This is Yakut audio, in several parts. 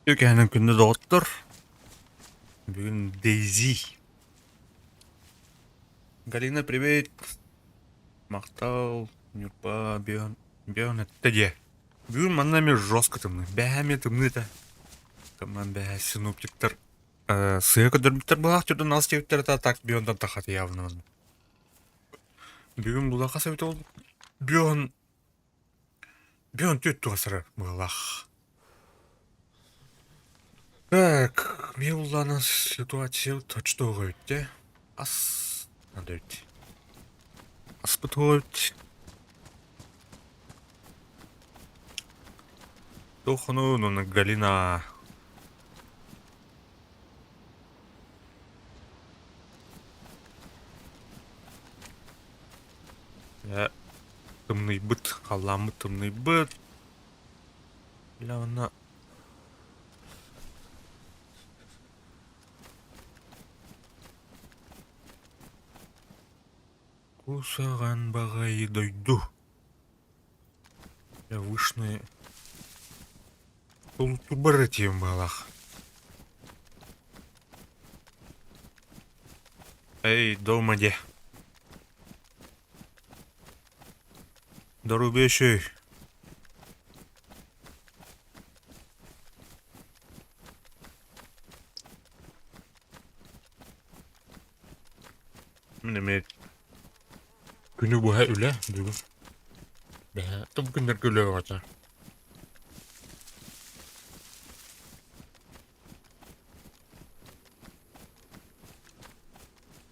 Үкэһэнэн күндү доҕоттор, бүгүн Дейзи. Галина, привет! Махтал, Ньурба, Бион, Бион эттэ диэ. Бүгүн манна эмиэ жестко тымныы. Бэһээ эмиэ тымныы этэ. Тымнан бэһээ синоптиктар сыа көрдөрбүттэр былаах түрдэн ас диэбиттэр этэ, так Бионтан тахат явно манна. Бүгүн булаха эбит ол Бион Бион түөт туһасара быһалаах. Так, Милана ситуация точно эбит Ас надо эбит. Аспыт эбит. Туохуну ну Галина Э, тымныйбыт, халлааммыт тымныйбыт. Бля, онно Кусаҕан баҕайы дойду. Бля, вышные Тулутурбар этиэм баҕалаах. Эй, дома де. Доруобуйа Мин эмиэ күнү быһа үлэ бүгүн. Бэһээ бу күннэргэ үлэ бөҕөтө.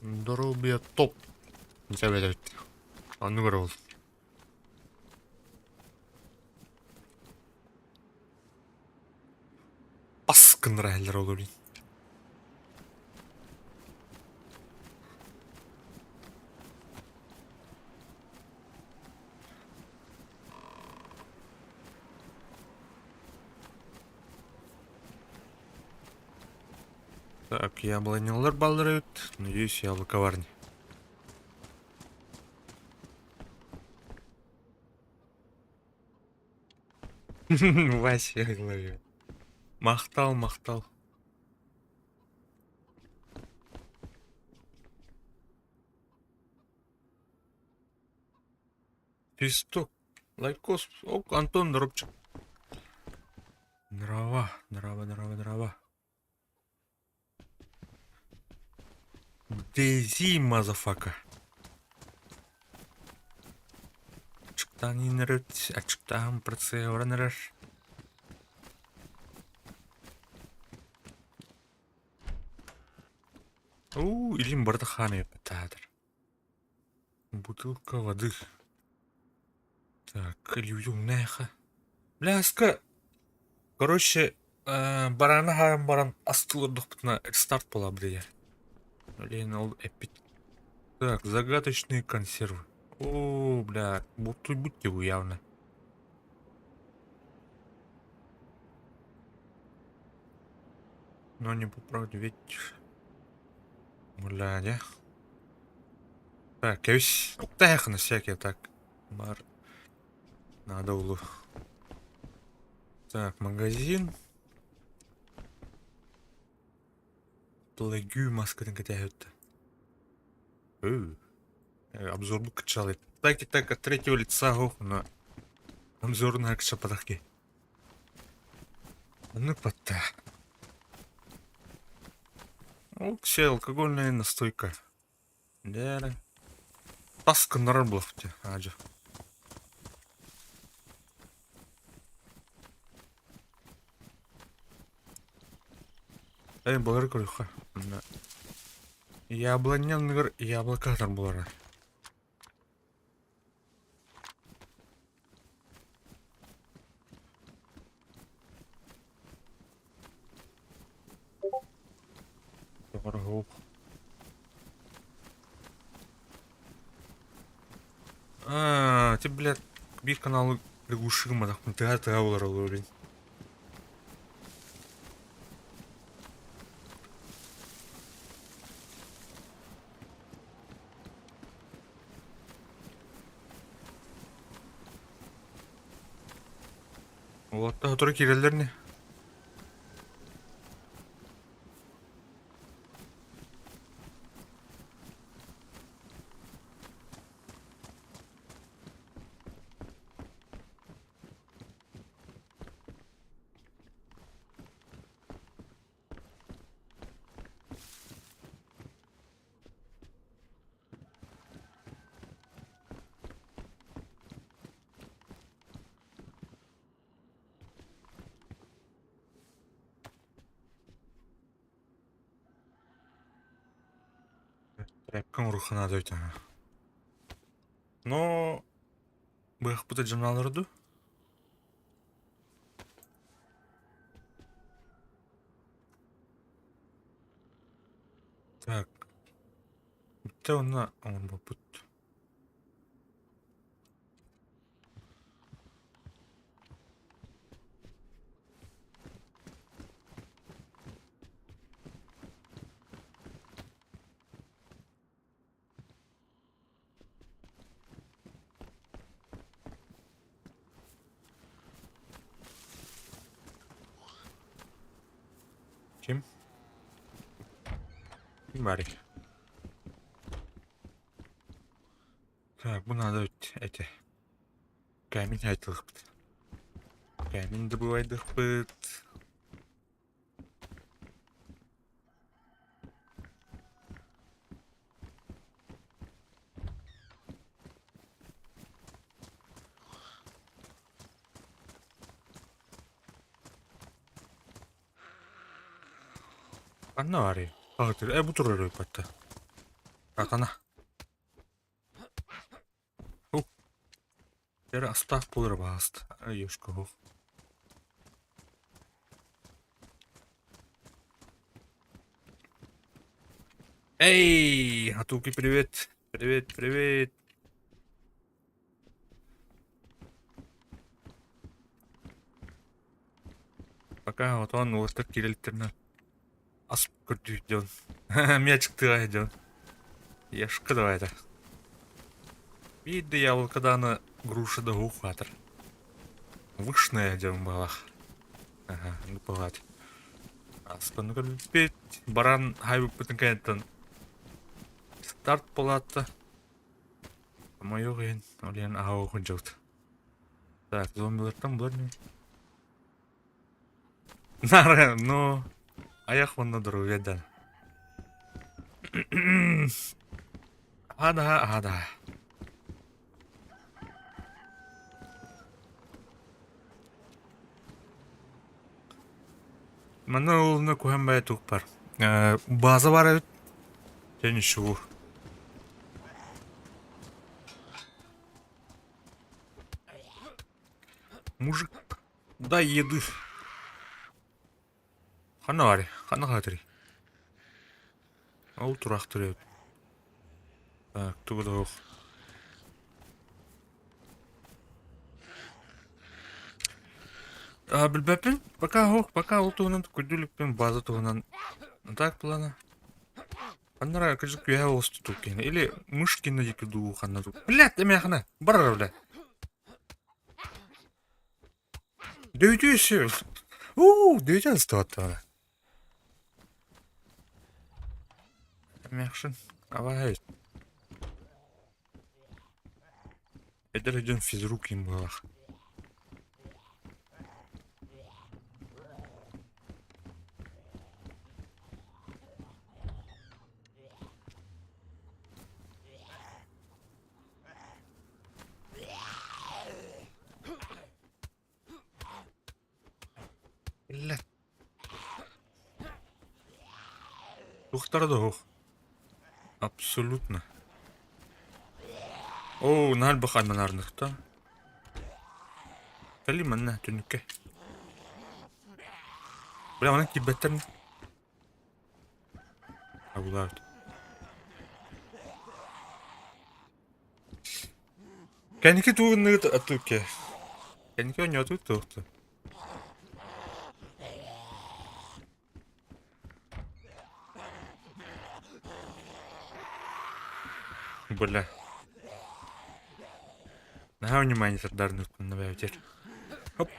Доруобуйа топ эбит. Оннук эрэ ол. Ас гыннара иһэллэр ол блин. Так, яблонялар баллар эбит. Надеюсь, яблоко бар ини. Вася лови. Махтал, махтал. Свисток. Лайкос. Ок, Антон Дробчик. Нрава, нрава, нрава, нрава. Дейзи, мазафака. Ачыктаан иинэрит, ачыктаан процеһоран эрэр. Уу, илин барыта хаан эппэттаатар. Бутылка воды. Так, илүүтүҥнээхэ. Бляска, короче, барааны хаайан баран астыы олордохпутуна рестарт буолар быйа. Блин, ол эппит. Так, загадочные консервы. О, бля, бутуйбут его явно. Но не по правде, ведь... Бля, не? Так, кэбис. Уктаахына всякие так. Бар. Надо улу. Так, магазин. Плагю маскатын кэтэһэттэ. Обзор бу кычалый. Так и так от третьего лица ох, но обзор на кычапатахки. Ну патта. Все, алкогольная настойка. Дээрэ. Тас гыннарар буолуохтэ аадьа. Ээ былыр көрүөххэ. Манна яблоня анныгар яблоко сытар буолара. Тоҕороһуох. Аа, ты, блядь, биир каналы лягуши гымматахпын тыа-тыа буолар олорор Уолаттар сотору киирэллэр ини. Бэккэ оҥоруохха наада эбит аһа. Но быһахпыта дьаналлара дуу? Так. Бүттэ уонна оҥорбоппут. Ким? Ким баарый? Так, бу надо эти. Камень айтылыхпыт. Камень добывайдыхпыт. Ханна баарый? Аҕытыр, э бу турар эбит Атана. Эрэ астаах буолара баҕаста. Аюшка оһох. Эй, Атуки, привет! Привет, привет! Пока отон уолаттар киирэлиттэринэ ас көрдүү дьон. Мячик дьон. Ешка давай это. Биир да яблоко дааны груша да уһук баатыр. Вышная дьон баалах. Аха, ну палат. Аспаны көрбүппүт. Баран хайбыппытын кэнниттэн старт буолаатта. Хомойуох иһин, ол иһин аһа сылдьыбыт. Так, зомбилартан булар ини. Нары, ну, айах уонна доруобуйа да. Ада, ада. Манна олуна куһан бая тук бар. База бар эбит. Дьэ ничего. Мужик, дай еды. Ханна баарый? Ханна хаатырый? Ол тураахтыр эбит. Так, тугу да суох. А, билбэппин. Пока суох, пока ол туһунан көрдүү иликпин, база туһунан. Так плана. Ханна кырдьык үөһэ оҕус тутук киһини. Или Мышкина диэки дуу ханна дуу. Блядь, эмээхинэ, барар бля. Дөйдүүсү. Уу, дөйдөн ыстыбаттаҕына. Эмээхсин, абааһы эбит. Эдэр дьон физрук им быһалаах. Иллэ. Туохтара да суох. Абсолютно. Оо, наһаа элбэх айманаарныхта. Кэлли манна түннүккэ. Бля, манан киирбэттэр Абылаабыт. Кэнники тугунныгыт атыыке. Кэнники оонньоотугут туохту. Бля. Наһаа внимание тардарныктын бэйэтер. Хоп.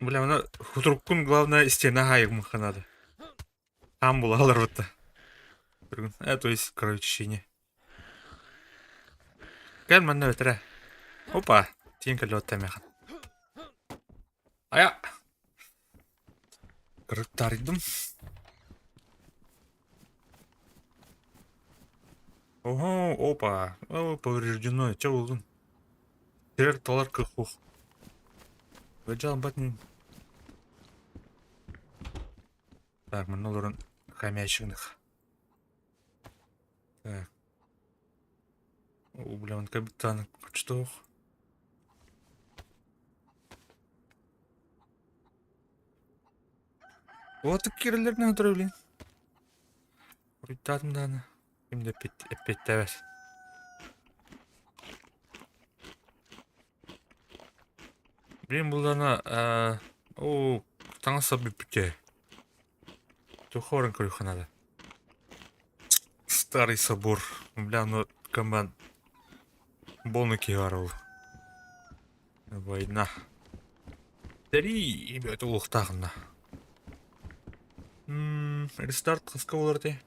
Бля, аны хутуруккун главное стена хаайымыхха надо. Там була олорбутта. То есть кровотечение. Кэл манна бэтэрэ. Опа, тиин кэллэ механ. Ая. Кырыктарыйдым. Ого, опа. О, повреждено. Че болдун? Сирэр талар кыах суох. Ыдьаалбат ини. Так, манна олорон хомячных. Так. О, бля, он капитан что? Вот кирилерне отыра блин. Уруйдаатым дааны. Ким да эппиэттээбэт. Блин буллаҕына ээ оо таҥас-сап бүппүт Туох баран көрүөххэ наада. Старый собор. Бля, ну команд полный киһи баар ол. Война. Сэрии это улуохтаахына. М рестарт хаска буолар этэй?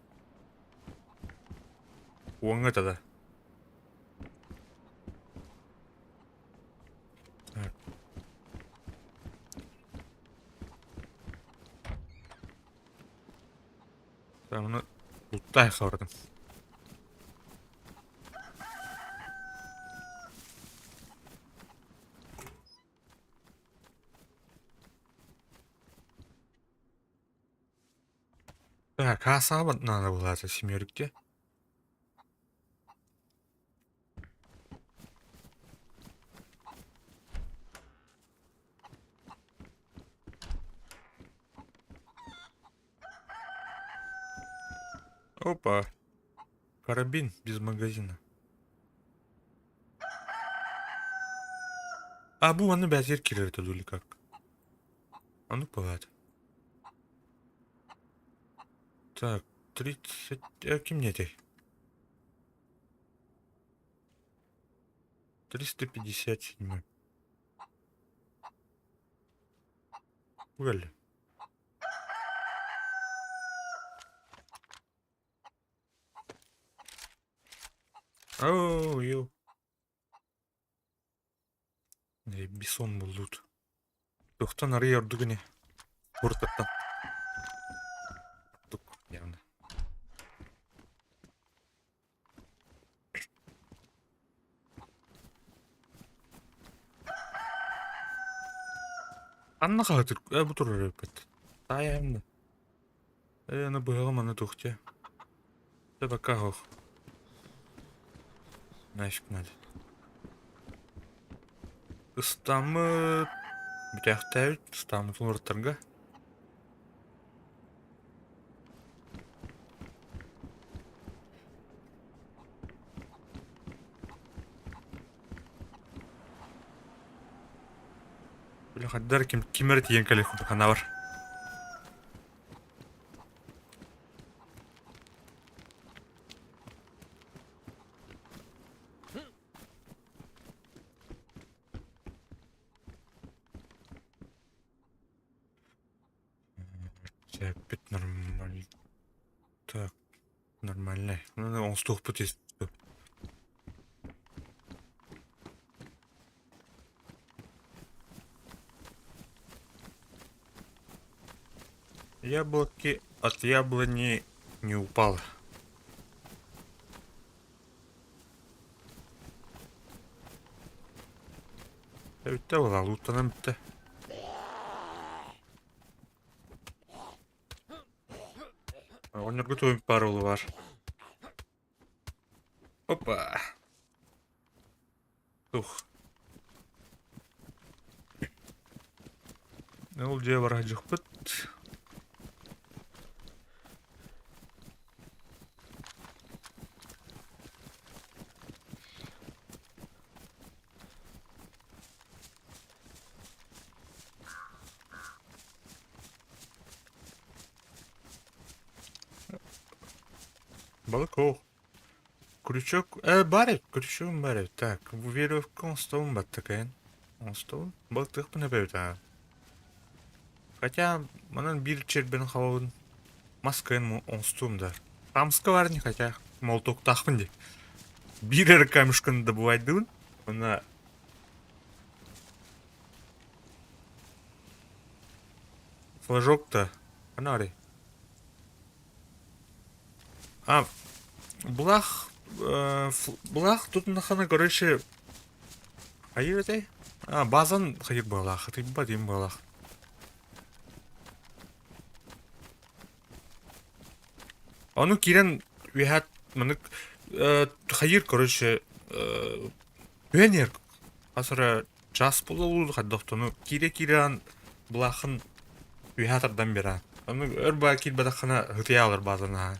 Уоҥҥа тогда. Так. Так, ну луттай хабардым. Так, хаасаабат наада буолаата семерикте. Опа. Карабин без магазина. А бу манна бээтигэр киирэр этэ дуу или как? Оннук бывает. Так, 30... Э, ким не этэй? 357. Угали. Оу, ю. Бисон буллут. Туохтан арыый ордук ини. Куртаттан. Ордук явно. Анна хаһытыр э бу турар эбиппит. Таайаһым да. Э аны быһаҕым аны туох дьэ. Дьэ пока оһох. Нафиг надо. Ыстаммыт бүтээхтээбит ыстааммытын уларыттарга. Били хайдах ким ким эрэ тиийэн кэлиэх курдук санаабар. Опять нормально. Так, нормально. Ну, оҥостуохпут ис. Яблоки от яблони не упало. Бүттэ буолла, лууттанан бүттэ. Оҕонньорго тугун паролу бар. Опа. Тух. Ол дьиэ бара сылдьыахпыт. Балык суох. Крючок э баар эбит, крючогум баар эбит. Так, веревка оҥостобун баттакайын. Оҥостобун. Балыктыахпын эбэбит аа. Хотя манан биир чэрбэни хабабын. Мас кыайан оҥостуом да. Хамска баар не хотя молотоктаахпын дии. Биир эрэ камешканы добывайдыбын. Уонна флажок-то ханна А, былаах, э, былаах тутуннаххына, короче, хайыр этэй? А, базан хайыр быһалаах, тыйба диэн быһалаах. Ону киирэн үөһэ маннык хайыыр короче түһэн иһэр хас эрэ час буолуо хайдах киирэ-киирэн былаахын үөһэ тардан биэрэ. Ону өр баа киирбэтэххинэ ытыйа алар баазан аһаа.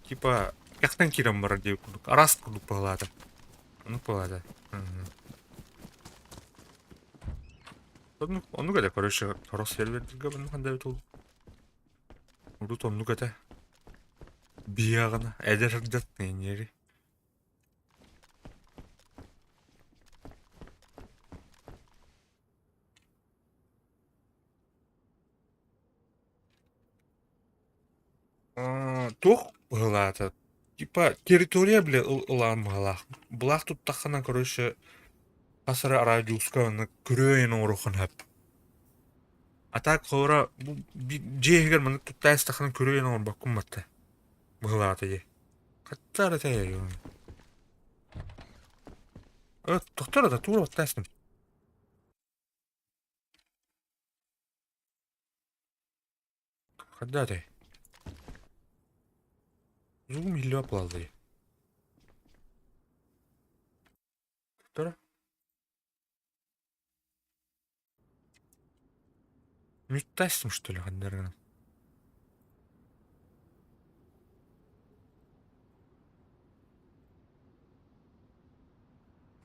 Типа кэхтэн киирэн барар диэбит курдук араас курдук быһалаата. Оннук быһалаата. Оннук оннук этэ короче сорох сервердэргэ маннык ханна ол урут оннук этэ. Биэҕинэ эдэр сылдьан ньири. Туох быһыылаата? Типа территория бile ылаан быһыылаах. Былаах туттаххына короче хас эрэ радиуска аны көрүөйэн оҥоруоххун сөп. А так холобура бу дьиэ иһигэр маннык тутта истэххинэ көрүөйэн оҥорбоккун батта. Быһыылаата дии. Хатта эрэ тэйэр. Тохтор да туура баттаастым. Когда ты? Зум или плазы. Тохтор. Мюттастым, что ли, ханнарынан?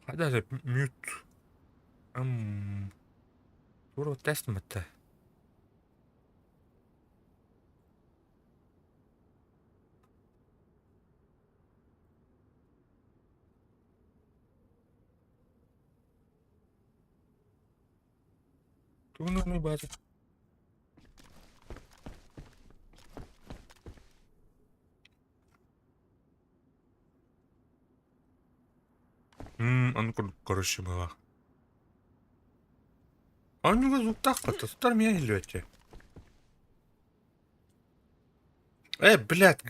Хайда это мют? Тура тестим это. Тугун баата? Аны курдук короче была. Оонньууга звуктаах батта, тутар миэн иһиллибэт Э, блядь!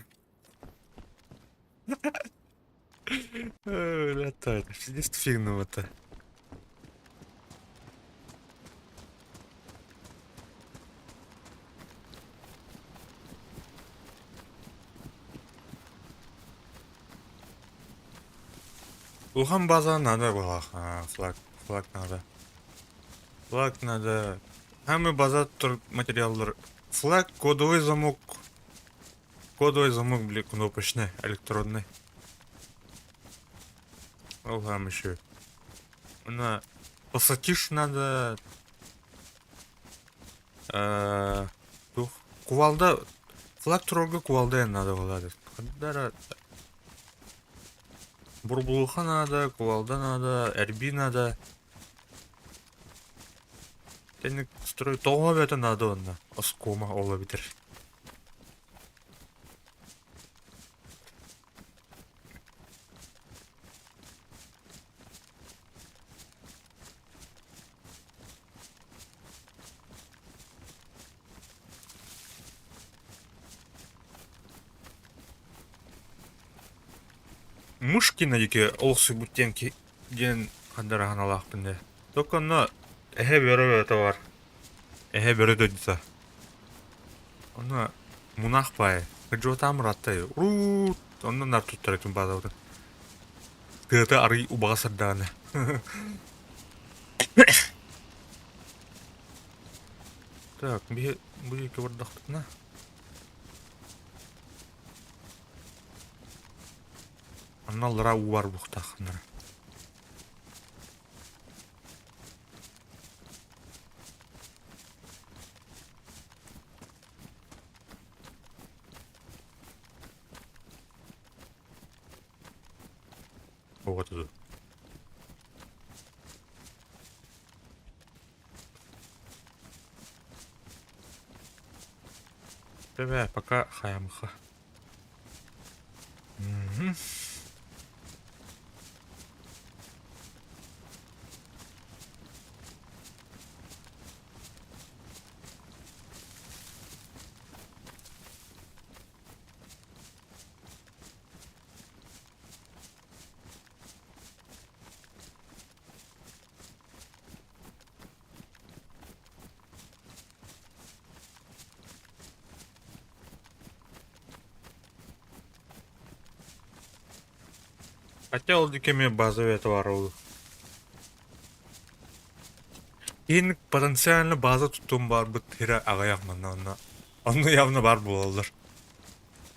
Блядь, это пиздец фигнуво-то. Улахан база надо было. А, флаг, флаг надо. Флаг надо. Һәм база тур материаллар. Флаг, кодовый замок. Кодовый замок, бля, кнопочный, электронный. Ол һәм еще. На пассатиж надо. Тух. Кувалда. Флаг турарга кувалда надо болады. Хаддара Бурбулуха надо, кувалда надо, эрби надо. Тэнник строй тоҕо эбэтэ надо онно. Оскуома ол эбитэр. Мышкина диэки олохсуйбут диэн диэн хандараһаналаахпын дии. Только онно эһэ бөрө бөрөтө бар. Эһэ бөрө дойдута. Онно мунаах баайы. Кырдьыбатаам ырааттай. Уруут! Онно нар туттар этим баазабытын. Тыата арый убаҕас сардаана. Так, биһи бу диэки бардахпытына Онно аллараа уу баар буолуохтаах ханнара. Оҕото дуу. Тэбээ, пока хаямха. Мгм. Хотя ол диэки эмиэ базовый товар ол. Киин потенциально база туттуом баарбыт сирэ аҕыйах манна онно. Онно явно баар буолаллар.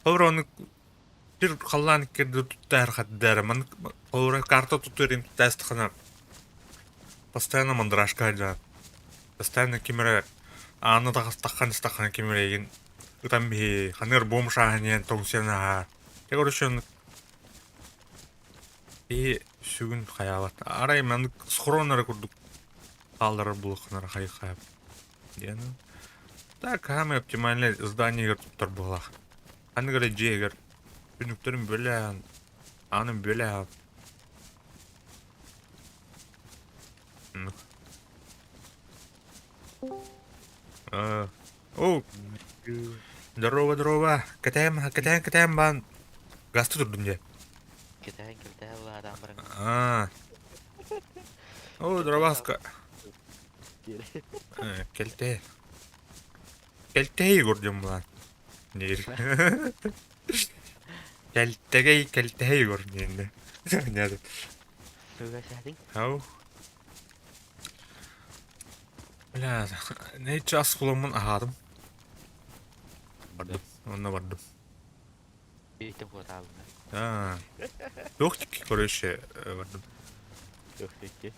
Холобура ону сир халлаан иккирдэ туттаар хаддара маннык холобура карта тутур им туттаастахына постоянно мандражка сылдьаҕын. Постоянно ким эрэ ааны таҕыстаххын истэххинэ ким эрэ эйигин ытан биһи ханыыр бомж ааһан иһэн тоҥсуйан ааһар. Дьэ короче оннук Киһи сүгүн хайаабат. Арай маннык схрон эрэ курдук хаалларар буолуоххун эрэ хайыхха диэн. Так, самый оптимальный зданиегар туттар буолаах. Ханнык эрэ дьиэгэр түннүктэрин бүөлээн, аанын бүөлээн. Оннук. О, здорово, здорово. Кэтээн, кэтээн, кэтээн баан. Газты турдум дьэ. Кэтээн кэлтэһэ улаатаан баран. Аа. О, здороваска. Кэлтэһэ. Кэлтэһэ Егор диэн булаан. Диир. Кэлтэгэй, кэлтэһэ Егор диэн. Туга саатыҥ? Ау. Бля, нече ас буламмын аһаатым. Бардым, онно бардым. Биирдэ куотаабыта. Аа, туох короче, бардым. Туох диэки?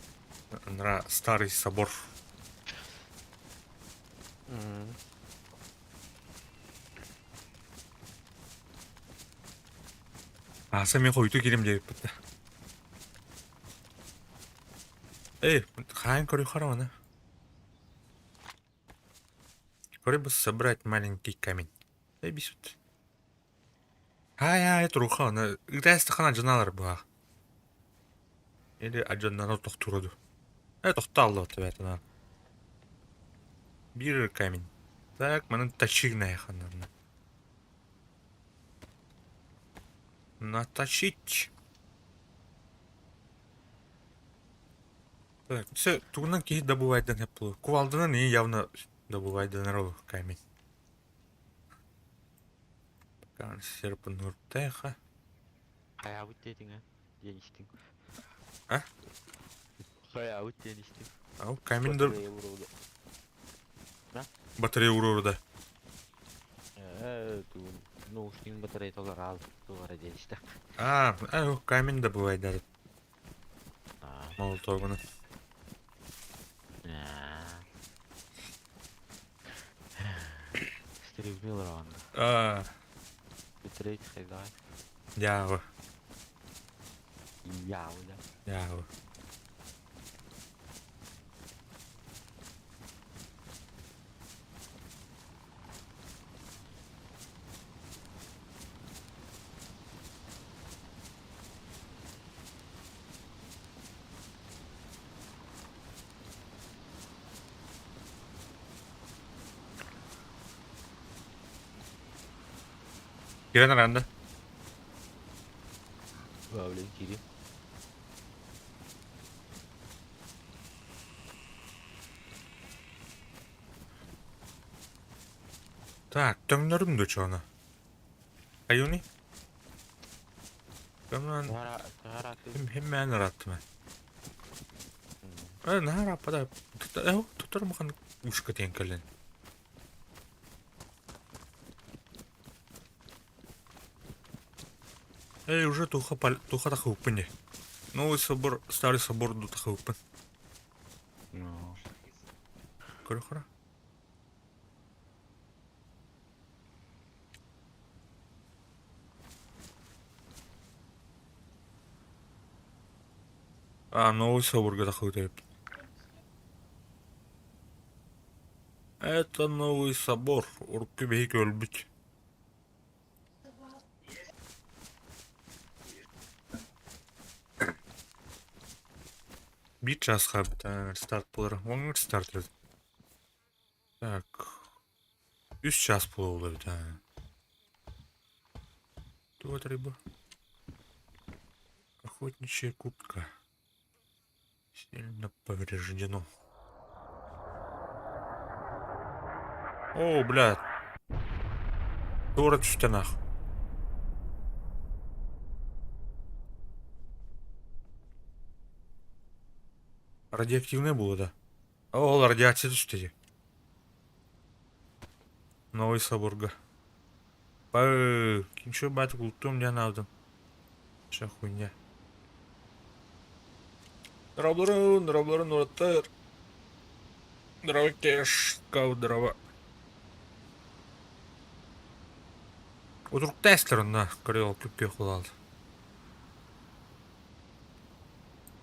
Анара старый собор. Ааса мен хойутуу киирим диэбиппит да. Эй, хаһан көрүөххэ аны? Вроде бы собрать маленький камень. Эй, бисут. Ай-ай, туруха, аны ытаастахана дьаналар быһах. Или адьаннана тохтуура Э, тохтоолло тэбэтина. Биир камень. Так, манан точильная ханна. Наточить. Так, все, тугунан киһи добывайдан сөп буолуо. Кувалданан и явно добывайданар ол камень. Пока серпануртеха. Хайаабыт диэтиҥ ээ диэн истиҥ. А? Хайаабыт диэн истиҥ. Ал камень да Батарея урууда. Да? Батарея урууда. Ээ, тугун наушник батареята олор тугара диэн истэх. А, камень добывайдар. Молотогуна. Стрибни олороҕун А, Битрейт хайдаҕай? Дьааҕы. Яуля. Дьааҕы. Киирэн араанда. Блин, киирим. Так, төҥнөрүм да чоно. Айуни? Коман химмээн ырааттым ээ. Наһаа ырааппата. Тутар махан ушка тиэн кэлэн. Эй, уже туха туха тахыппын дии. Новый собор, старый собор ду тахыппын. Көрө-көрө. А, новый соборга тахыыта эбит. Это новый собор. Урукку биһик өлбүт. Биир чаас хаалбыта старт буолар. Оҥҥор старт Так, үс чаас буолла эбит аа. Туох рыба? Охотничья куртка. Сильно повреждено. О, блядь. Туора түстэ нах. Радиоактивнай буолуо да? Ол радиация түстэ дии. Новый соборга. Бай, ким бааты култуум диэн аалдым. Чэ хуйня. Здорово, здорово, уолаттар. Здорово, Кешка, здорово. Утуруктаа эстэр онно көрүө күп-күөх буолаал.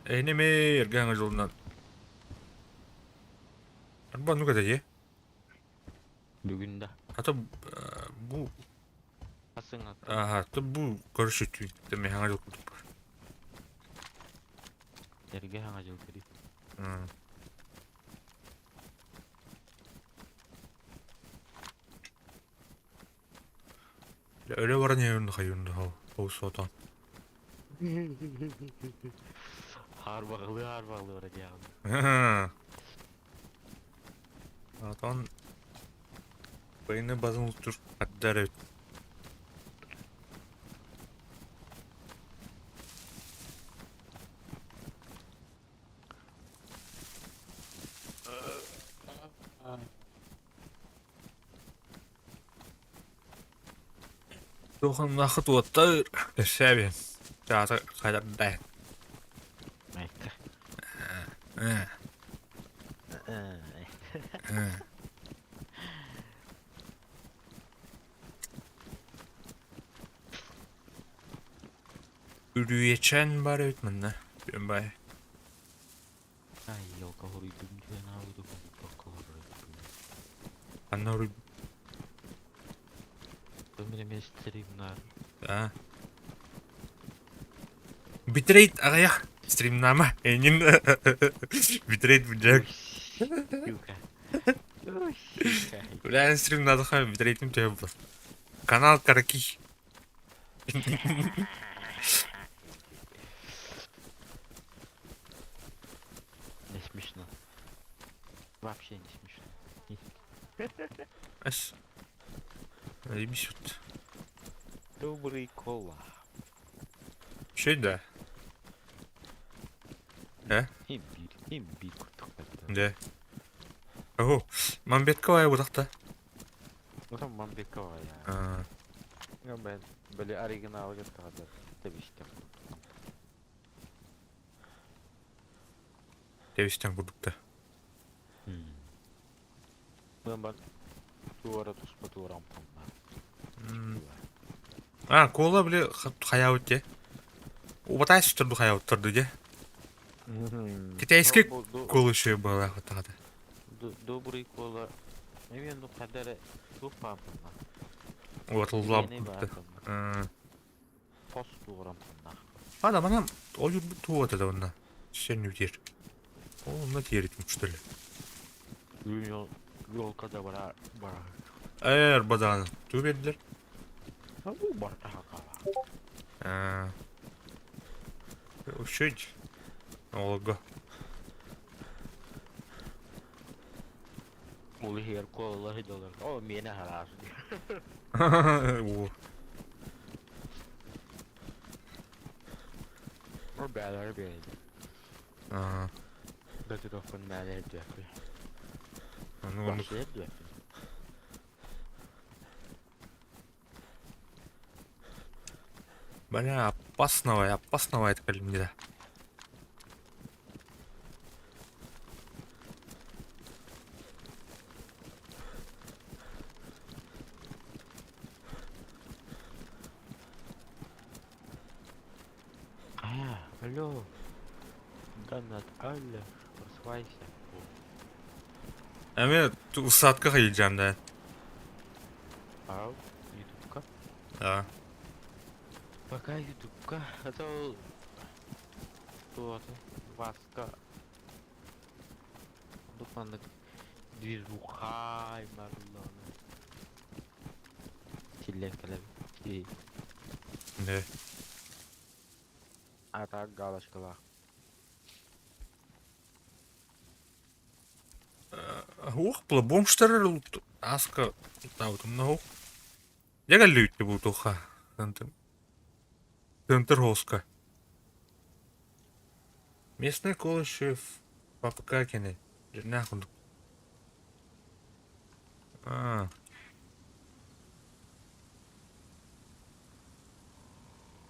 Эһини эмиэ эргэ саҥа дьылынан. Арба оннук этэ дии. Бүгүн да. Ата бу Ааһа, то бу көрүшүтүү тэми саҥа дьыл курдук бар. Эргэ саҥа дьыл көрүү. Өлө баран иһэн хайыын да ол суотан. Хаарбаҕалыы хаарбаҕалыы бара диэҕин. Отон Байыны базын ултур аттар эбит. Туоханнаахыт уоттар өссөөбүн. Чаата хайдардай. Майка. Үрүйэчээн бар эбит манна. Бай. Ай, елка хоруйдум диэн аабыты курдукка хоруйдум. Ханна хоруй... Мин эмиэ стримнаар. А. Битрейт аҕыйах стримнама эйигин битрейт бүддьэк. Юка. Бля, стримнадыха битрейтим төһө буолар. Канал Караки. Не смешно. Вообще не смешно. Ас. Заебись вот. Добрый кола. Че да? Э? Имбирь, имбирь курдук Да. О, Мамбеткова я Ну Мамбекова я. Мен били оригиналга тағады тебистен. Тебистен курдукта. Мен бар туара туспа туарам памма. А, кола били хаябыт де. Убатай сүтөрдү хаябыттарды де. Китайский кола еще была хатада. Добрый кола. Мен ну кадары тух памма. Вот лап. Пос туарам памма. Ада манам ойур туота да онна. Сен үтер. Онна тиэритим что ли. Елка да бара бара. Эр бадан. Ту бердилер. Бу бар тахакала. Ушить. Олго. Ол иһигэр куолалар сылдьаллар. О, миэнэ араас. О. О, бээлэри биэрэллэр. Аа. Датыровканы мээнэ эрдиэхпин. Ону оннук. Вообще эрдиэхпин. Бля, опасного, опасного это калимнида. А, алло. Донат, алло, просыпайся. Эми усадка хайылдьаам да. Ау, ютубка. Да. Пока ютубка, а то... То Васка. Духманнык движуха марлона. Силлен кэлэбит. Да. А так галочкалаах. Уох была бомжтар аска таутумна Ягаллүүтти буутуха. Центр Хоска. Местное колыще. Папка кини. Дьиҥнээх курдук. Аа.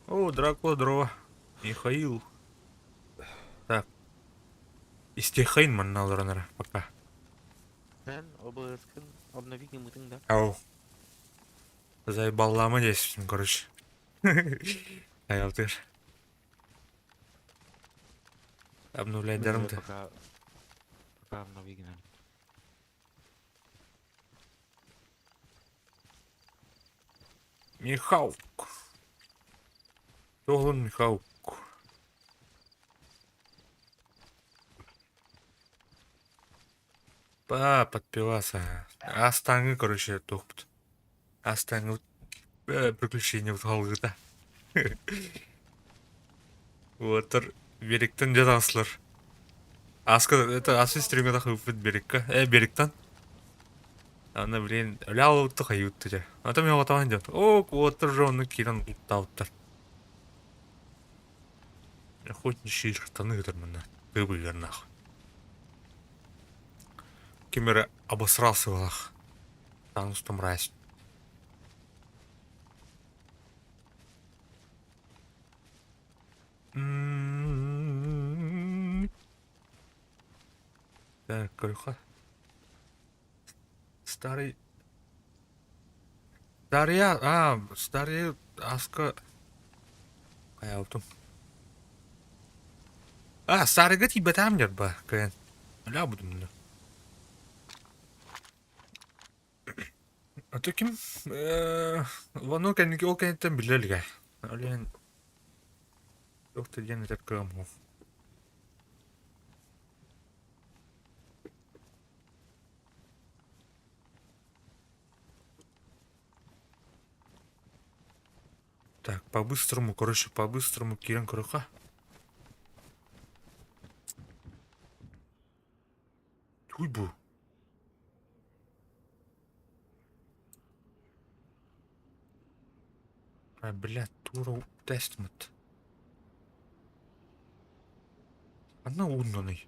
О, Дракула, здорово. Михаил. Так. Истиэххэйин манна олорон эрэ пока. Эн ОБС-кын обновить гыммытыҥ да? Ау. Заебаллама диэсин, короче. Айалтыр. Обновляйдарым да. Пока, пока обнови гынан. Михалк. Туолун Михалк. Па, подпилася. Астаңы, короче, туохпут. Астаңы приключение салгыта. Уотар беректен дьэ таҕыслар. Аска это ас стримҥа тахыппыт берекка. Беректан. Аны блин, өлө хайыытты дьэ. Ата мен отаан дьон. О, куоттар же онну киирэн уттаабыттар. Охотничий штаны ыытар манна. Тыыбыйарнаах. Ким эрэ обосрался сылах. Таҥас мразь. Так, көрүөххэ. Старый Старый а, старый аска хайаабытым. А, старыйга тиийбэтэҕим дьарба кыайан. Өлөөбүтүм да. А то ким Вано кэнники ол кэнниттэн биллэ илигэ. Ол иһин туох да диэн этэр кыаҕым суох. Так, по-быстрому, короче, по-быстрому киирэн көрүөххэ. Туй бу? А, блядь, тура тестмит. Ханна ууннаный?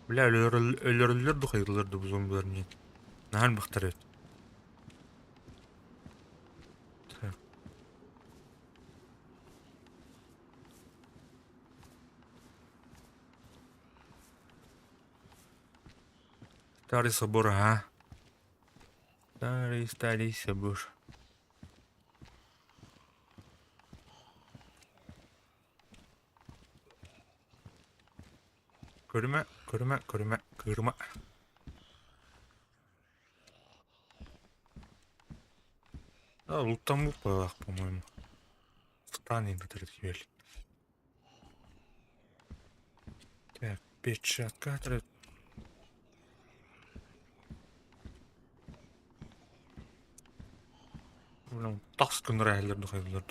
Бля, өлөрөллөр да хайыылар да бу зомбилар миин. Наһаа элбэхтэр эбит. Так. Старый собор, ага. Старый, старый собор. Көрүмэ, көрүмэ, көрүмэ, кыырыма. А, луттаммыт быһыылаах, по-моему. Стан инвентарь киирэл. Так, перчатка. Тахс гыннар эһэллэр духайдылар.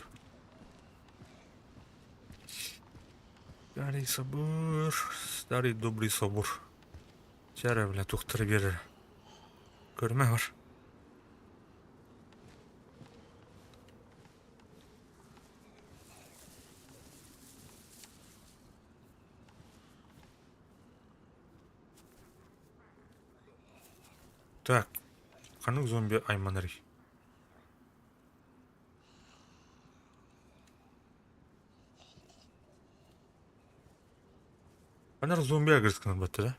Старый собор, старый добрый собор. Чара, бля, тухтары биэрэр. Көрүмэ бар. Так, ханнык зомби айманарый? Анар зомби агресканар батта да?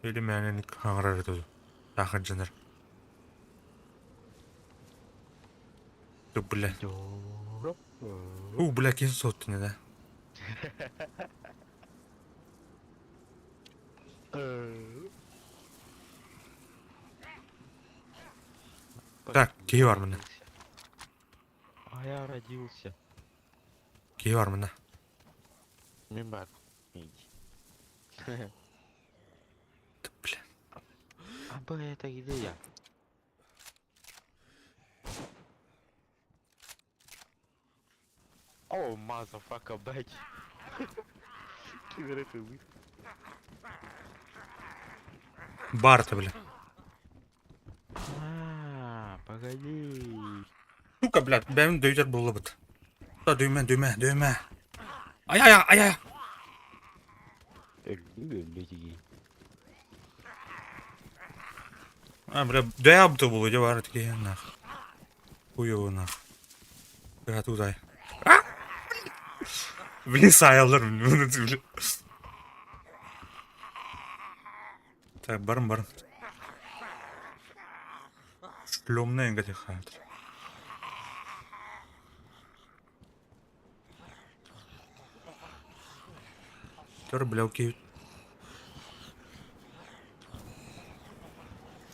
Или мээнэ хаҥарар этэ дуу? Таахырдьанар. Бля. У, бля, кин соттун да. Так, киһи бар мына. А я родился. Киһи бар мына. Мин бар. Бля. А б это где я? Oh, motherfucker, bitch. Ким эрэ тылы. Баар бля. А, погоди. Сука, блядь, бэйэм дөйдер буллубут. Да, дөймө, дөймө, дөймө. Ай, ай, ай, ай. Өллү өллү дии. А, бля, дөйө булу, дьэ баар тикиһэн нах. Хуёво нах. Бля, туудай. Блин, саайаллар, бля. Так, барын, барын. Шлемная эҥгэтиэххэ. Төр, бля, окей.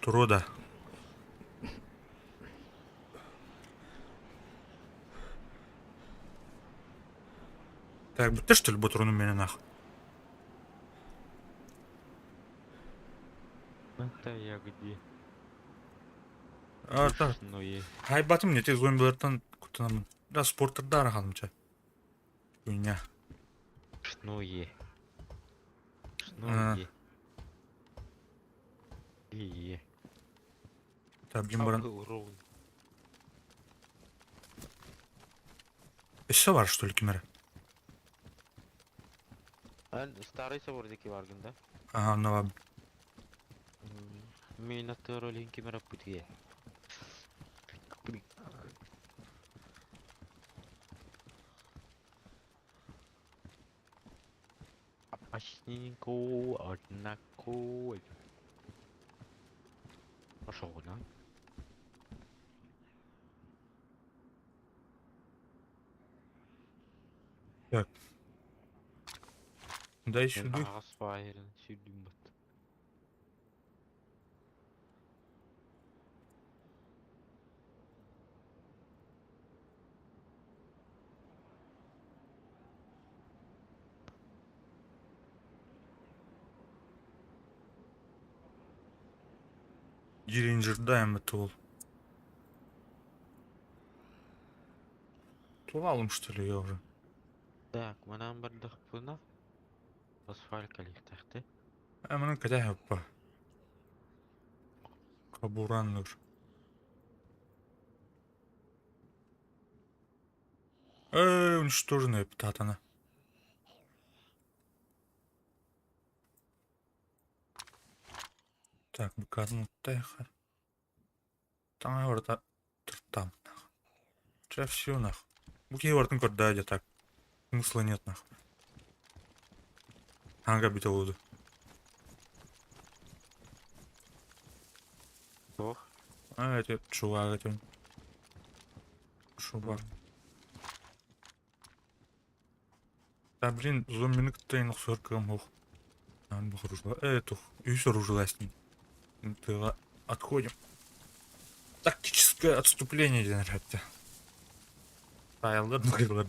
Туруо да. Так, бүттэ что ли ботуруну менен ах? Это я где? А, так. Пушное. Хайбатым не тез зомбилартан куттанамын. Да, спорттарда арахалымча. Хуйня. Пушное. А. Пушное. И. Так, блин, баран. Был ровно. Өссө бар, что ли, кимэрэ? Эн старый собор диэки баргын да? Ага, онно Мин аттыгар ол иһин ким эрэ путуе. Опасненько, однако. Пошел, да? Так. Дай Мен сюда. аҕас баайырын сүүрдүм бат. Диринджердаем это ол. Тувалым, что ли, я уже? Так, манан бардахпына асфальт кэлиэхтээхтэ. А манан кэтэһэппа. Кабуранныр. Уничтоженная птатана. Так, букатын тайха. Таҥа барыта тыртам. Чэ, все нах. Бу киһи барытын көрдөө дьэ так. Смысла нет нах. Ага бүтэ буолду. Туох? А, это чувак, это... Чувак. Да, блин, зомбины кытта эн охсуһар кыам суох. Наан бу оружие. Тух, үс оружие с ним. Отходим. Тактическое отступление диэн эрэттэ. Таайаллар нугайлар.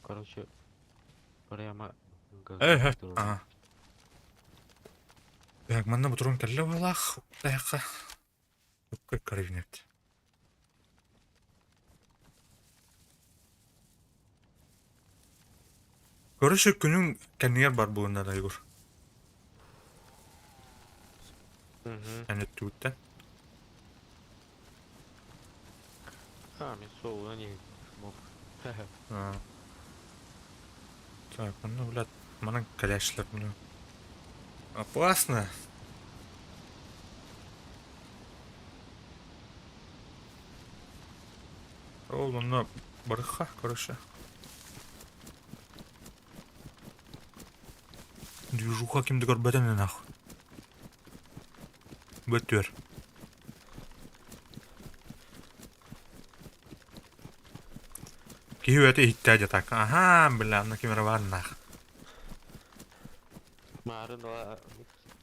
Короче, прямо Э, ага. Так, манна бутурун кэллэ буолаах. Тайахха. Карабинет. Короче, күнүҥ кэннигэр бар буолунна да, Егор. Эн өттүгүттэн. А, мин суолунан иһин. Мог. А. Так, ну, блядь, манан кэлээччилэр, блин. Опасно. Ол онно барыха, короче. Движуха ким да көрбөтөн нах. Бөттүөр. Киһи өтө иһиттээ дьэ так. Аха, бля, онно ким эрэ баар нах. Маарын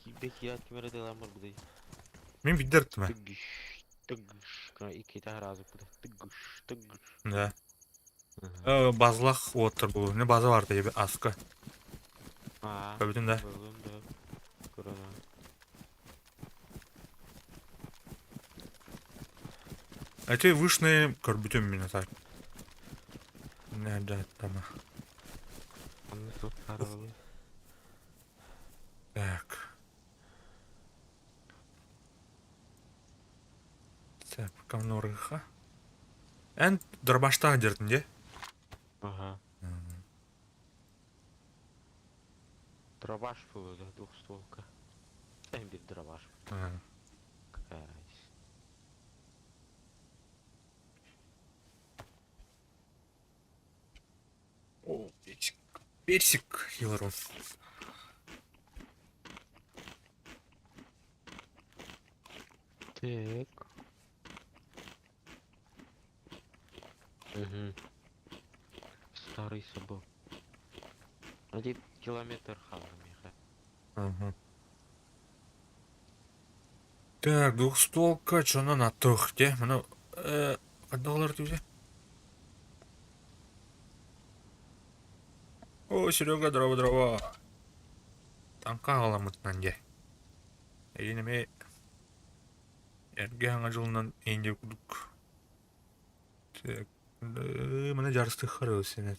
киирдэ киирээт ким эрэ тыалаан барбытай. Мин билдэр тыма. Тыгыш, тыгыш, иккитэ араазы буда. Тыгыш, тыгыш. Да. Базалах уоттар бу. Не база бар да аска. Аа, Көрбүтүн да? Көрдүм да. Көрөн. Эти вышные көрбүтүм мин так. Не да тама. Анны тут харалы. Так. Так, пока Эн дробаштаах дьэртин дии? Ага. Дробаш было, да, двухстволка. Эн bir дробаш. Какая разница. О, персик. Персик, Хилорон. Так. Угу. Старый собор. 1 километр хаалла Ага. Так, двухстволка, чонон аттых де. Мына қандағылар дейді? О, Серега, дрова, дрова. Таҥха аҕаламмытынан дьэ. Эйин эмиэ эргэ саҥа дьылынан индия курдук. Так, маны дьарыстыахха эрэ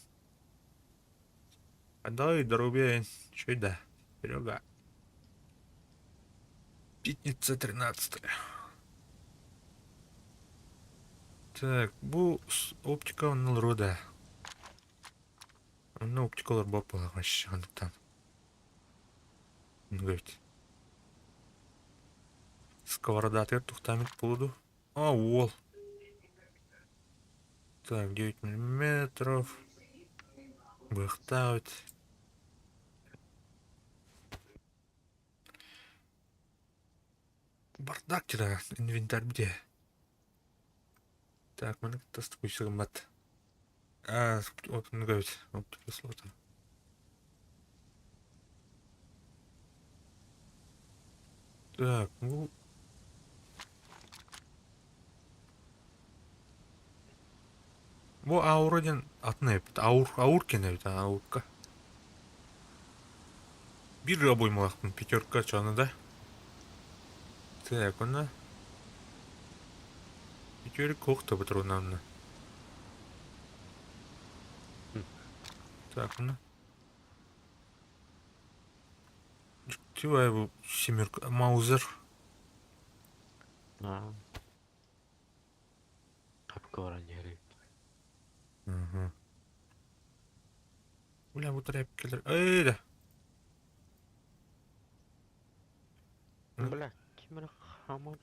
Дай здоровья, чё да, Серега. Пятница 13. Так, бу оптика онно рода. Онно оптикалар баппалар вообще ханныктан. Говорит. Сковородатыгар тухтаамит буолуо А, уол. Так, 9 миллиметров. Быхтаабыт. Бардак тира инвентарь где? Так, маны кытта гыммат. А, вот, ну, говорит, оптика слота. Так, ну... Бу аура диэн атын эбит. Аур, аур кэнэ эбит, аурка. Биир обоймалаахпын, пятерка чону да. Так, онно пятерик куох да патроннанна. Так, онно. Дьиктивай бу семерка маузер. Аа. Хапка баран иһэрий. Угу. Бля, бу тряпкалар. Эй да. Бля, ким эрэ хааман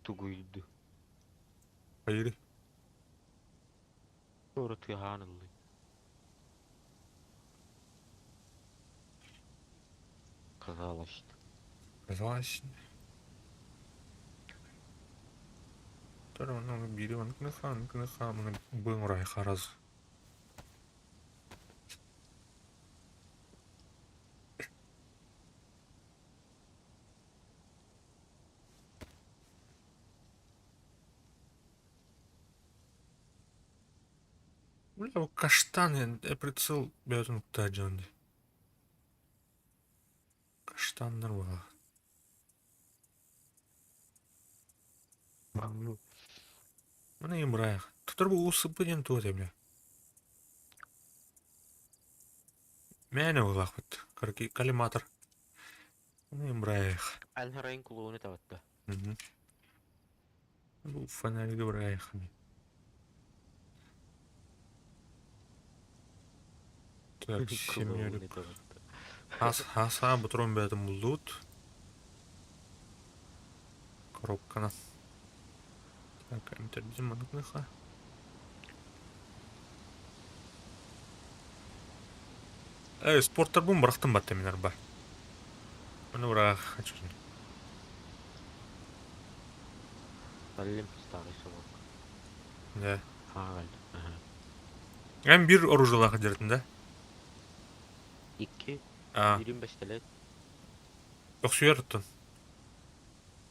тугуйду. Хайыры. Туора тыаһаан ыллый. Казалось. Казалось. Тор биири маннык хаан маны быҥ хараз. Бля, каштан, прицел бэйэтин уктаа дьон дии. Каштаннар буолла. Маны имбыраах. Тутар бу УСП диэн туох этэ бля? Мээнэ буолаахпыт. Коллиматор. Маны имбыраах. Альхарайын кулууну табатта. Бу фонаригы быраах. Так, Кулууну семерик. табатта. Хас хаса бутрон бэйэтин буллубут. Коробканы. Так, эмтэрбитин маннык Эй, спорттарбын бырахтым батта мин арба. Маны быраах хочу. Аллем старый собак. Да. Хагаль. Ага. Эн биир оружиелаах дьэртин да? Икки. А, Бирин бэстэлет. тохсуйар оттон.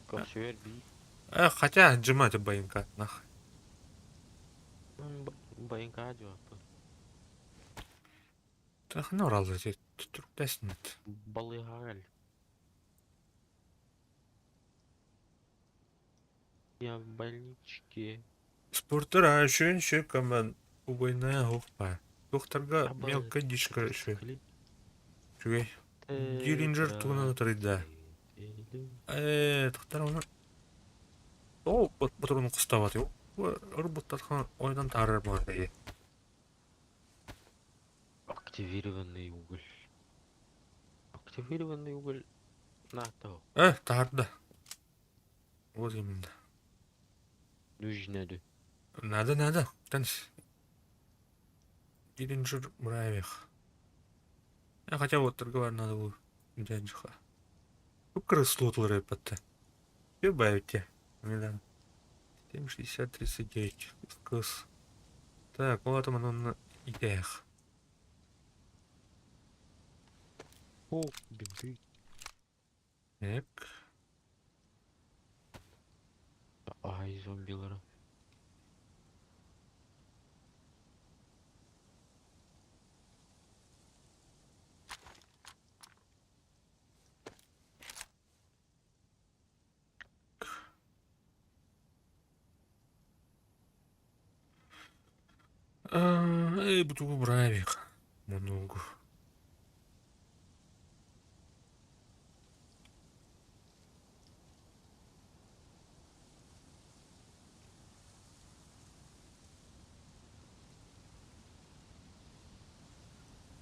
Көрсүөр бии. Э, хотя дьыма это байынка, нах. Байынка жуаппын. Ханна бараллар Түрктэсиннит. Балыыһаҕа кэл. Я в больничке. Спортер үчүгэй үчүгэй коман убайная оһох Туохтарга мелкая дичка үчүгэй. Үчүгэй. Диллинджер тугунан утарыйда. Ээ, тохтор оны О, ботурун кустабат. Ырбыттатхан ойдан таарар буолар. Активированный уголь. Активированный уголь НАТО. Таарда. Вот именно. Нужно да. Надо, надо. Танц. Диллинджер Бравих. А хотя вот торговать надо было. Дядюха. Кып-кырыс слотулар эппэтте. Прибавите. Недавно. 7, 60, 39. Кыс. Так, ол атым онно итээх. О, бинты. Так. Ай, зомбилары. Эй, бутугу бравик. Много.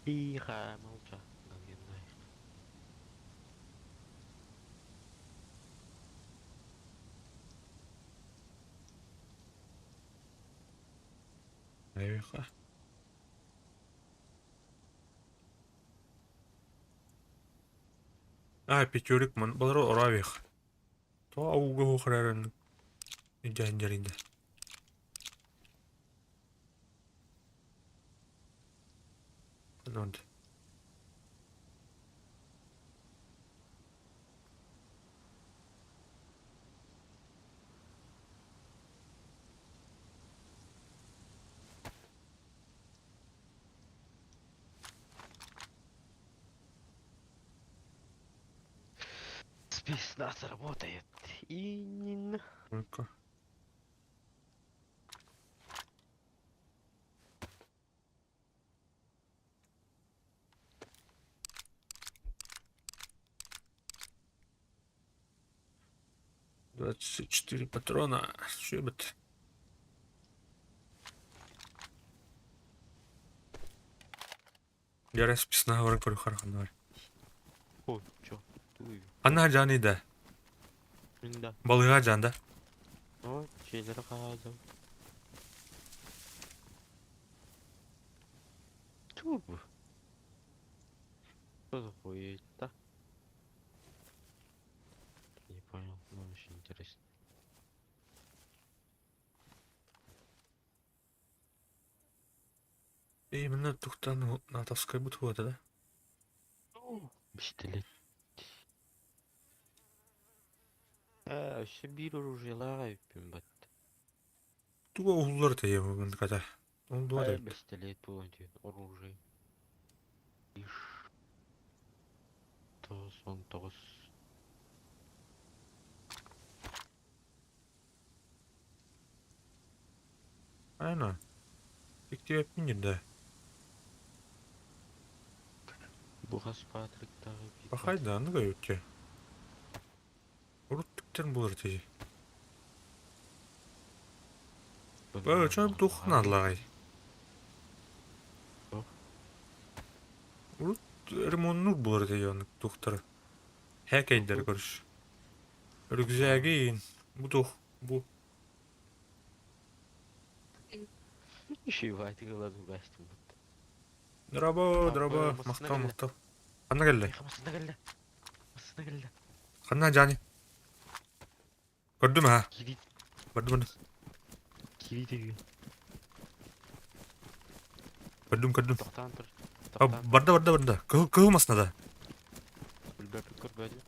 Тихо, молча. Говенная. Бравиха. А, пятерик ман балар оравих. То ауга хохраран иджанжаринда. Нонт. Спецназ работает. И не на... Ну-ка. 24 патрона. Шибет. Дьэ спецнаһа баран көрүөххэ ханна бар. О, чё? Туй. Ханна дьаный да? Да. Балыга жанда. О, чилер хаадым. Чё бу? Что за хуета? Не понял, но очень интересно. Именно тухтан натовская бутылка, да? Пистолет. Өссө биир оружиелаах эбиппин бат. Туга уһуллар тэйэ ката. Ол дуо Э, эбит. пистолет буолан диэн оружие. Иш. 99. Айна. Иктиэппин да. Бугас Патриктааҕы биир Пахай да, аныга өттө. Урут түктен булар тизи. Бö, чөм тух надлай. Урут ремоннур булар тизи аны тухтары. Хэкэйдер көрүш. Рюкзагин. Бу тух. Бу. Еще и глазу гастим. Драба, драба. Махтал, махтал. Ханна кэллэ? Массына кэллэ. Массына кэллэ. Ханна Джани? Көрдүм ha. Кири Бардым, бардым. кири деген. Көрдүм, көрдүм. Тоқтаан тұр. А, барда, барда, барда. Кыһыл, кыһыл массынада. Билбэппин көрбөтүм.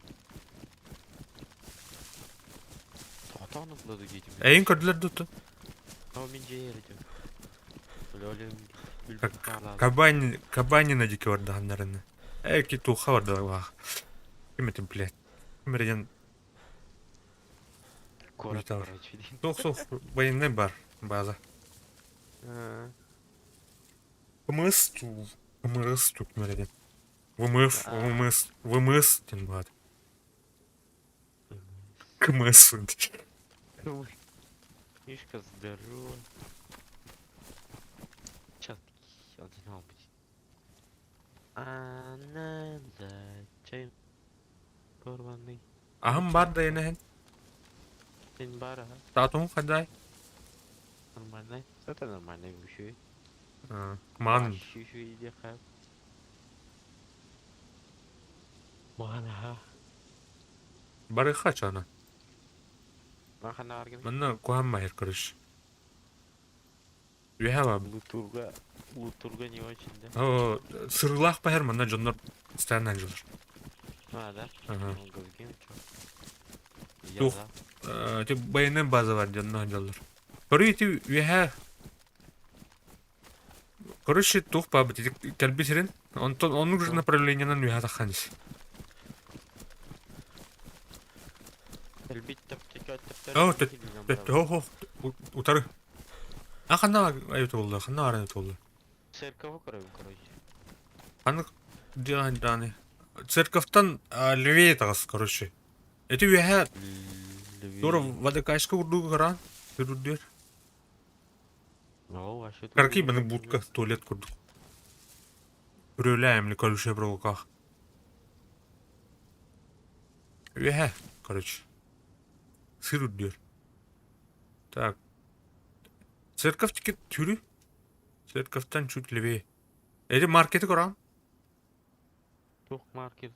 Тоқтаан ыллады диэтим. Эйин көрдүлэр дуттун. Ama мен жер едім. Өлем. Кабани, Кабанина диэки бардаҕыннарына. Э, ки туохха бардалаах. Ким этим, блядь? Ким эрэ Куорат Витал. короче дии. Суох, суох, военный бар, база. КМС, КМС тут ким ВМФ, ВМС, ВМС диэн баҕат. КМС. Мишка, здорово. Сейчас один будет. А нам зачем порванный? Аһым бар да энэһин. Син бар аха. Татун хадай. Нормальный. Это нормальный еще. Ман. Еще иди хап. Ман аха. Бары хачана. Махана аргын. Манна куһан маһир көрүш. Үөһэ бар. Лутурга, лутурга не очень, да? О, сырыылаах баһар манна дьоннор постоянно дьылар. А, да? Ага. Ну, газгин, чё? Я Туох за. Ити военный база бар дьонно дьаллар. Көрү ити үөһэ Короче, туох баабыт ити кэлбит сирин. Онтон оннук же направлениенан үөһэ таххан ис. Элбит төптөкө Оо, төптөр Хо хо утары. А ханна айыт болду, ханна араны болду. Церковь көрөбүн, короче. Ханнык даны. Церковьтан левее таҕыс, короче. Эти үөһэ туора водокачка курдук караан, үрдүөр. Карки баны будка, туалет курдук. Үрөлээмли колючая проволоках. Үөһэ, короче. Сыр үрдүөр. Так. Церковь тики түрү. Церковьтан чуть левее. Эти маркеты көрөм. Тух маркет.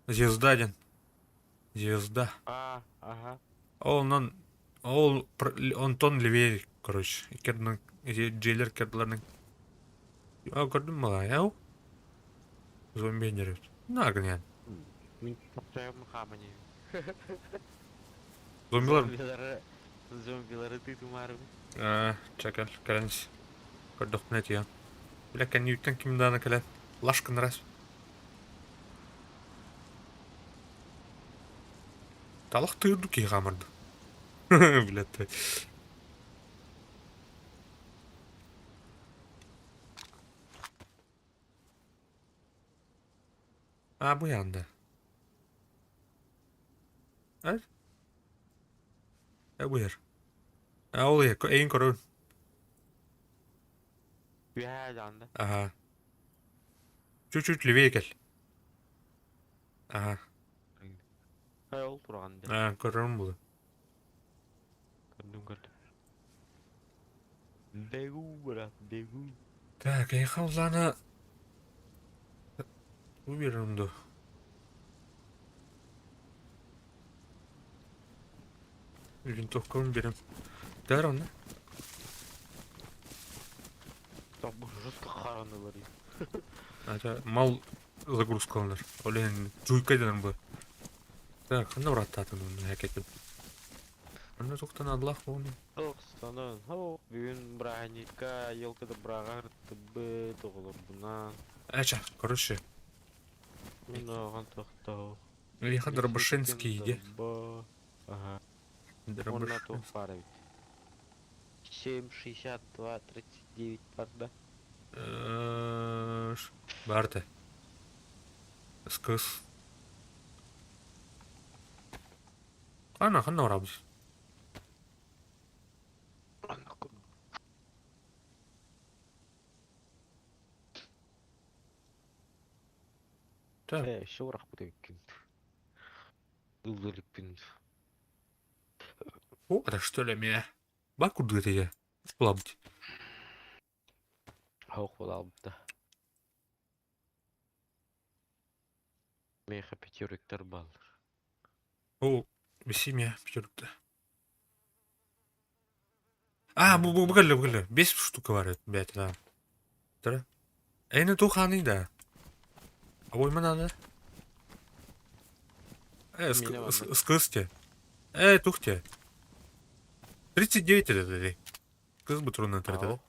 Звезда один. Звезда. А, ага. Ол онон ол онтон левее, короче. Иккердинэн дьиэлэр иккердилэринэн. А көрдүм малай, ау. Зомби нервит. На гынян. Мин тохтойом хаамани. Зомбилар Зомбилары зомбилары тыытымаарым. Чакал кэлэн көрдөхпүнэ этиэм. Бile кэннииттэн ким даана кэлэн лаш гыннарас. Талах тыырду киһи хаамарды. Блядь. А bu yandı. Evet. E bu yer. E ол эйин көрөн. Үөһээ даанда. Ага. Чуть-чуть левее кэл. Ага. Ай ол тураган да. А, көрөрүм булу. Көрдүм көрдүм. Бегу, брат, бегу. Так, эйха улаана уберем ду. Винтовкабын берем. Där онно. Так бу жестко харанылар. Это мал загрузкаланар. Олен жуйка дэнэр бу. Так, ханна бараттаатын онно хэкетин. Онно туохтан адлаах буолуну. Ох, санан. Хо, бүгүн бырааһынньыкка елкада бырааҕа ырыттыбыт оҕолорбунаан. Эча, короче, Мин оҕон тохтоо. Лиха Дробышинский иди. Ага. Онна туох Дробышинский. баар эбит. 7, 62, 39 бар да. Барта. Скыс. Ханна, ханна барабыз. Так. Э, еще урахпыт эбиккин. Ыллырыкпын. О, это что ли меня? Бар курдук этэ Булабыт. Хоох буолаабыта. Миэхэ пятериктар бааллар. О, бесимия пятерка. А, бу бу бу бу Бес штука бар, блядь, да. Тара. Эйне туханы да. Обойма надо. Э, Меня манна. скысте. Э, тухте. 39 это, это. Кыз бутруна Ау. это.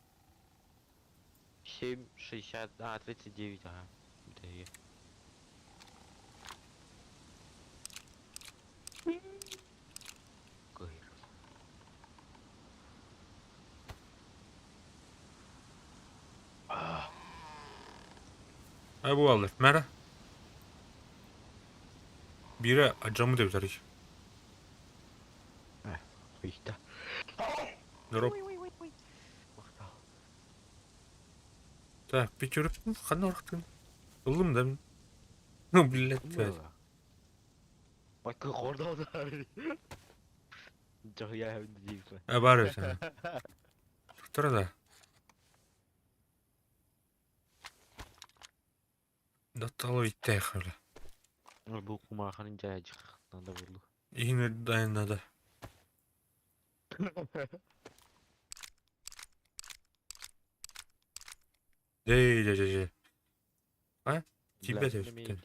7, 60, а, 39, ага. Дэйи. Кыһыр. Ай бу аллар. Мэра. Биирэ адьаммыт эбит Ыйта. Дроп. Так, пятеркин ханна орахтын? Ыллым да. Ну, блядь. Ой, хордоодо. Дьоһуйа дииппэ. А бар это. Тура да. Даттало иттэх öyle. Бу кумааханын дьаадьых надо булду. Иһин дайын надо. Дей, дей, дей, А? Тибет эбиттэн.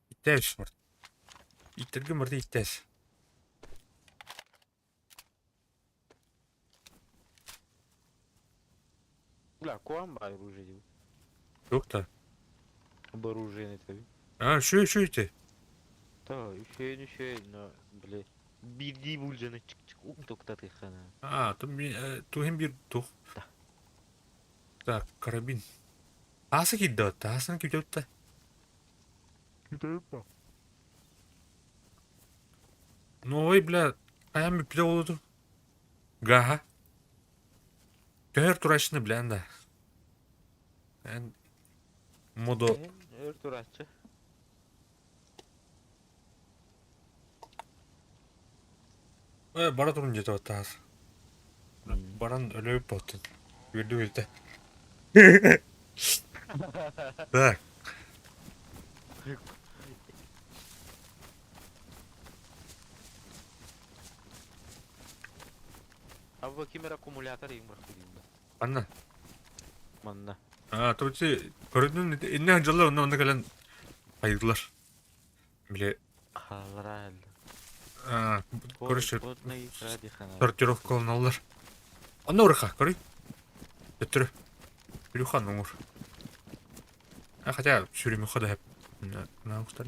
Иттээс морт. Иттэргэ морты иттээс. Бля, куан бар оружие дии. Yok да. Оборужение таби. А, şu şu ити. Та, үчүгэй үчүгэй, но, бля, биирдии буулдьаны чик-чик ук-туктатыаххына. А, туһин bir тух. Да. Так, карабин. Аса киирдэ таасына күүтэ Новый, бля, хайаан бүппүтэ буолуо Гаха. Төһөр тураччыны билэн да. Эн модо Өр турааччы. Э, бара турун диэтэ таас. Баран өлөбүт буолтун. Үөрдү үөрдэ. Так. А бу ким эрэ аккумулятор иҥ бырахтыгын Анна. Манна. А, то көрүнүн инне дьыллар онно онно кэлэн хайдылар. Бile Хааллара эллэ. көрүшүр Кодный радихана. сортировка ылыналлар. Онно уруха, көрүй. Төттөрү. Үрүхан оҥор. А хотя сүрүмүхэ да на устар.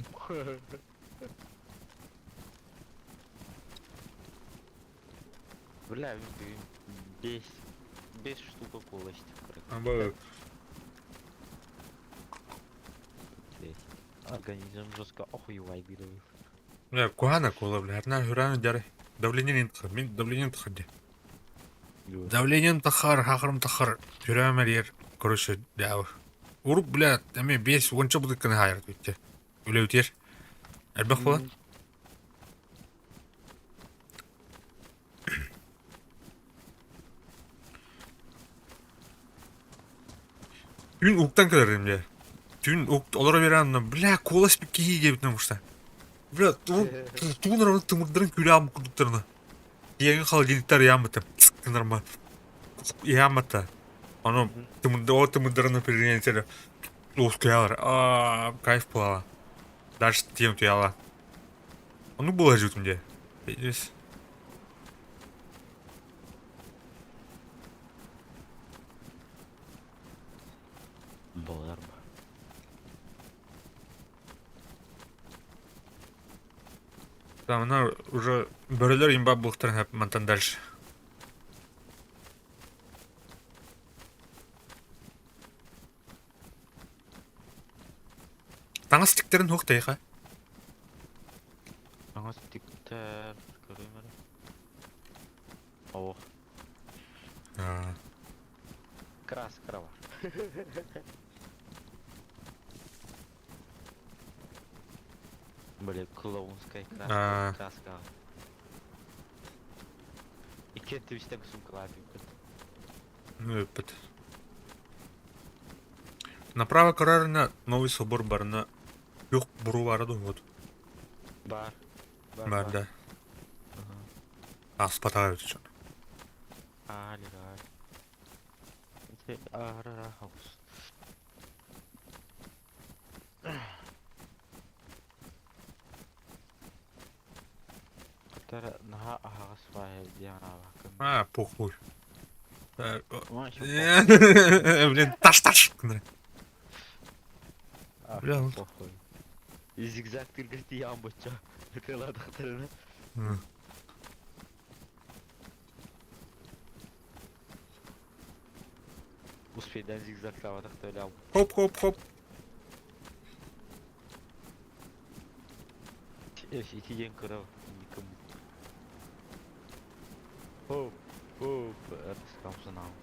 Бля, бес, бес штука колости. Аба Организм жестко охуевай бировый. Бля, куһаана кола, бля, арна хүраны дьары. Давление тахар, мин давление тахар де. Давлением тахар, хахарым тахар, хүрәм эрийэр, короче, дьаабы. Урук, бля, эми бес уонча бутыкканы хаайар бүтте. Үлэбитиэр. Элбэх буолан. Түүн уктан кэлэрим дьэ. Түүн ук олоро биэрэн бля, куолас киһи диэбитинэн муста. Бля, тугун эрэ тымырдарын күлэҕим курдуктарына. Ийэҥ холодильниктар ыйааммыта. Гынарма. Ыйааммата. Ону тымырда ол тымырдарына перегенетер уускуйалар. Аа, кайф буолала. Дальше тиэм туйала. Ону буола жутум дьэ. Видишь? Болар Там она уже бөрөлөр имба буолуохтарын мантан дальше. Таҥас тиктэрин суох тэйиэхэ. Таҥас тиктэр көрүм эрэ. Оо. Аа. Краска бар. Бля, клоунская краска. Аа. Краска. Иккиэн тибистэн сумкалаах бүппүт. Ну, эппит. Направо карарына новый собор барына yok буру бара вот. Бар. Бар, Бар да. Аспатаға өтүчү. Аа, легаль. Ити ара хаус. Тара наха аһаҕас баайа диэн аабаккын. А, похуй. Блин, таш-таш! Бля, ну. Похуй. Зигзаг тырга тиийэн боччо. Ытыаладахтарына. Успейдан зигзагтаабатах өлөм. Хоп-хоп-хоп. Ити диэн кыра кым. Хоп, хоп, артыскамсынаам.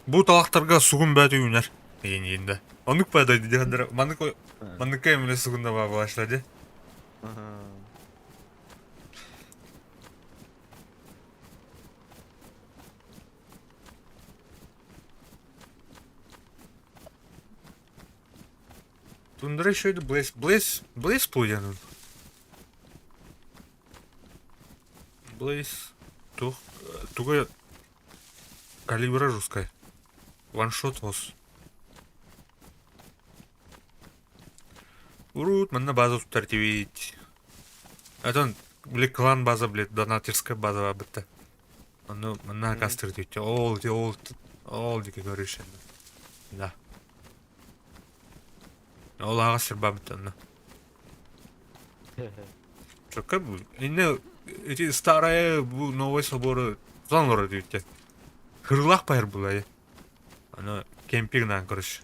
Бу талахтарга сугун бөөтө үүнэр. Иин да. Оннук баа дойду маннык манныкка эмиле сугун да баа буолааччылар дии. Тундра еще это Блейз. Блейз. Блейз пуйден. Блейз. Тух. Туга калибра жесткая. Ваншот ос. Урут, манна база туттар тибит. Атон, били клан база, блядь, донатерская база бытта. Ону манна кастыр тибит. Ол, ол, ол дике көрүшен. Да. Ол аҕа сырбабыт онно. Чөкө бу. Инне эти старая бу новый соборы тутан олорор диэбиттэр. Кырыылаах байар булай. Аны кемпигынан көрүш.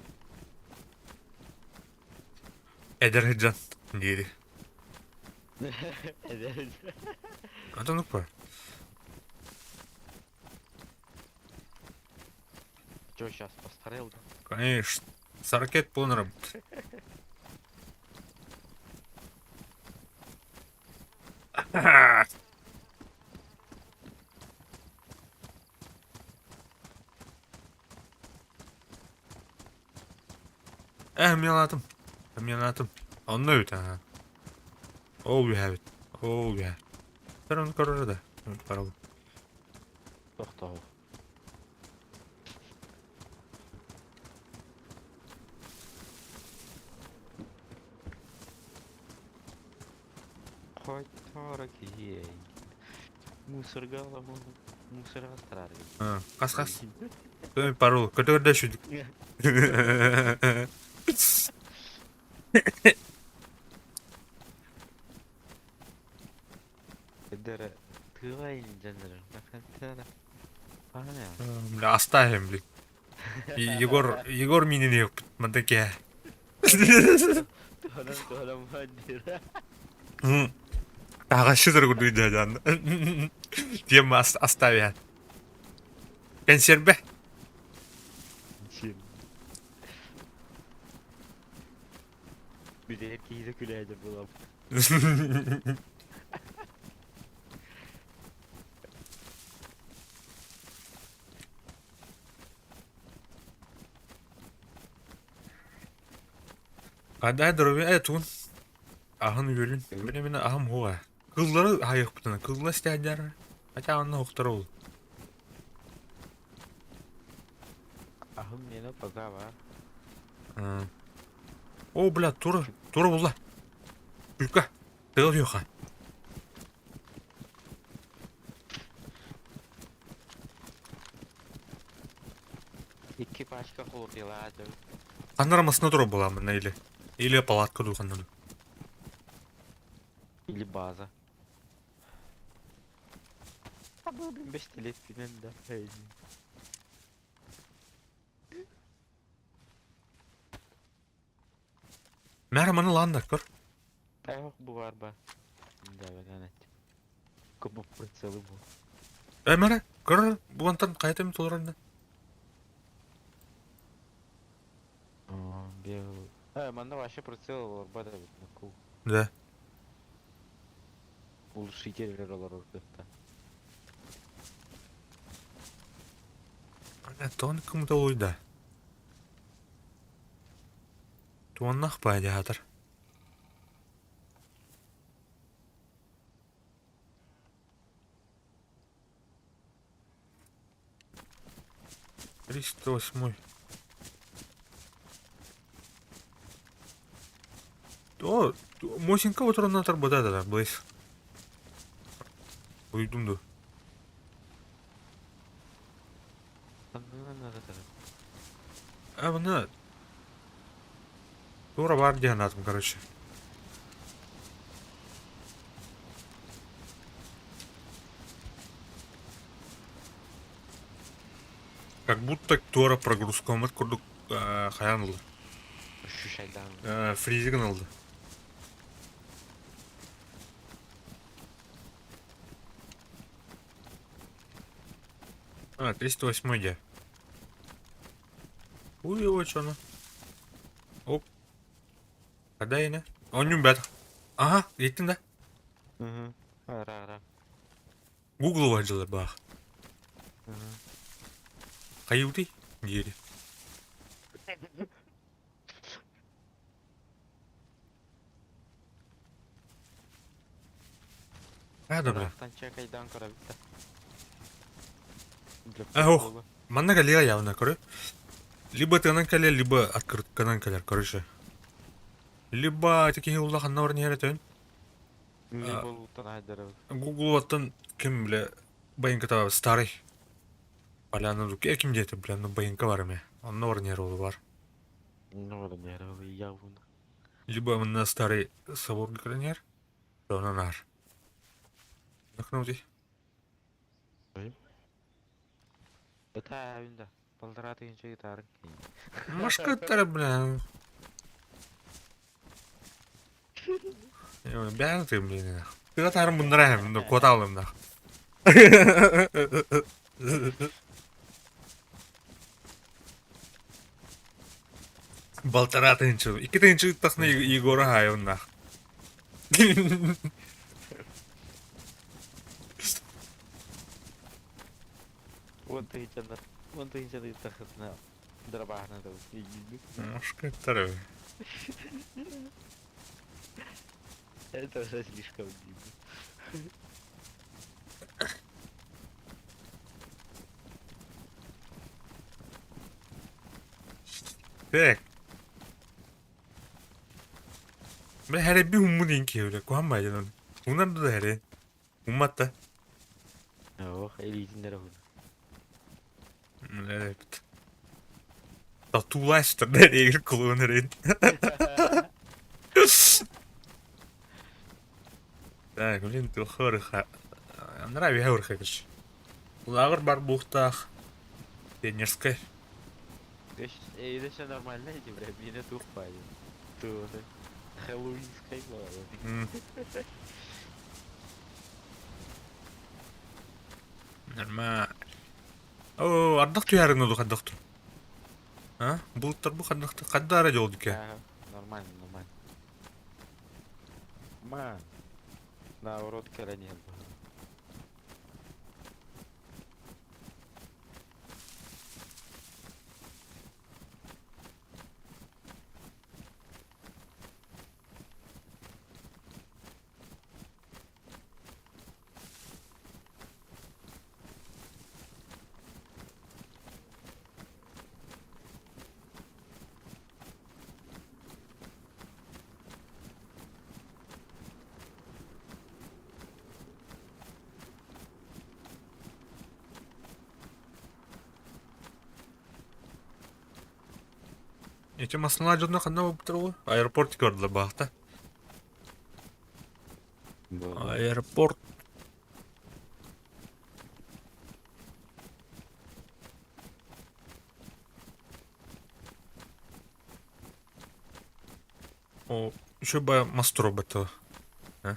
Эдэр сылдьан диэри. Эдэр. Антон укпа. Чё, сейчас постарел, да? Конечно. Сорокет полный работает. Э, мелатым. Мелатым. Онно үт, ага. Ол үһэбит. Ол үһэ. Тэр оны көрөр да. Парал. Тохтоо. Хотора киһи мусорга мусорга астарар Хас хас. Парол. Көтөрдө шүдүк. Эдэр тыла инженер. Бля, оставим, блин. Егор, Егор минини мантаке. Таҕашы курдук дьадан. Тема оставят. Консерве. Бүтэһик киһитэ күлээдэ булам. Адай дрове э туун аһын үөлүн биле мин аһым хуга кыллары хайыхпытына кылла истээдэр хотя онно хохтор ол Аһым миэнэ пока баар. О, бля, тура, тура булла. Күлкэ, тыал юха. Икки пачка холотилаатым. Ханнара масына тура буламына или или палатка ду ханна. Или база. А был блин бестилетпинен да. Мэр маны ландар көр. Эх, бу бар ба. Да, бэлэн Кому прицелы бу. Э, мэрэ, көр, бу антан хайатым толорон да. Белый. Э, манна вообще прицел олорбат эбит, наку. Да. Улучшитель олорор кытта. Тон кому-то да. Туоннах баадиатар. 308-й. О, Мосинка вот ровно да, да, Блейз. Уйдум дуо? Ханныгынан аратара? А мына тура бар диэн аатым, короче. Как будто туора прогрузкаммыт курдук хайаан ылла. Ощущайдаан. Фризигин ылла. А, 308 дьэ. Уй, чоно. Оп. Когда ина? Онньум бэт. Ага, иттин да? Угу. Ара, ара. Гуглова дьылар баах. Угу. Хайыутый? Диэри. А, добре. Ыраахтан чекайдаан көрөбүт да. Для Ох, прикола. манна кэлиэ явно, көрө. Либо тыынан кэлиэ, либо открытканан кэлэр, короче. Либо ити киһи улаханна баран иһэр этэн. Либо луутан айдарабыт. Гуглаттан ким бile байыҥката старый поляна ким диэтэ бля ну байыҥка бар эмэ онно баран иһэр уолу бар. Ну, баран иһэр явно. Либо манна старый соборга кэлэн иһэр, онон аар. Нахнути. Это да. Полтора тысячи гитары. Машкаттара, бля. Бэйэн тыым блин. Тыга таарым bunlara hem, ну кот алым да. Балтара тыынчы. Икки тыынчы ыттахна Егора хаайыннах. Уон тыһыынчаны уон тыһыынчаны ыттаххытына дырабааһына да Машкаттара. Это уже слишком длинно. Так. Бля, хэрэби hummu диэн киһи бля, куһаҕан баайдын оны. Унар да хэри. Уммат да. Ох, илиитин эрэ уһун. Эпит. Татулаштыр да эгер кулуун эрин. Так, блин, туха Нравится урхакыш. Лааҕыр бар буохтаах. Пионерскай. Это все нормально, эти, бля, меня тух палит. Тоже. Хэллоуинская глава. Нормально. О, ардах түһәрин оду хаддах А? Булуттар бу хаддах хаддара жолдуке. Нормально, нормально. Ма. Наоборот, кэлэн иһэр Эти маслана дьонно ханна буолбуттар Аэропорт көрдүлэр баахта. Аэропорт. О, еще бы мастурбата. А?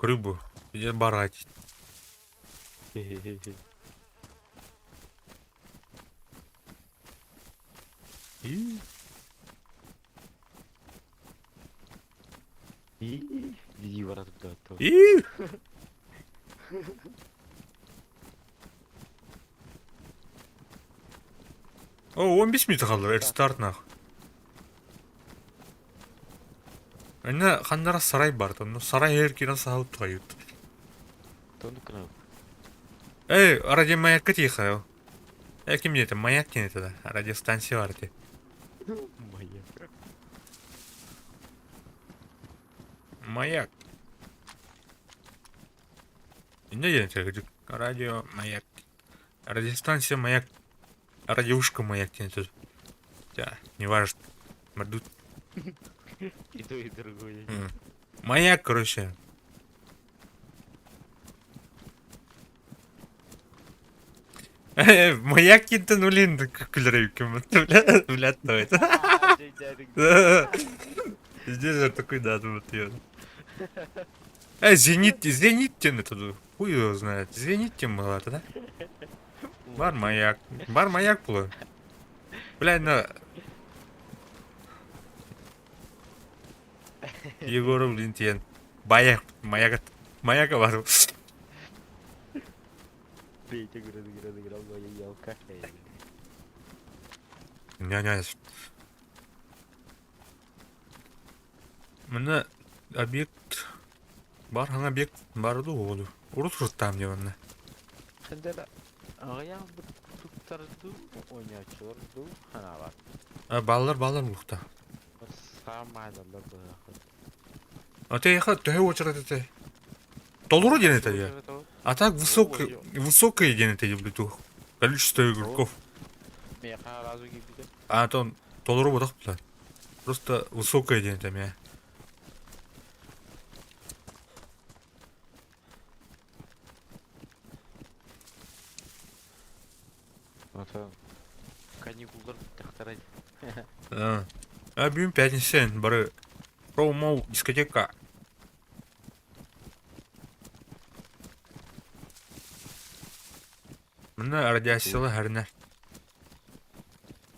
Рыбу. Где барать? И... И... О, он бес минут қалды, рестарт нах. Инна ханнара сарай бар, ну сарай эр кирен сахалып тугайыт. Эй, ради маякка тихо. Э, ким это? Маяк не это, радиостанция бар ти. Маяк. Маяк. Инньэ диэн этэ радио маяк. Радиостанция маяк. Радиушка маяк диэн этэ. Да, не важно. Мордут. И то, и другое. Маяк, короче. Маяк диэнтэн улин күлэр эбиккин блядь, то это. Здесь же такой да, вот я. Зенит, Зенит диэн это хуй его знает. Зенит диэн буолаата да? Бар маяк. Бар маяк буолар. Бля, на... Егоров блин диэн. Маяк, маяк, маяка бар. Петя град град град моя елка. Не-не. Манна объект бар хаҥа объект баар дуу оҕолу урут уруттаам диэн манна. Хандара аҕыйах туттар дуу, оонньооччулар дуу ханаабат. А, бааллар бааллар муухта. Саамаадалар быһаахыт. А тэйэхэ төһө уочарат этэй? Толору диэн этэй. А так высокое, высокое диэн этэй блин количество игроков. Миэхэ сразу киирбитэ. А то толору бодох бла. Просто высокое диэн этэ эмиэ. Ата каникулдар бүттэхтэрэ. А, а бүгүн пятница бары Роу-моу дискотека. Манна радиациялар хәринэр.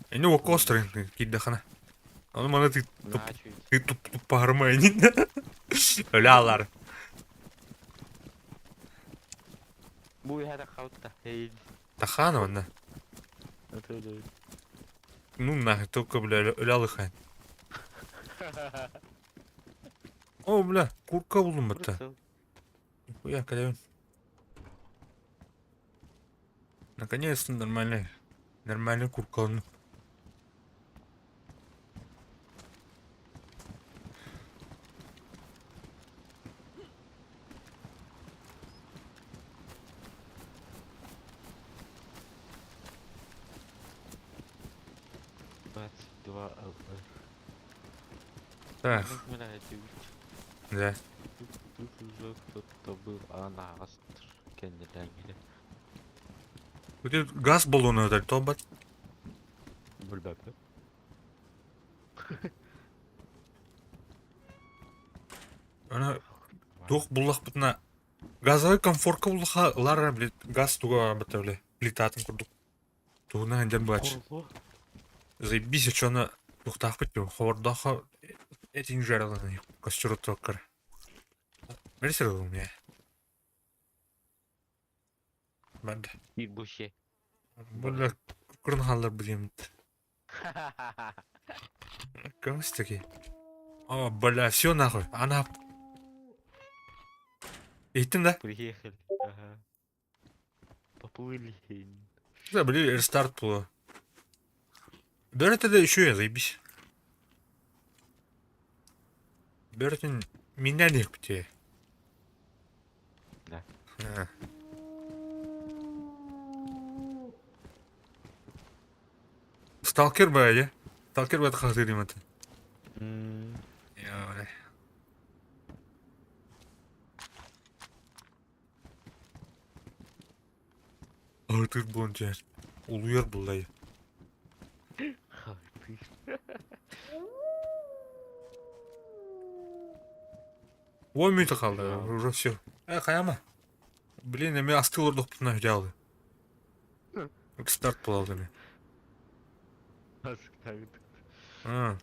Ини уокка остарын киирдэххинэ. Ону маны ты туп ты туп туппаһарыма инин. Өлө алар. Бу иһэ таххабытта. Тахаана манна. Ну нахуй, только бля өлө алыхайн. О, бля, курка булдум бытта. Нихуя, кэлэбин. Наконец-то нормальный, нормальный куркаланным. 22 ЛР. Так, да. Тут уже кто-то был, а на кэннилээҥҥэ. Тут газ баллону это тобат. Билбэппин. Ана туох буллахпытына газовый комфорка буллаха ылар блин газ туга бата бля плитатын курдук туһунан сылдьан бач заебись очону туохтаахпыт дуу хобордоохо этиҥ жарыланы костер Бэрсэр ылым ээ. Барда. Ебуще. Бля, курун хаалларбыт диэммит. Көмүс таки. О, бля, все нахуй. Она... Иһиттин да? Приехали. Ага. Поплыли. Да, блин, рестарт было. Да это да еще я заебись. Бөртүн миннэн иһиппитэ. Да. Сталкер баайа. Сталкер баайа хасыр иматы. Ытыр буолан түһэр. Улуйар буллай. Уон мүнүүтэ хаалла, уже все. Э, хайама. Блин, эми астыы олордохпутуна дьаалы. Старт буолалла эми. А,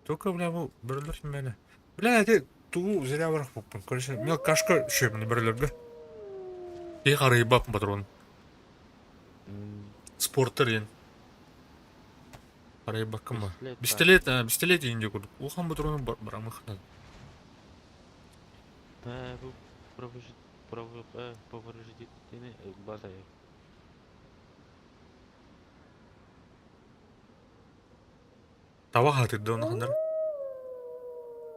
только, бля, бу бөрөлөр симмээнэ. Бля, эти тугу зря барах буппун. Короче, мелкашка үшөмүн бөрөлөргө. Киһи харыйбап патрон. Спортер диэн. Харыйбаккын ба. Пистолет, пистолет диэн курдук. Улахан патрону барамыхтан. Таба хатырды онахандар.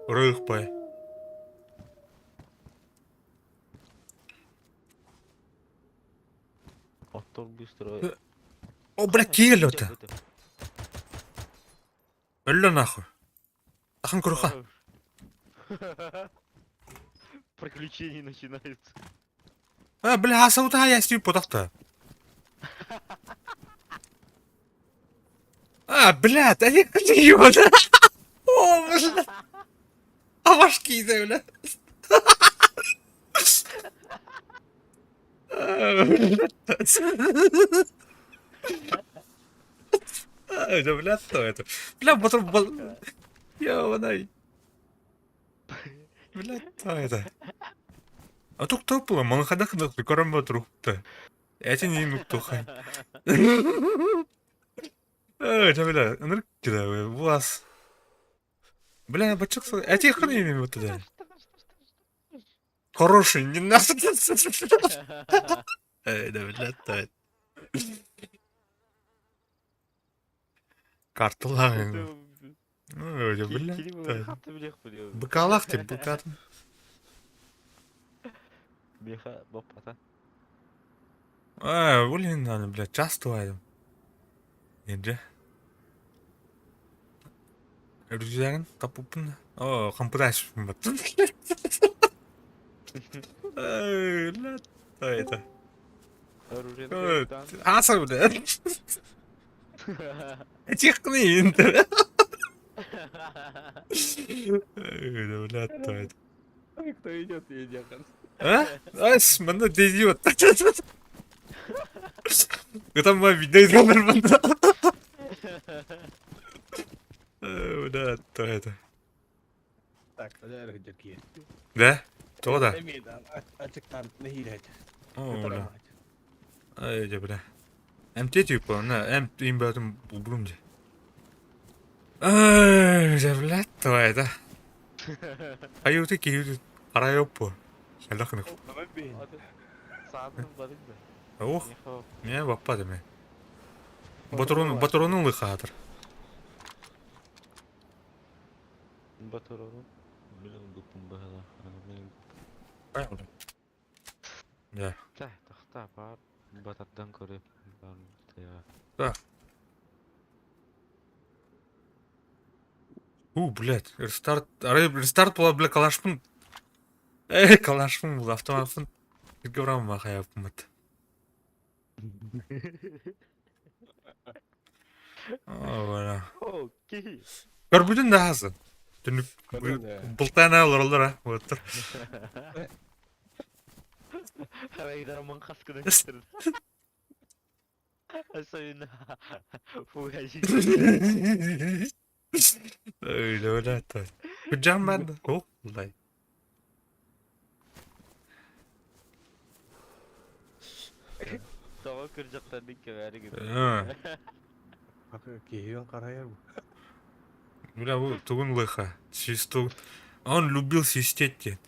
Ырыых бай. Мотор быстро. О, бля, киирэл это. Өллө нахуй. Тахан куруха. Приключения начинаются. А, бля, асаута я стою потахта. А, блядь, а я ебана. О, бля. А башки, бля. Да, бля, что это? Бля, потом... Ебаный. Бля, что это? А тут кто было? Малахадах да кором батрухта. Эти не нуктухай. Э, бля, ынырык вас. Бля, бачок, эти хрен вот туда. Хороший, не надо. Э, да, бля, то. Карталар. Ну, бля. Быкалах ты, быкат. Меха, боппата. А, блин, надо, бля, часто айдым. Енді. Рюкзагын тапыппын. О, хампырашпын бат. Эй, бля, это. Оружие. Аса, бля. Техны енді. Эй, бля, то это. Кто идет, едят. А? Ас, манна идиот. Это мой видео манна. Бля, то это. Так, подожди, Да? То да. Ачыктан нэһиилэт. О, бля. Ай, дьэ, бля. МТ типа, на, М имбэтим булбурум дьэ. Ай, дьэ, бля, то это. Айуты киһи арайоппу. Элэхнэх. Саатын барык да. Ох, меня баппа деме. Батурун, батурунун лыхаатыр. Батурун. Билен дупун бахала. Да. Та, тахта бар. Батардан көріп. Да. У, блядь, рестарт. Арай, рестарт була, бля, калашпын. Эй, калашпын был, автоматпын. Грам махаяпмыт. О, бля. Окей. Көрбүтүн да хасы. Түнүк былтана олороллор а. Вот. Арайдар маңқас күні кетірді. Особенно фугажи. Ой, бля, то. Күджам бар. О, лай. Тоға кіржақтан кәбәрі кеп. Киһиэн карайар бу. Бля, бу тугун лыха. Свисту. Он любил свистеть те.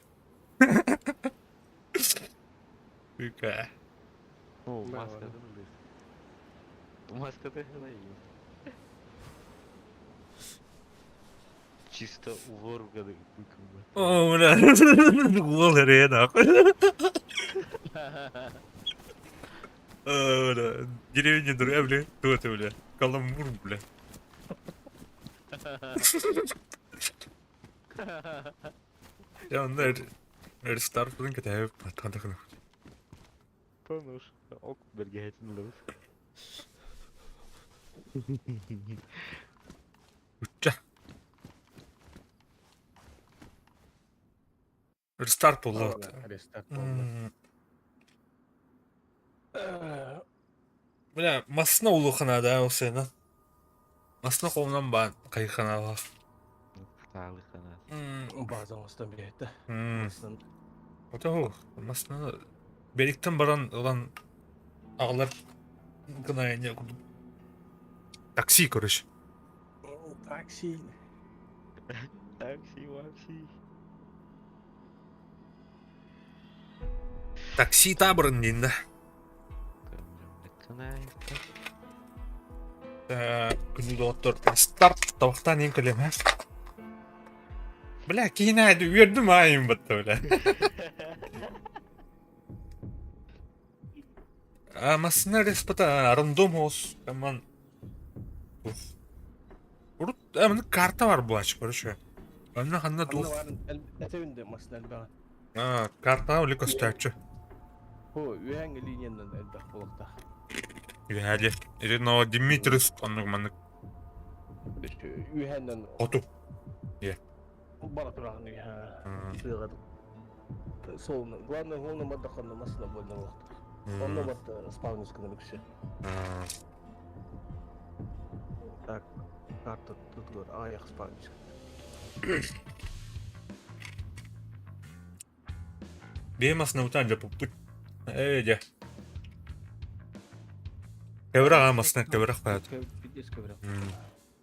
Какая. О, маска Маска ты Чисто увор годы. О, бля. Гол арена. О, бля. Деревня другая, бля. Кто это, бля? Каламбур, бля. Я онда рестарт бұдың кітабы патқандықын. Понуш. Ок, бергәйтін лөс. Уча. Рестарт болды. Рестарт болды. Бля, масына улухана да ол сені. Масына қолынан ба қайхана бар. Сағлықана. База оңостон биэтэ. Ото масына бериктен баран ылан ағалар гына не такси короче. Такси. Такси, вакси. Такси табырын дейін да. Күнү доҕоттор старт табахтаан иин кэлиэм Бля, киинэ үөрдүм аайым батта бля. А массыына респата рандом оҕус коман Урут маннык карта бар буолааччы, короче. Онно ханна Ханна туох баарын этэбин да массыына элбэҕэ. А, картаҕа үлэ көстөөччү. Хо, үөһээҥҥи линиянан элбэх буолуохтаах. Үөһээ диэ. Ити но Дмитрис оннук маннык Үөһээннэн хоту. Диэ. бара тураҕын үөһээ тыаҕа солно. Главное, холно маддаханна массыына буолна буолуохтаах. Онно батта спавнисканы үксэ. Так, карта тутугар аҕыйах спавниск. Биир массыынабытын алдьаппыппыт. Ээ дьэ. Кэбирэх аа массыына кэбирэх баҕайы. Пиздец кэбирэх.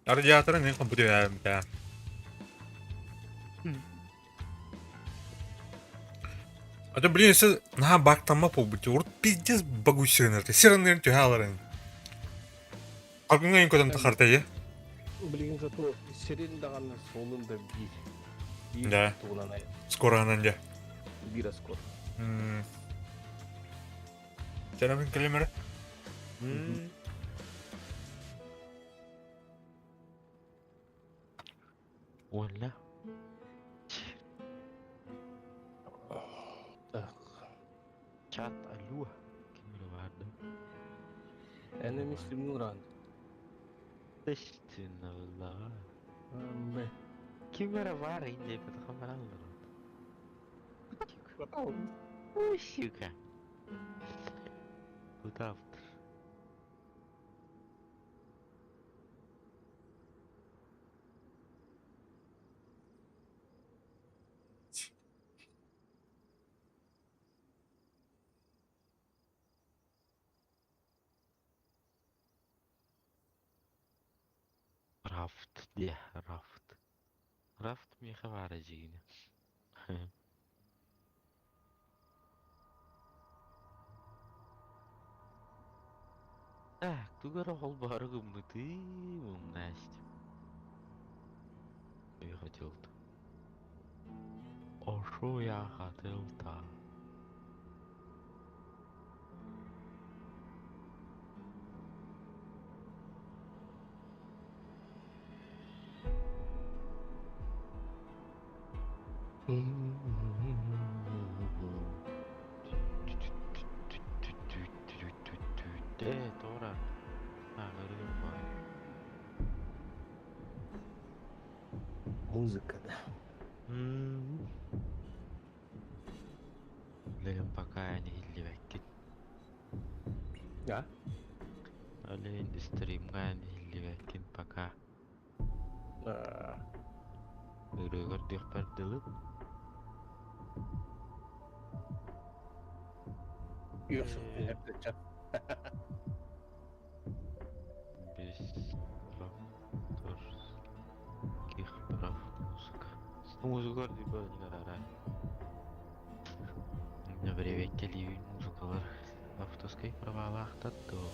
Радиаторы мин компьютерым да. А то, блин, если наһаа бактамма буолбут, урут пиздец багуй сиренерте. Сиренерин түһэ аларын. Аргыҥҥа көтөн тахарта дии. Билигин зато сирин даҕаны суолун да биир. Биир Да. тугунан айан. Скоро дьэ. Биир оскор. Чэнэмин кэлимэрэ. Уонна Так. Чат алло. Ким эрэ баар да? Enemy Simulran. Естественно, Б. Ким эрэ баар индейбэтэх бараллар. Ой, сука. Тут автор. Рафт диэ, рафт. Рафт миэхэ баара дьиҥинэ. Так, тугу эрэ холбоһору гыммытым, Настя. Я хотел-то. А шо я хотел-то? Ээ, туора. Ааҕарыам баай. Музыка, да. Билигин пока иһиллибэккин. А? Ол иһин стримҥа иһиллибэккин пока. А, Ырыа көрдүөхпэр дылы. Үөхсүн Без авторских прав музыка. Музыка көрдүк Приветкэлиибин музыкалар авторскай правалаахтар дуо?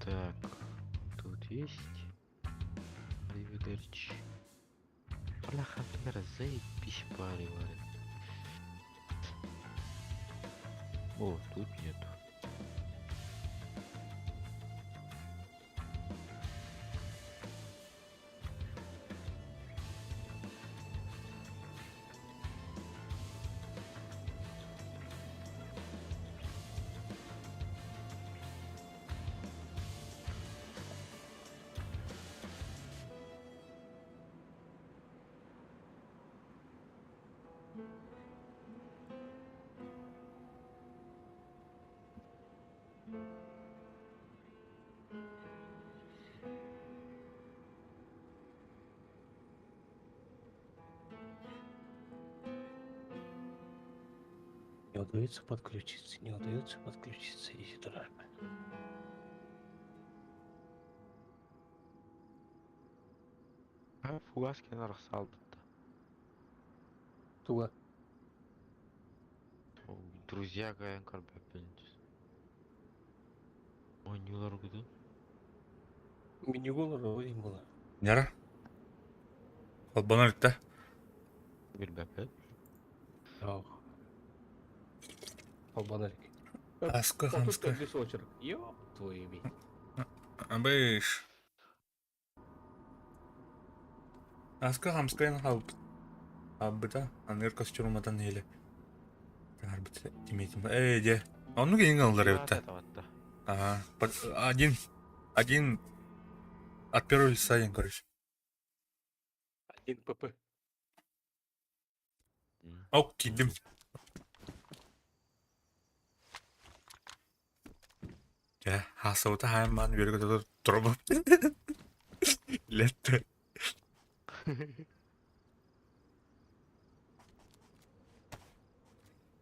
Так, тут есть Аривидерчи. Бляха, заебись париварит. О, тут нету. Не удается подключиться, не удается подключиться, иди туда. А, фугаски арахсалбыт. Туга. Друзья кайан көрбөппүн. Оонньуулар гыды. Миниголор ойын была. Нера? Холбонор да. Билбэппин. Ох. Холбонор. Аска Отут хамска. төрдүс очерк. Ёп твою мать. Абыш. Аска хамскайын хаалбыт. Хаалбыта. Аныыр костюматан нэһилэ. Таһаарбыт тимиэтим. Ээ, дьэ. Оннук иҥ ыллар эбит та. Ага. Один. Один от первого лица один, короче. Один ПП. Ок, киирдим. Дьэ, хаасабыта хаайан үөрэ-көтө турабын. Летте.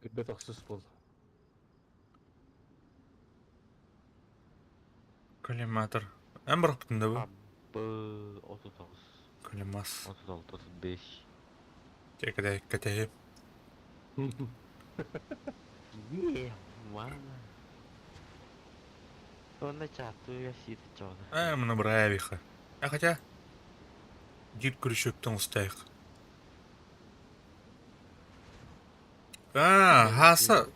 Үрбэт охсус буол. Коллиматор. Эн бырахпытын да бу? Абы 39, Коллимас. 36, 35. Чэ, кэтэһ кэтэһиэм. Е, мама. Уонна чааттыы сиир чоҕуна. Ээ, муну быраабиха. А хотя, диир күрүчүөктэн устайык. Аа, хааса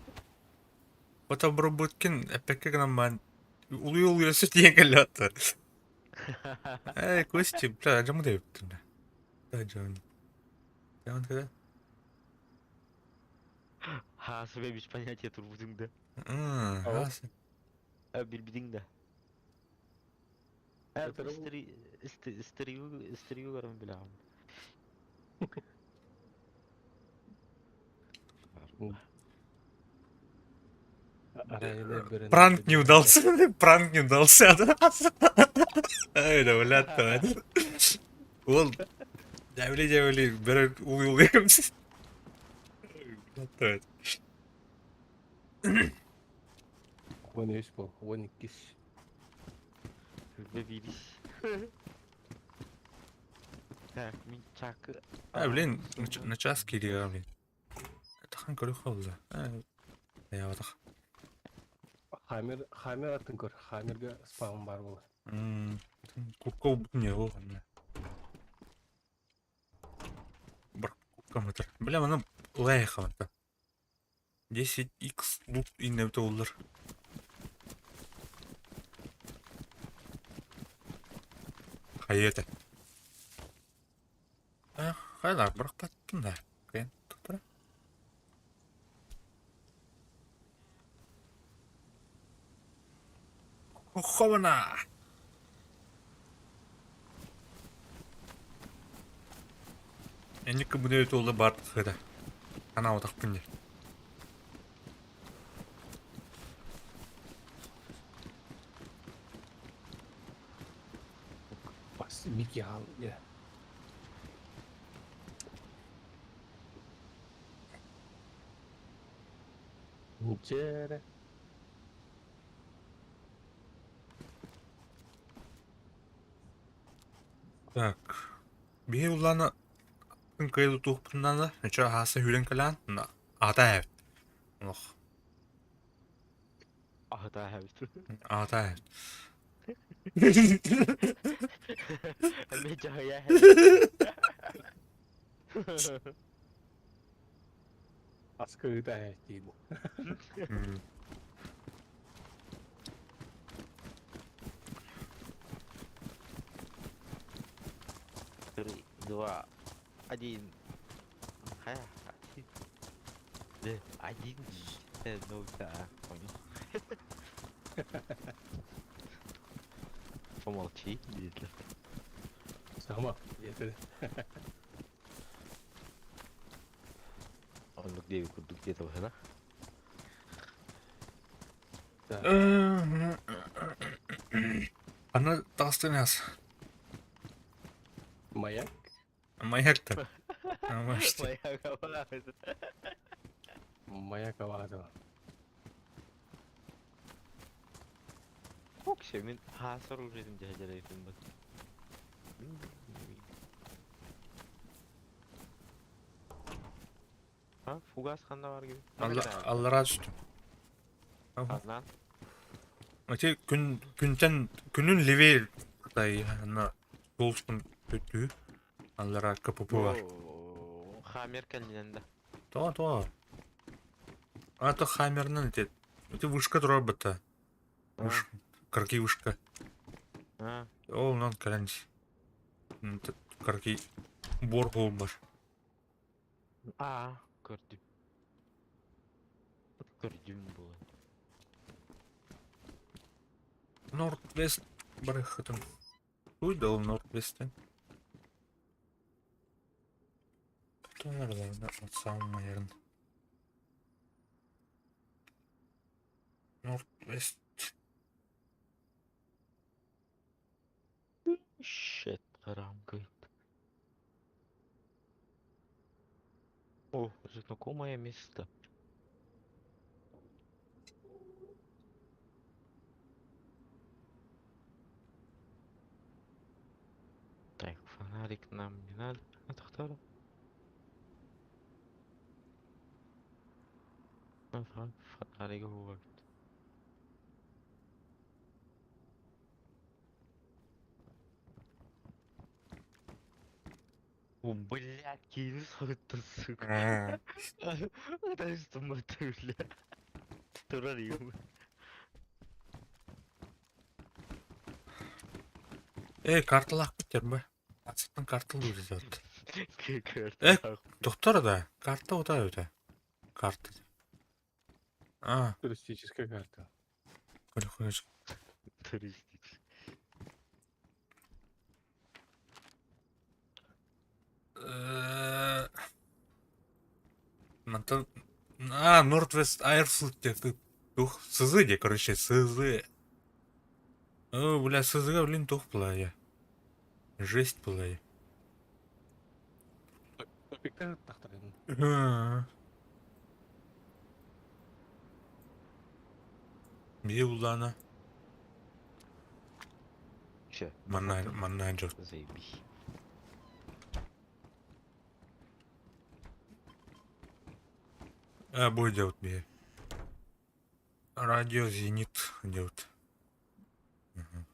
Отобробуткин эппэккэ гынан баран улуйа-улуйа сытыйан кэллэ Ээ, Костя, бля, дьоҥҥо да эбиттин да. Дьон. Дьон кэлэ. Хаасыбе без понятия турбутуҥ да. Хаасы. Билбитиҥ да. Стрию көрөн билэҕин. Пранк не удался. Пранк не удался. Ай, да, блядь, Ол дьэбили дьэбили бэрэ улуйулуйум. 13 был, 12. Бэбирис. Так, мин чакы. А, блин, на час кириэҕэ, блин. Тахан көрүөх хаалла. Айаабатах. Хаммер, Хаммер атын көр. Хаммерга спаун бар буолар. Курка не ол Бар курка Бля, маны лайхавата. 10x лук иннебите уллар. Хайа этэ. Хайлар бырахпаттым да. Кыайан туттара. Хована! Энник бүнэ туолла бар хыта. Ана отақпын де. Бас Микки Хал, я. Ничere. Так. Биһи улаана кыайы тутуохпутунан да, хааса хүрэн кэлээн, аата эбит. Олох. Аата эбит. Аата эбит. Эмиэ дьаһайа Аска ыыта эһэттиин. Три, два, один. Хайа, один. Да, один. Ну да, понял. Помолчи, диэтэ. Сама, диэтэ. Оннук диэби курдук диэтэ быһына. Аны таҕыстын ас. Маяк? Маяк-то. Маяк Маяк аваатыла. Вообще, мин хаас оружиетын дьэһэ бат. А, фугас ханна бар gibi. Аллараа түстүм. Азнан. Ити күн күнтэн күнүн левее тай ана толстун өттүү аллараа КПП бар. Хаммер кэннинэн да. Тоҕо, тоҕо? А то хаммерынан ити. Ити вышка турар бытта. Выш... Кыракый вышка. А, Ол онон кэлэн кыракый буор буолбар. а, көрдүм. Көрдүм буолан. Норд-Вест барыххытын. Туй да ол Норд-Вестен. Саммайарын. Норд-Вест. Shit, харамкает. О, знакомое место. Так, фонарик нам не надо. Это кто? Фонарик вот. О, блядь, киһини соһутта, сука. Это что мы бля. Турар юм. Э, карталаахпыт дьарба. Ацыттан карталыыр дьот. Э, доктор да, карта ута өтө. Карта. А, Туристическая карта. көрө Туристическая. Мантан... А, Нордвест Айрфлут диэн тух сызы диэ, короче, сызы. О, бля, сызыга, блин, тух была я. Жесть была я. Топиктар тахтарын. Бие буллаана. Че? Манна, манна дьон. Заебись. А, бой делать бие. Радио Зенит делать. Мгм.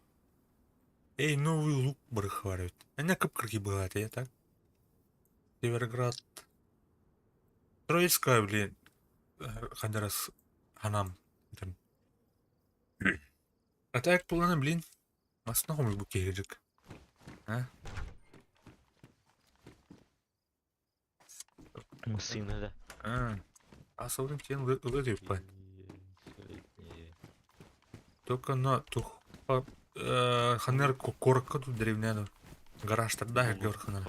Эй, новый лук барыхваривает. Она кып-кырки была, это я так? Северград. Троицкая, блин. Хандарас Ханам. Там. А так булана, блин. Масна хомус бу киһирик. А? Массыына да. А. Асылдың сен ылы деп Только на тух ханер корка тут древняну. Гараж тогда гөр ханар.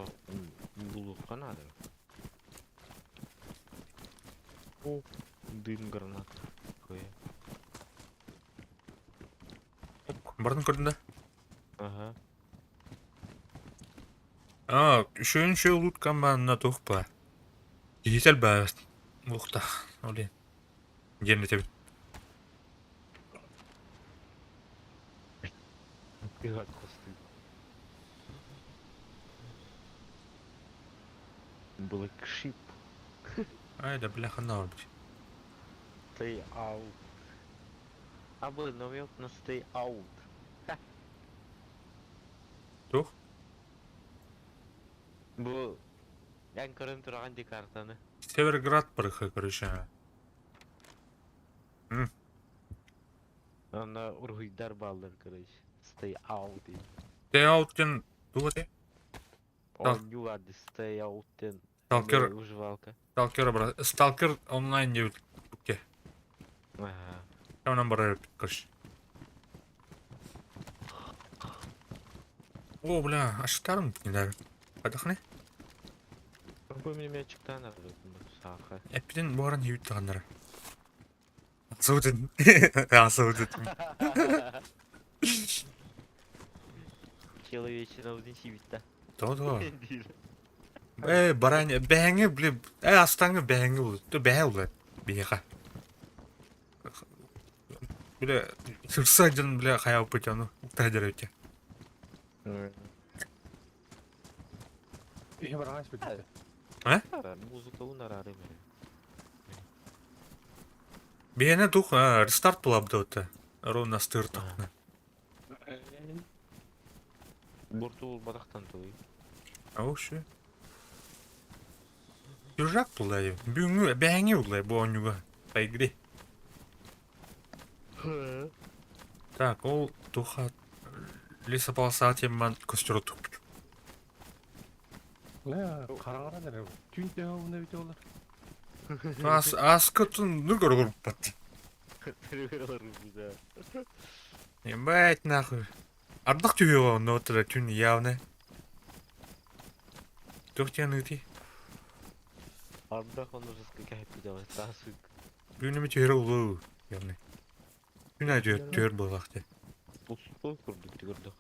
Булуққа надо. О, дым гранат. Хуя. Бардың көрдің да? Ага. А, үшінші лут командна тухпа. Дигитал ба. Ухта. Блин. Диэн этебит. Пират хосты. Black Sheep. Ай да бляха на блядь. Stay out. А блин, намек на stay out. Тух? Бу Эн көрөн тураган ди картаны. Северград барыха, короче. Ана уруһуйдар бааллар, короче. Stay out диэн. Stay out диэн туох этэй? Оонньуу ди stay out диэн. Сталкер, Выживалка. Сталкер, брат. Сталкер онлайн диэбит букке. Ага. Онон барар короче. О, бля, аштарым не даже. Подохни. Бу мин мячиктан саха. Эппитин буоран хийбит таҕаннара. Асыбытын. Асыбытын. Человечина один сибитта. То-то. Э, барань, бэһэҥи, били, э, астаҥы бэһэҥи булут. То бэһэ булат. Биһиэхэ. Бля, сырса дьон, бля, хайалпыт ону. Укта дьэрэ Иһэ бараҕас бүтүтэ. Музыка унарары мен. Биһиэнэ тух рестарт булабыта ровно астыыр тахна. Борту батахтан туй. А вообще? Чужак булла Бүгүҥҥү бэһэҥҥи булла бу оонньууга по игре. Так, ол туха лесополоса темман костер туппут. Нэ, хараҥаран эрэ. Түүн төһө уна бүтэ олар. Ас аскытын нүгөр олорбат. Ебать нахуй. Ардах түһүөҕэ онно отра түн явно. Туох диэн ыытый? Ардах он уже скакает тасык. Бүгүн түһэрэ улуу явно. Күн аайы түһэр, түһэр буоллах дии. Пустой курдук түгөрдөх.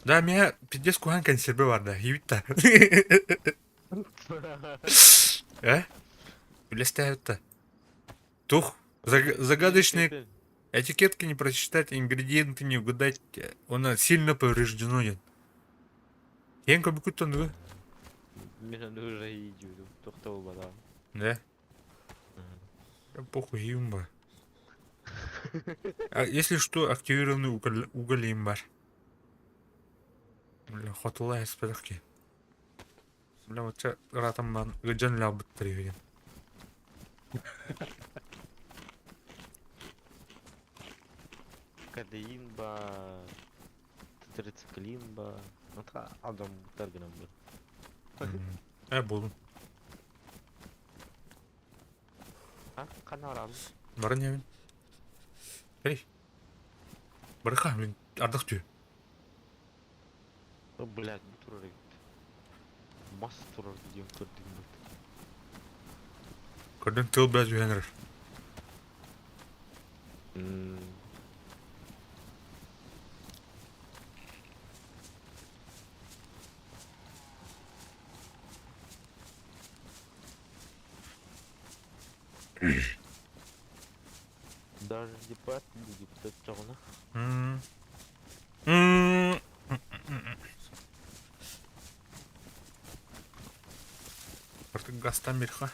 Да, миэхэ пиздец куһаҕан консервы бар да, хиибит да. Э? Үлэстээбит да. Тух, загадочные этикетки не прочитать, ингредиенты не угадать, она сильно повреждено диэн. Эн көбүкүт оннугу? Мен ону уже иидьүүрүм, тохтобулбатаҕым. Да? Похуй юмба. А если что, активированный уголь, уголь имбар. Бля, хотула эспэтэхки. Бля, вот ыраатан баан ыдьан лаабыттар үһү Кадеин ба, тетрациклин ба, адам гынан бар. Э, булдум. А, ханна барабын? Баран иһэбин. Эй. Барыха, мин ардах тү. О, блядь, бу турар эбит. Мас турар диэн көрдүм бит. Көрдүн тыл бэс үһэн эрэр. Даже депат будет оччоҕуна. М. М. Артык гастан бирха.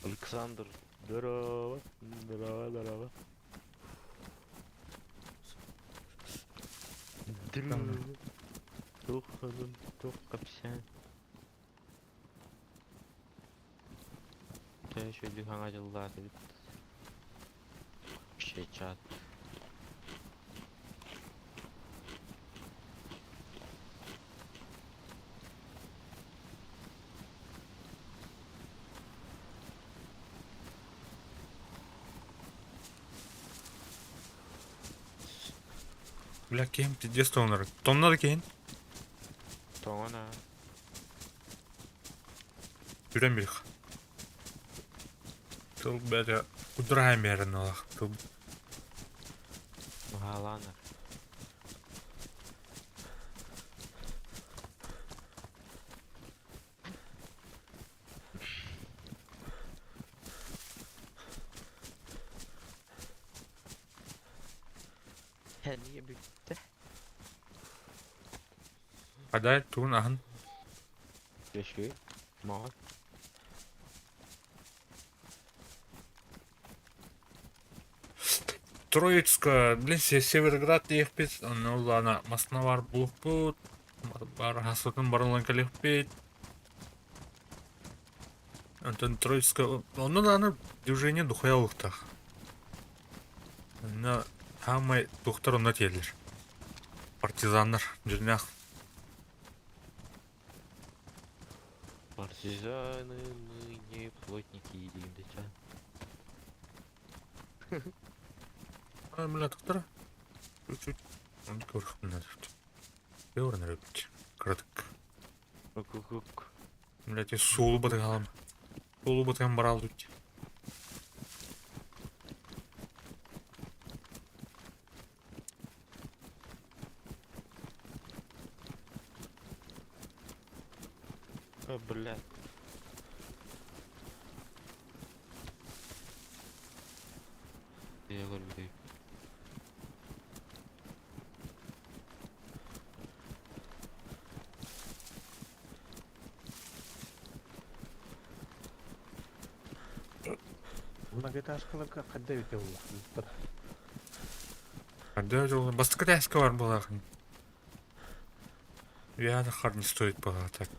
Александр, здорово, здорово, здорово. Здорово. Туох ханын, туох кэпсээн. Чэ, үчүгэйдик саҥа дьыллаатыбыт. Чат. Бля, киһим пиздец тоҥнор. Тоннор киһин. Тоҥон аа. Үрэн бирих. Тыл бэйэтэ кудураһан биэрэн олох тыл. Маһаалаанар. Эмиэ бүттэ. Адай тугун аһын. Үчүгэй. Маҕан. Троицка, блин, Североград диэхпит, онно улаана масына бар булукпут, бар хасытын барылан кэлиэхпит. Онтон Троицка, онно даҕаны движение духуя олуктаах. Онно хаамай тухтар онно тиэллэр. Партизаннар, дьиҥнээх. Партизаны мы не плотники диэн да Бля, тохтора. Чуть-чуть. Он көрөхпүн Көрөн Кыратык. Ок-ок-ок. Блядь, суолу батыгалам. Суолу батыган барал тут. О, блядь. Я говорю, Многоэтажкаларга хайда эбитэ буолла? Хайда дьол бастакы тээскэ бар буолаахын. Үөһэ таххар не стоит буолаа так.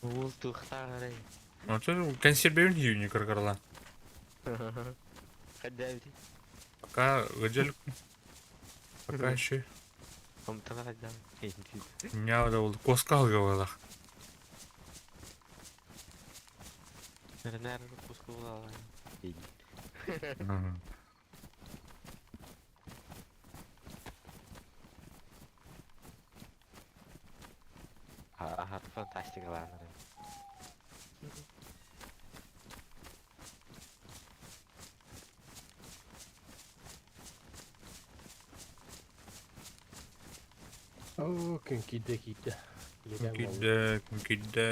Уол туохтаах эрэй. Онтон консервебин хийвни кыргырлаан. Хайдаа эбитий? Пока ыдьал пока еще Амтана хайдаа. Ньаа да ол куоска алгабалах. Нэр куска булаалаан. Аһар фантастикалаанар. Оо, күн киирдэ киирдэ. Күн Илээн буолла. киирдэ, күн киирдэ.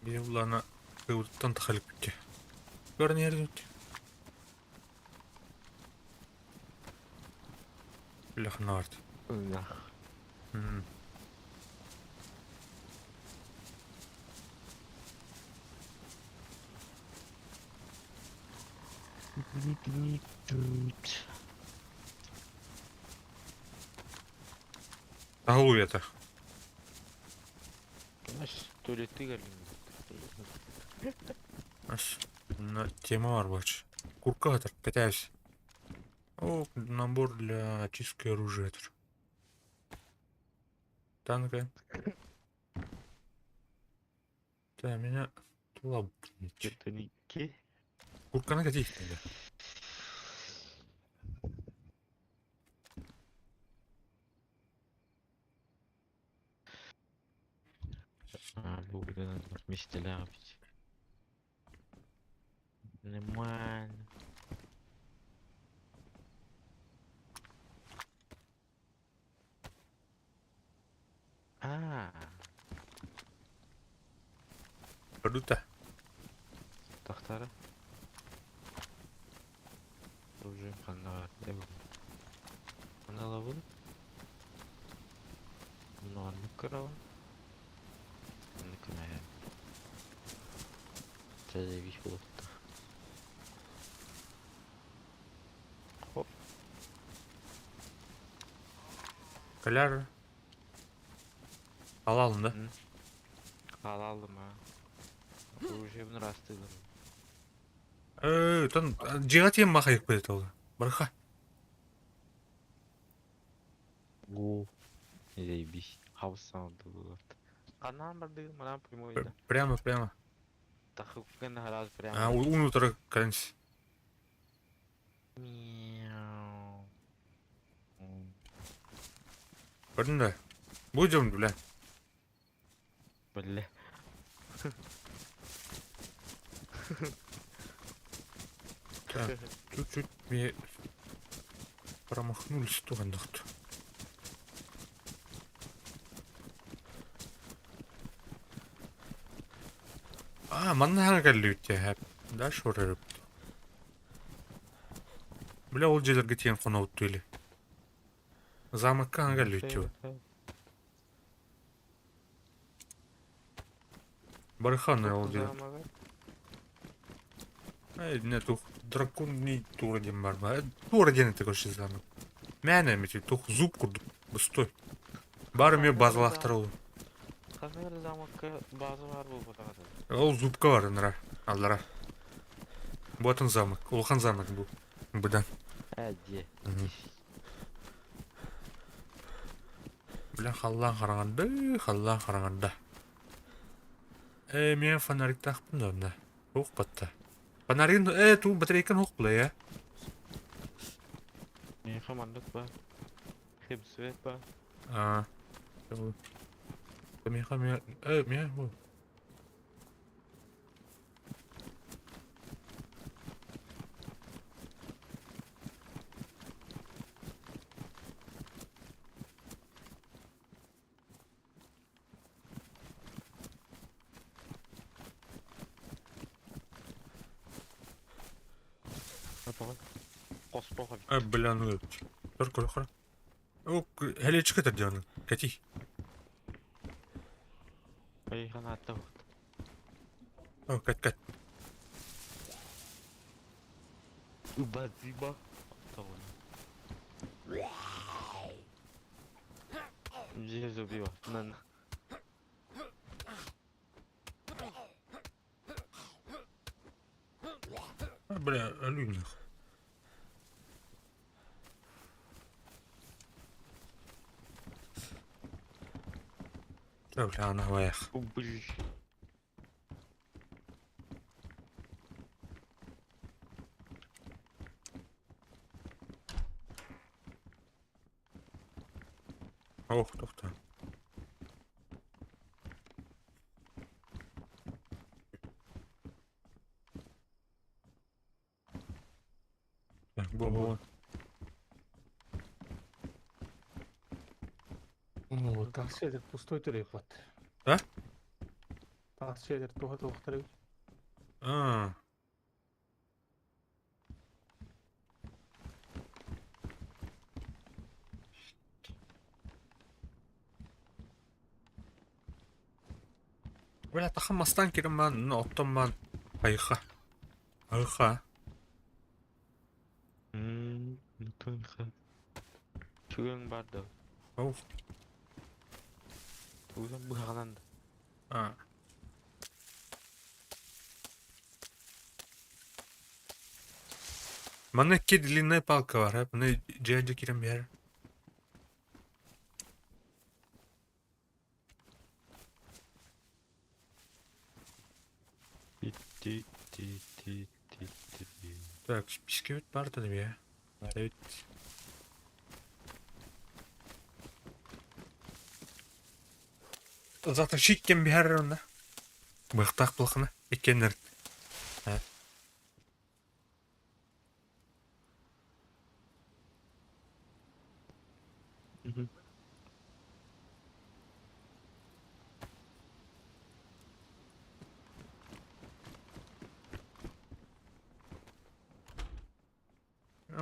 Биир улаана кыыбыттан тахалык Көрөн иһэрбит. Үлэхнаарт. Аһыл уйата. Туалетты кэллим. Ас. На тема бар больше. Курка так катаюсь. О, набор для очистки оружия. Танка. Да, меня тула Чертаники. Курканы катить надо. А, бу гынан мистелях бит. Нормально. А, Круто. тахтара. Оружием ханна Ханналабын. Норм кырабын. Оннук Заявить болуктаах. Хоп. Коляр. Алалын да? Хаалалым аа. Оружиебин ыраастыыллар. Э, тон дьиэҕэ тиийэн махайыкпыт ол. Барха. Го. Заебись. Хаус саунд булат. Канаан бардыгын манан прямой да. Прямо, прямо. Тахыккын раз А, прямо. унутары кэлэн. Мяу. Көрдүң да? Будем, бля. Бля. Так, чуть-чуть мне промахнулись тугандахт. А, манна кэллүүтэ. Дальше орырып. Бля, ол жерлерге тиен қонаутты или. Замокка кэллүүтэ. Барханы ол жер. Ай, не тух дракон не тура дем бар ма. Тура ден это короче замок. Мәне мети тух зуб курдук. Бустой. Бар ме базалахтар ол. Ханна замокка база бар бу Ол зубка бар нара. Аллара. Буатын замок. Улахан замок бу. Быдан. Әде. Бля, халлаан хараҥарда, халлаан хараҥарда. Ээ, миэхэ фонариктаахпын да онно. Туох батта? Фонаригын ээ, туу батарейкан суох булай ээ. Миэхэ маннык баар. Хипсвет баар. Аа. Миэхэ миэхэ ээ миэхэ Хоспох эбит. Э, бля, ну Көр, көр, көр. О, хэлечка тардианы. Кати. Айхан аатта О, кат, кат. Убазиба. Дьиэ убила. На. А, бля, алюминих. Да, бля, она ваях. Убыл. Ох, тохта. Так, бу Ну, таас сиэлэр пустой төрөйбөт. А? Таас сиэлэр туһа туохтар эбит. А. Бля, тахан мастан кирим ман, ну, оттон ман. Айха. Айха. Тунха. Чүгэн бар да. Оу. Туган быһаҕынан да. А. Манна икки длинная палка бар, э? Маны дьиэ кирэн биэр. Ти ти ти ти ти ти. Так, бисквит бар да бе. Evet. Завтра шиккен биһэр онна. Быхтаах булхана иккеннер.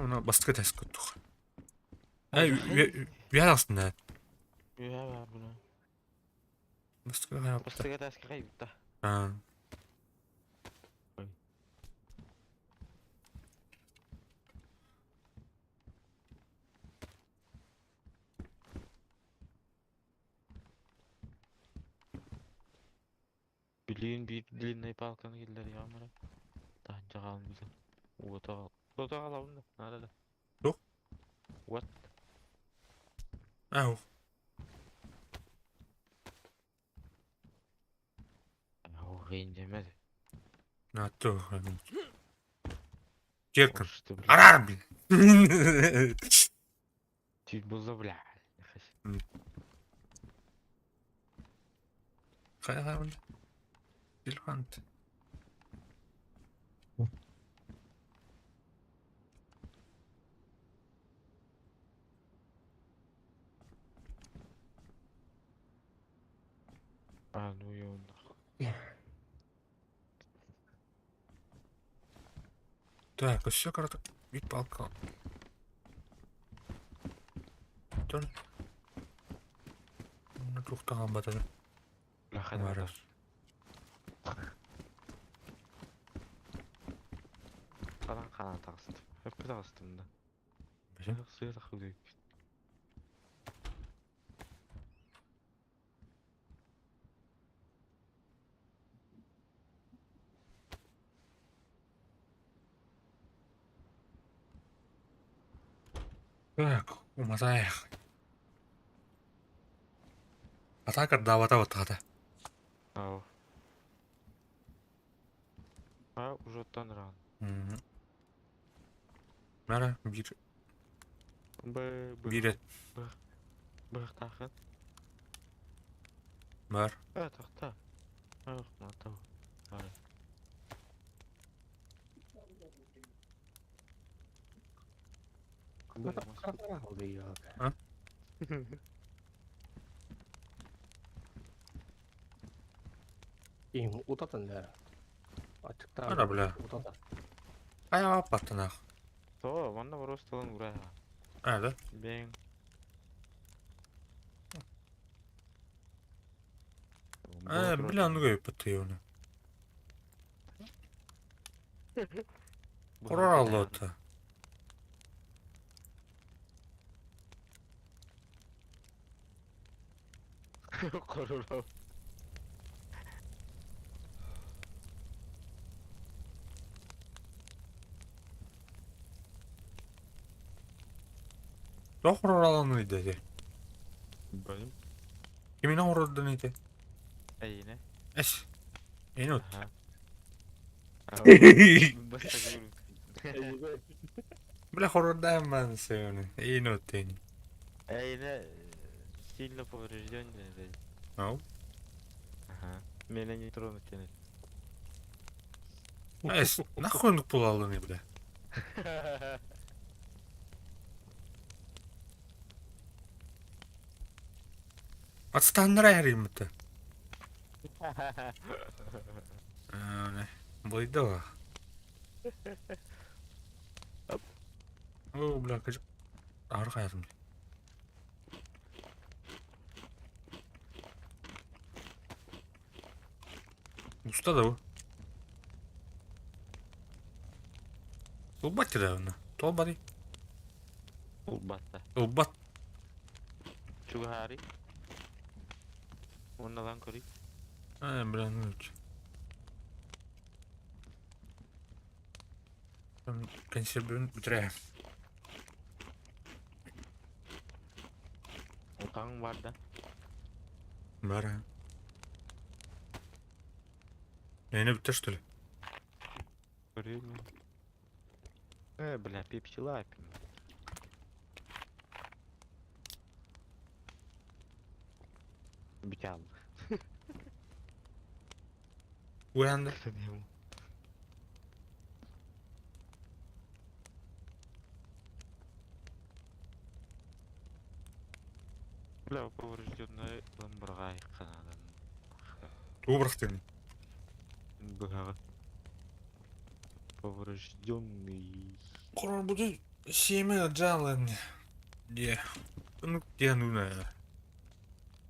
Оны бастыкы тэс куттух. Ай, үһэ Үһэ бар буна. Бастыкы хайапта. Бастыга таска кайбытта. Аа. Билигин биир длинный палканы киллэриэҕим эрэ. Таһырдьа хаалан бүтэн. Уота хаал. Уота хаалабын да, наада да. Туох? Уот. Аа. Оо, индемэт. Наатто. Киркан. Что, блядь? Арар, блин. Чуть было, бля. Хайа хайа. Телефон. А, ну и он нахуй. Так, все коротко. Бит палка. Тон. Тухтаҕан батары. Бля, хана Барар. Хадан хана таҕыстым. Өппө таҕыстым да. Сыа тахы Так, уматайх. Атака давата баттаата. Ау. А, уже оттон ран. Мара биир Б б биир б быһахтаахын. бар. Э, тохта. Ах, матау. Бар. А? Им утатан лэр. Ачыктаан. Ара, бля. Утатар. Айа паттанах. То, манна просто он ура. А, да? Бен. А, бля, ну гай паттайона. Кораллота. Королов. Тоқ хораланы dedi. Benim. Kimin horordan idi? Эйне. Эс. Эни от. Ага. Бля хорордан мен сене. Эни от эни. Эйне сильно поврежденный. Ау. Ага. Меня не тронуть тянет. Эс, нахуй он пулалыны, бля. Отстаннара эриммити. Бойдова. О, бля, кажу. Арқайым. Usta da bu. Ulbat да оны. Толбади. Улбатта. Ulbat. Чугари. Оннан кори. А, бля, ну. Консервін бітіре. Отаң бар да. Бар. А. Не бітті, что ли? Көрейін. Э, бля, пепси лапин. Битян. Уянды. Бля, поврежденный ламбаргай канадан. Тугу бырахтын. Бля. Поврежденный. Корон буду семя джалан. Де. Ну, где ну на.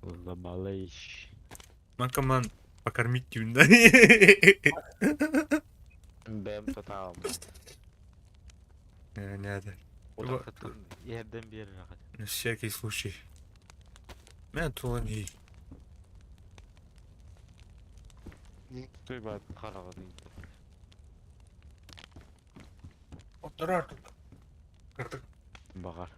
Лабалейш. Макаман покормить тюнда. Бэм тотал. Не, не, Ерден бері рахат. на всякий случай. Мен тулан ей. Той бат қараға дейді. Отырар тут. Кырдык. Бағар.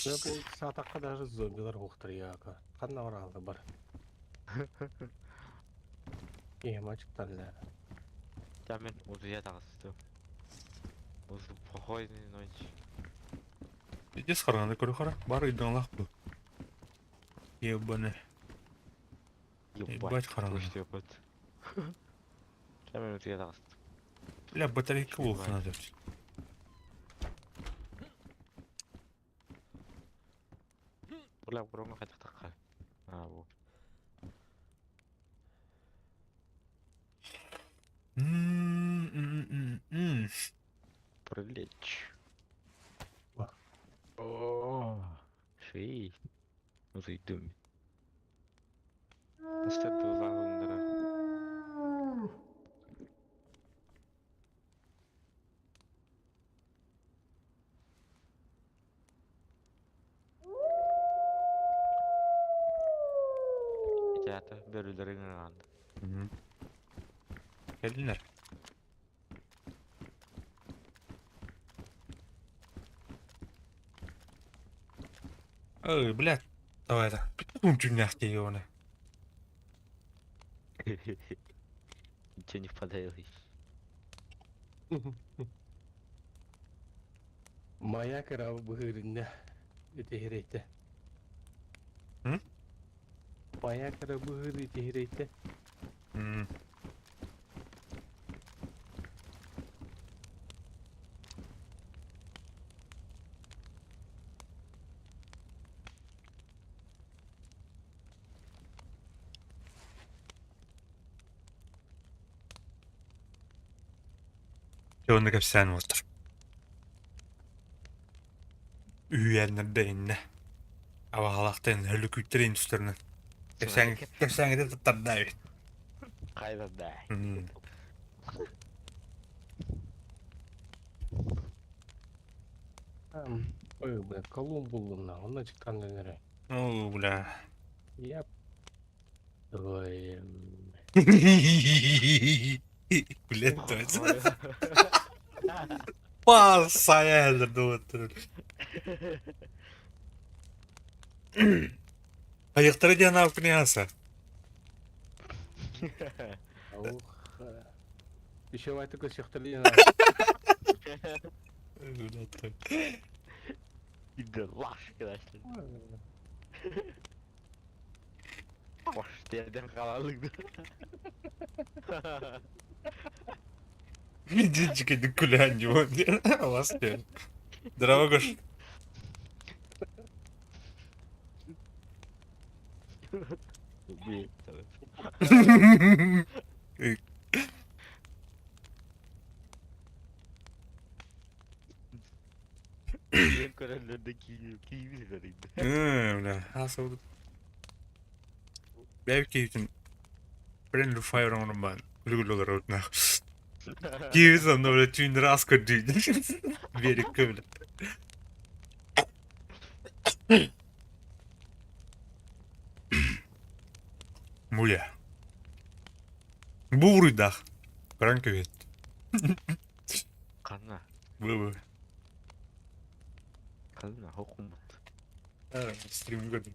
Бу саатахха даже зомбилар уохтар яака. Ханна бараалла бар. Иэм ачыктан лэр. Мен утуйа тағысты. Осы спокойной ночи. Пиздец харганда көрө хара. Бар үйден лах бу. Ебаный. Ебать хараҥа. Ебать. Мен утуйа тағысты. Бля, батарейка булхана деп. Бля, бұрынғы қайтақтаққа. А, бу. М-м-м-м. Прилечь. Ба. О, шей. Утуйдум. Настады узағындыра. Театр бөрүлөрүн ырҕанды. Келдиңер. Ой, блядь. Давай это. Түүннээх оны. Ничего не поделаешь. Маяк эрэ быһыырынна итиһирэйтэ. М? Маяк эрэ быһыыр итиһирэйтэ. М. Дьэ онно кэпсээн уолтар. Үһүйээннэрдэ иннэ. Абаҕалаахтан өлүкүүттэрин тустарынан. Кэпсээн кэпсээҥҥитин туттарда эбит. Хайда Ой, бля, колун буллум на, онно чыктан эрэ. Оо, бля. Я Ой, Блядь, Пасая дуоттар. Хайыктары диэн аапкыны Ух. Еще вай такой сехталина. Пидораш, короче. Терден хаалалык. Дички күлээн дьуон Вас Здорово, Гош. Киин көрөллөрдө киин киин Бля, асыл. Бэйбит киһитин Friendly Fire оҥорон баан күлүгүл олоробут нах. Киһибит онно бля түүннэри ас көрдүүнү. Биэриккэ бля. Муля. Бу буруйдаах. Көрөн кэбиһит. Ханна? Бу-бу. Ханна хокумут. Стрим көрдүм.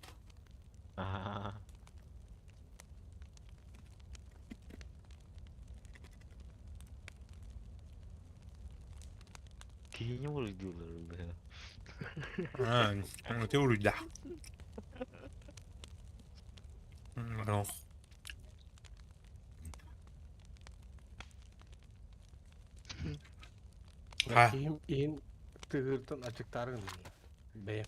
Аа. Киһини уруйдууллар Аа, ты уруйдаах. Ох. Ха. Иһим иһин тыһыыртан ачыктаары гынным. Бэйэм.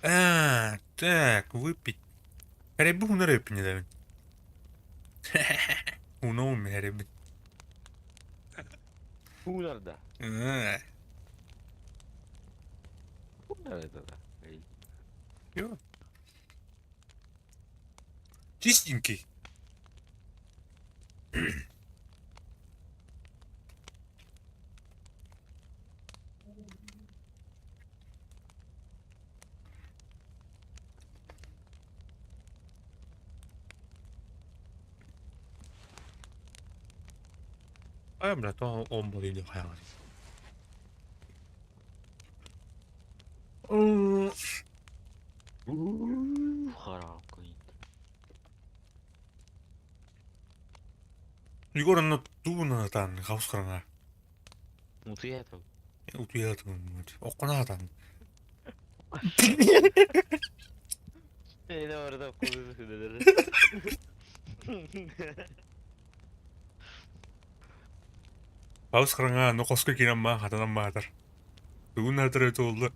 А, так, выпить. Эребби хунар өппүнэлэбин. Уноум эребби. Хуунарда. Э, Хуунар это да. Ё. Чистенький. А, бля, то он был или хайван. Хараакый. Егор онно тугунан атаан хаус хараҥа Утуйа утуйа оккуна атаан Эйне барда кулуз Хаус хараҥа ну хоско киирэн баа хатанан баатар тугун атар туолла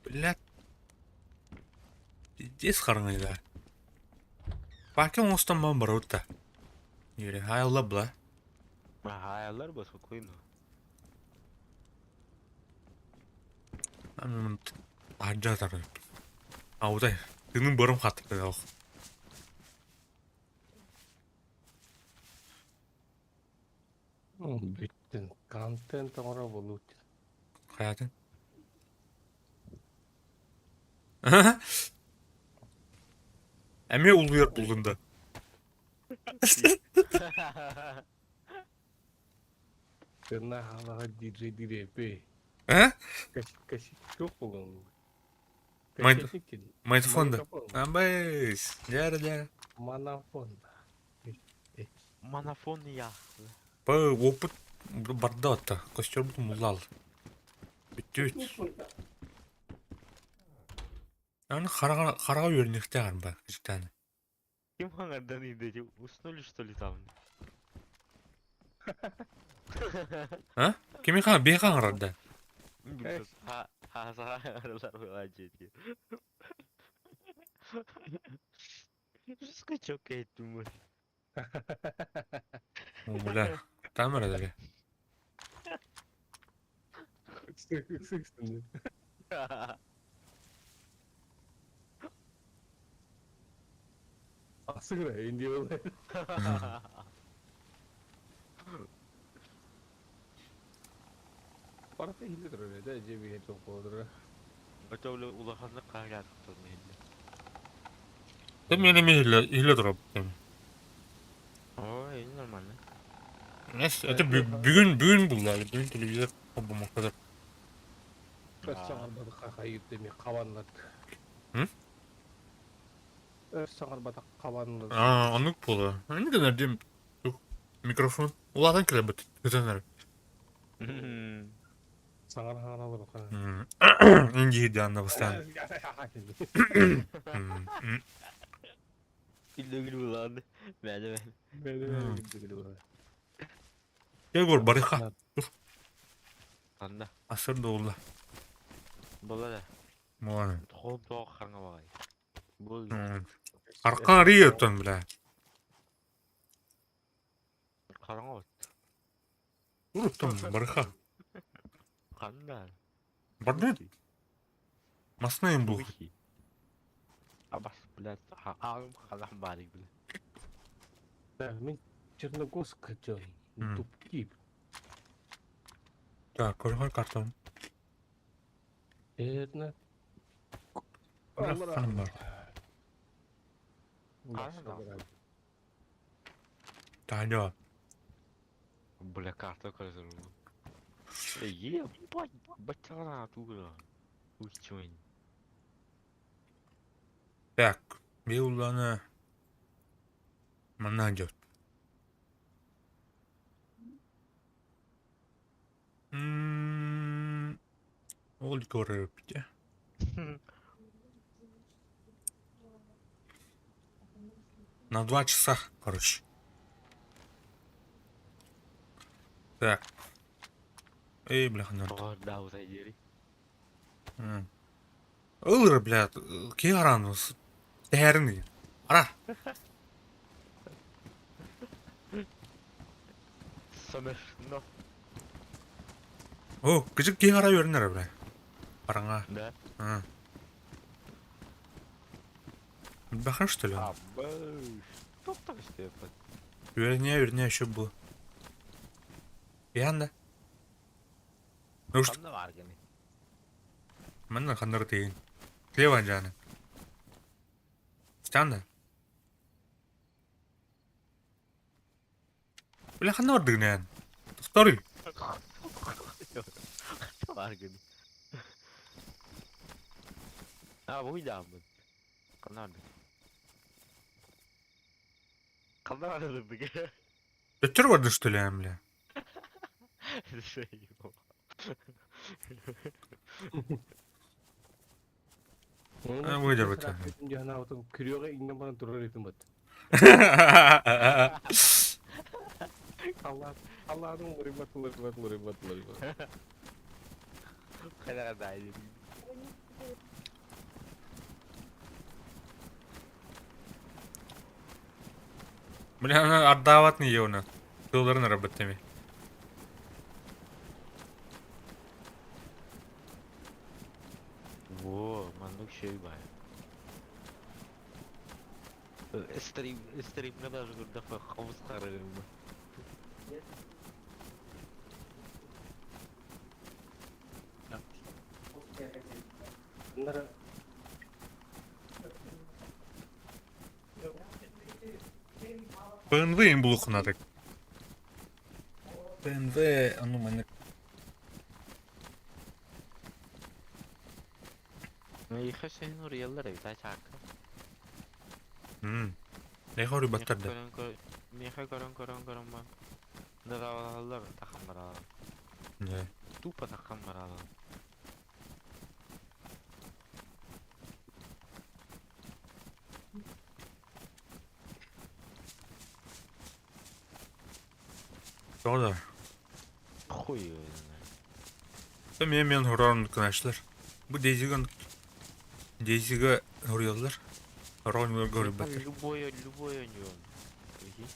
Блядь. Пиздец хараҥа Паки оҥостон баан барабыт да. Юрий, хаайылла бла. Хаайаллар бо спокойно. Аджа тары. Аудай. Тыным барым хаттык ох. Бүттүн. Контент оҥоро буолуут. Хайатын. Эмиэ улуйар буллун да. Тына халаҕа диджей дирэпи. А? Косячок буолан. Май- Кассетник диэн. Магнитофон да? Магнитофон. Абайс. Дьара дьара. Манафон. Манафон я. По опыт барда отта. Костер бут муллал. Бүттүбүт. Аны хараҕа хараҕа үөрэнихтээх арба кырдьыктааны. Ким хаҥардан идэти уснули что ли там? А? Кими хаҥ биһи хаҥарар да? Скачок этим. Бля, там эрэ Асыгыра инди Барыта иһиллэ турар этэ, дьиэ биһиги туох Өтөөлө улаханнык хаһыатыктан иһиллэ. Ты мени иһиллэ иһиллэ турар. Ой, нормально. Это бүгүн бүгүн булла, бүгүн телевизор холбомоккодор. Өс саҥарбатахха хайыыр хабаннат. М? Өс саҥарбатах хабаннат. Аа, оннук буолуо. Инник гынар диэн микрофон улаатан кэлэрбит ытан эрэр. Саҥар хаҥар Индии дианна бастаан. Күллөгүл булааны. Бәле бәле. Егор барыха. Анна. Асыр да Бола да. Муана. Холм тоқ хаҥа бағай. Бұл Арка арыйыттан бля. Қараңа от. Уруттан барыха. Қанда. Барды. Масна им бу. Абас, блядь, ағым қалам барик, блядь. Да, мен Черногорск хотел. Дубки. Так, көрөр картон. Это. Ханым бар. Таня. Бля, карта көрсөр. Ебать, бачана тугра. Учуин. Так, Билдана манна идет. Ол көрөптө. На 2 часа, короче. Так. Эй, бляха, надо. Да, вот дери. Ылыр, бля, киаран, тэрни. Ара. Смешно. О, кыжык киара өрнөр, бля. Бараңа. Да. Бахан, что ли? А, что так что Вернее, вернее, еще было. Янда. Ну что? Манна ханнар тыйын. Слева жаны. Станда. Бля ханнар дыгнен. Сторы. Баргын. А, бу дамын. Канар. Канар дыгы. Өттөр барды, что ли, бля? А, выдержать. Күрөҕө иҥнэн баран турар этим бат. Алла Алланың лырыбат лырыбат лырыбат лырыбат. Хайда дайды. Бля, она отдавать не еуна. Тылларын работами. Во, маннык шей бай. Стрим, стримге даже көрдөх хабыс карыгым. Нара ПНВ им булуоххунатык. ПНВ ону маннык Миэхэ син уруйаллар эбит аа чаакка. М. Миэхэ уруйбаттар Миэхэ да. көрөн көр миэхэ көрөн көрөн көрөн баран дыраалаһаллар тахан бараалар. Да. Тупо тахан бараалар. Тоҕо да. Хуй его знает. Эмиэ мен хорон кыначлар. Бу Дейзига Дейзига хоруйаллар. Хорон Миэхэ хоруйбаттар. любой любой оонньуом. Прикинь.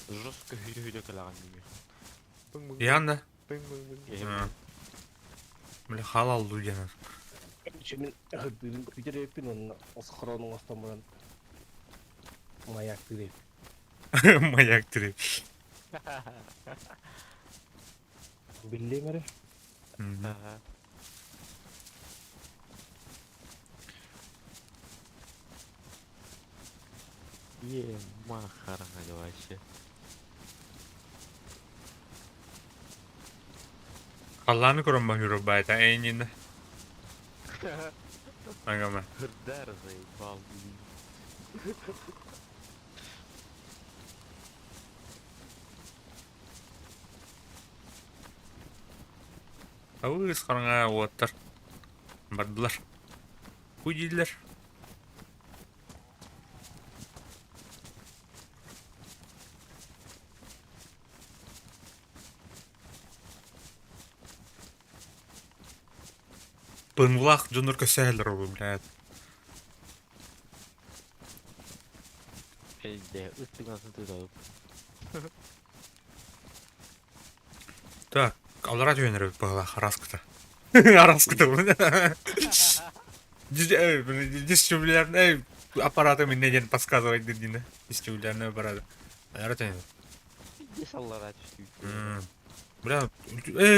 Жестко hüdü-hüdü кэлэҕин дии. Яна. Бың-бың-бың. Бля халал диэн. Мин бүтэр онно схрон оҥостон баран маяктыыр Маяк тири. Биллиэҥ эрэ. Ага. Е, махараҥа вообще. Халлааны көрөн баһыыр баайта эйнинэ. Ангама. Хырдар заебал, блин. Абыс хараҥа уоттар бардылар. Куй дииллэр. Пынлах дьоннор көсөһөлөр ол блядь. Элде ыттыгын туталып. Так, аллара түһэн быһалаах араскыта. Араскыта. Дистрибулярный аппараты мне ден подсказывает дедина. Дистрибулярный аппарат. Аллара түһэн. Здесь аллара түстүү. Бля,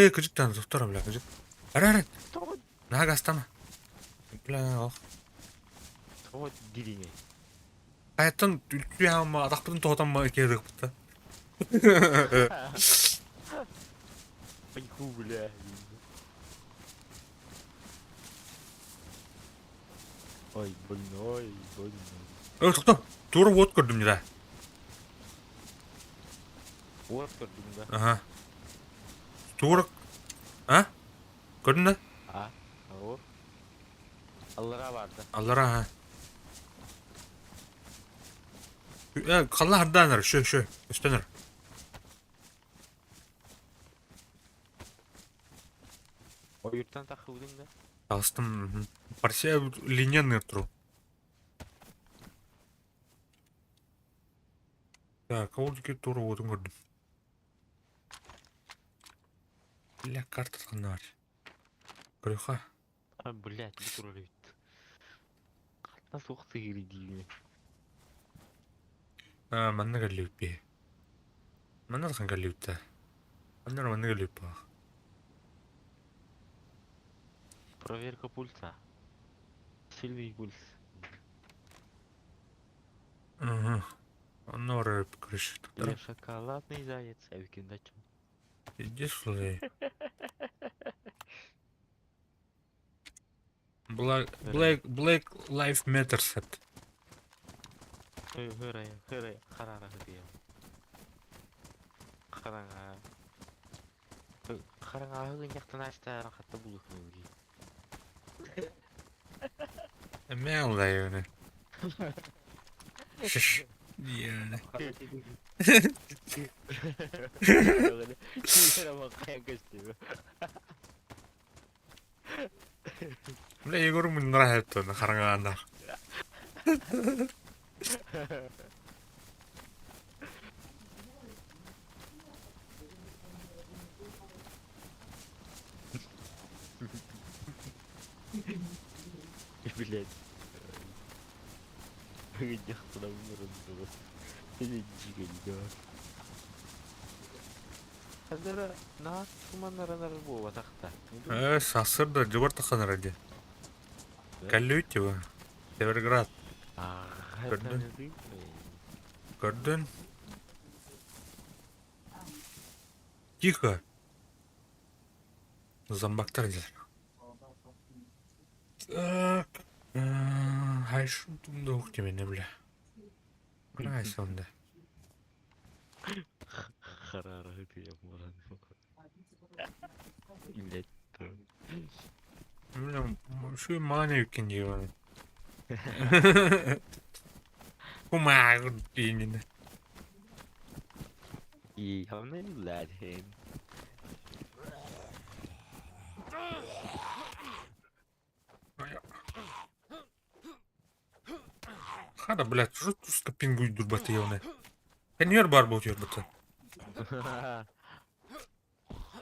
кыжыктан тохтор, бля, кыжык. Ара, ара, Тоҕо на гастама. Бля, ох. тоҕо дириҥэй. Хайаттан үлтүйэ атахпытын тоһутан киһи Пайку, бля. Ой, больной, больной. Ой, тоқта. Тура вот көрдүм не да. Вот көрдүм да. Ага. Тура. А? Көрдүң да? А, о. Аллара барды. Аллара, ха. Э, халла хардаанар, шö, шö, өстөнөр. Ойуртан тахыбыдың да. Алыстым. Парсия линияны туру. Так, ол дике тура отын көрдүм. Бля, карта бар. Көрөхө. А, блядь, бу турар эбит. Хатна суох сыгыры диибин. А, манна кэллибит бии. Манна дахан кэллибит да. Манна манна кэллибит баах. Проверка пульса. Сильный пульс. Угу. Онно барар көрүш. Я шоколадный заяц. Эбикин дачым. Иди сюда. Black, Black, Black Life Matter set. Хырая, хырая, харара хырая. Хараҥа. Хараҥа аһыгын астаара хатта булухнуги. Мел Шш. Диэне. Бля, Егор мне нравится на хараҥаанах. Блять. Ханнара наһаа туманнаранар буолбатах да. Сарсыарда дьыбар тахсан эрэр дии. Кэллибит типа. Северград. Көрдүн. Көрдүн. Тихо. Зомбактар диэн. Так. Хайшун тимени бля. Найс онда. Харара ытыйан баран. Блять. Бля, şu маня үккен диэн. Кумаар диэнин. Явно блядь. Хада, блядь, что тут пингуй дурбаты явно. Кеньер бар был юрбаты.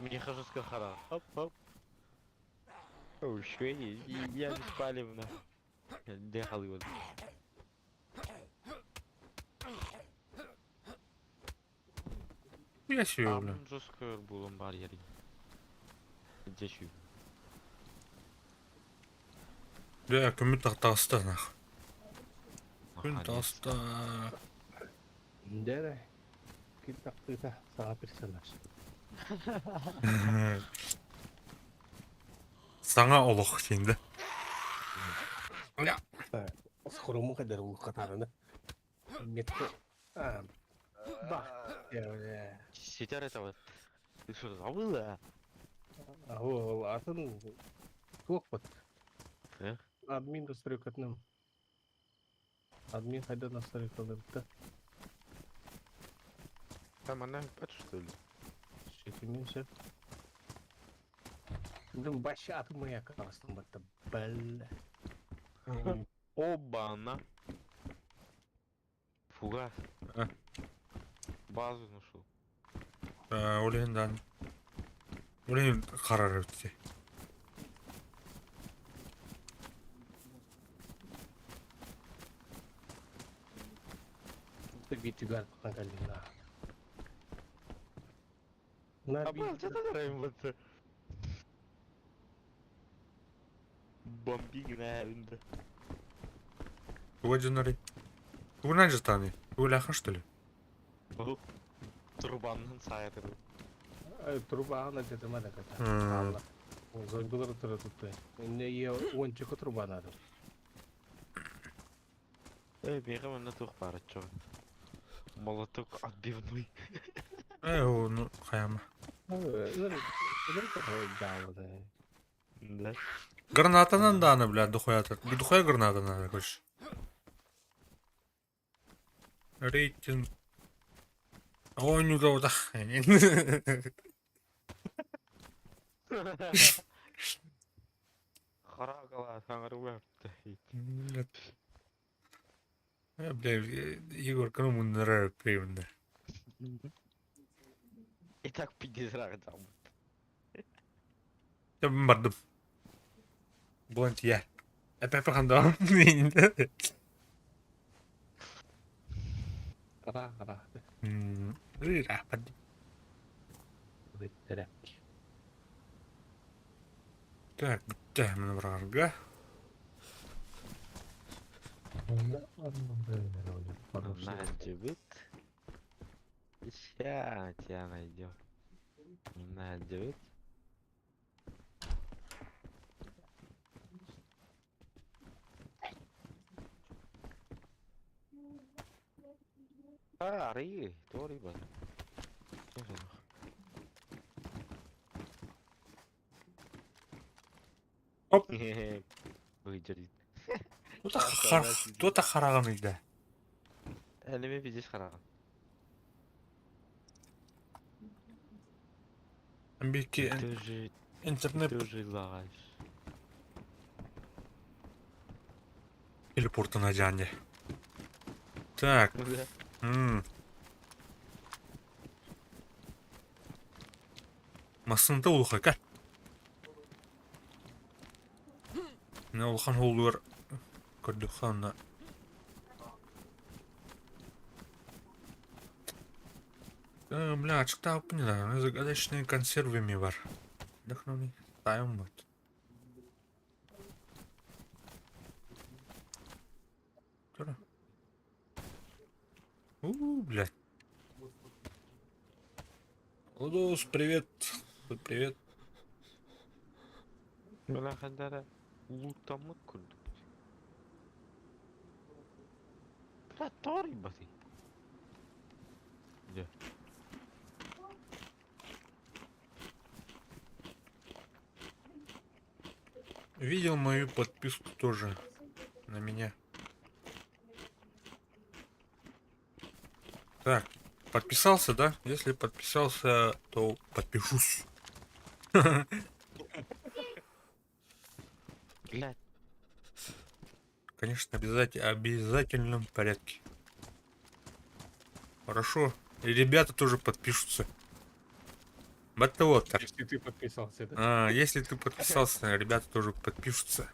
Мне жестко хара. Хоп, хоп. Оу, я беспалевно. Дехал его. Я себе, бля. Жестко булым бар ери. Дечу. Да, көмүт тахтаста нах. Күн таста. Дэрэ. Ким тахтыыта саҥа персонаж. Саҥа олох синде. Схрому кадер улкатарына. Метко. А, бах. Ситер это вот. Ты что, забыла? Ол атын туох бат. Э? Админ настройкатным. Админ хайда настройкаларда. Там она опять что ли? Шетимин сөп. Блин, баща атын моя каластым батта. Бля. Оба-на. Фугас. А. Базу нашел. Ол иһин даҕаны. Ол иһин харар эбит Битигар калина. На А был, что ты нравится? Бомби гнавинда. Туга дьоннорый? Тугунан дьытаный? Тугулаахын что ли? Трубаннан саятыр. Труба дедема да ката. Зомбилар тура тутты. Инне е ончука труба надо. Эй, бегом на тух пара, чё? Молоток отбивной. Э, ну, хайама. Да. Гранатанан дааны, бля, духуя. Духуя граната надо, короче. Рейтинг. Оонньууга Харагала саңарыла. Бля, Егор, кому нравится примерно. И так пиздец там. Я бардым. Булан тиийэ. Эпэ ханда. Қара қара. Рахмат. Бүттірі. Так, бүттэ мин барарга. Надо Ща тебя найдем. Надо А, ры, то рыба. Оп. Выдержит. Тута хараҕын ыйда. Әлеме пиздец хараган. Бики Ты уже, интернет ты уже лагаешь. телепортuna дьаанньа. Так. Да. Массыната улухака. Не улахан холугар көрдөххө онно Бля, аччыктаабыппын дии, загадочные консервами бар. Вдохновный. Таайым вот. Тура. У, блядь. Лудос, привет. Привет. Бля, хандара лутаммыт курдук. Бля, тор ебатый. Где? Видел мою подписку тоже на меня. Так, подписался, да? Если подписался, то подпишусь. Блядь. Конечно, обязательно, обязательном порядке. Хорошо. И ребята тоже подпишутся. Вот. Если ты подписался, да? А, если ты подписался, ребята тоже подпишутся.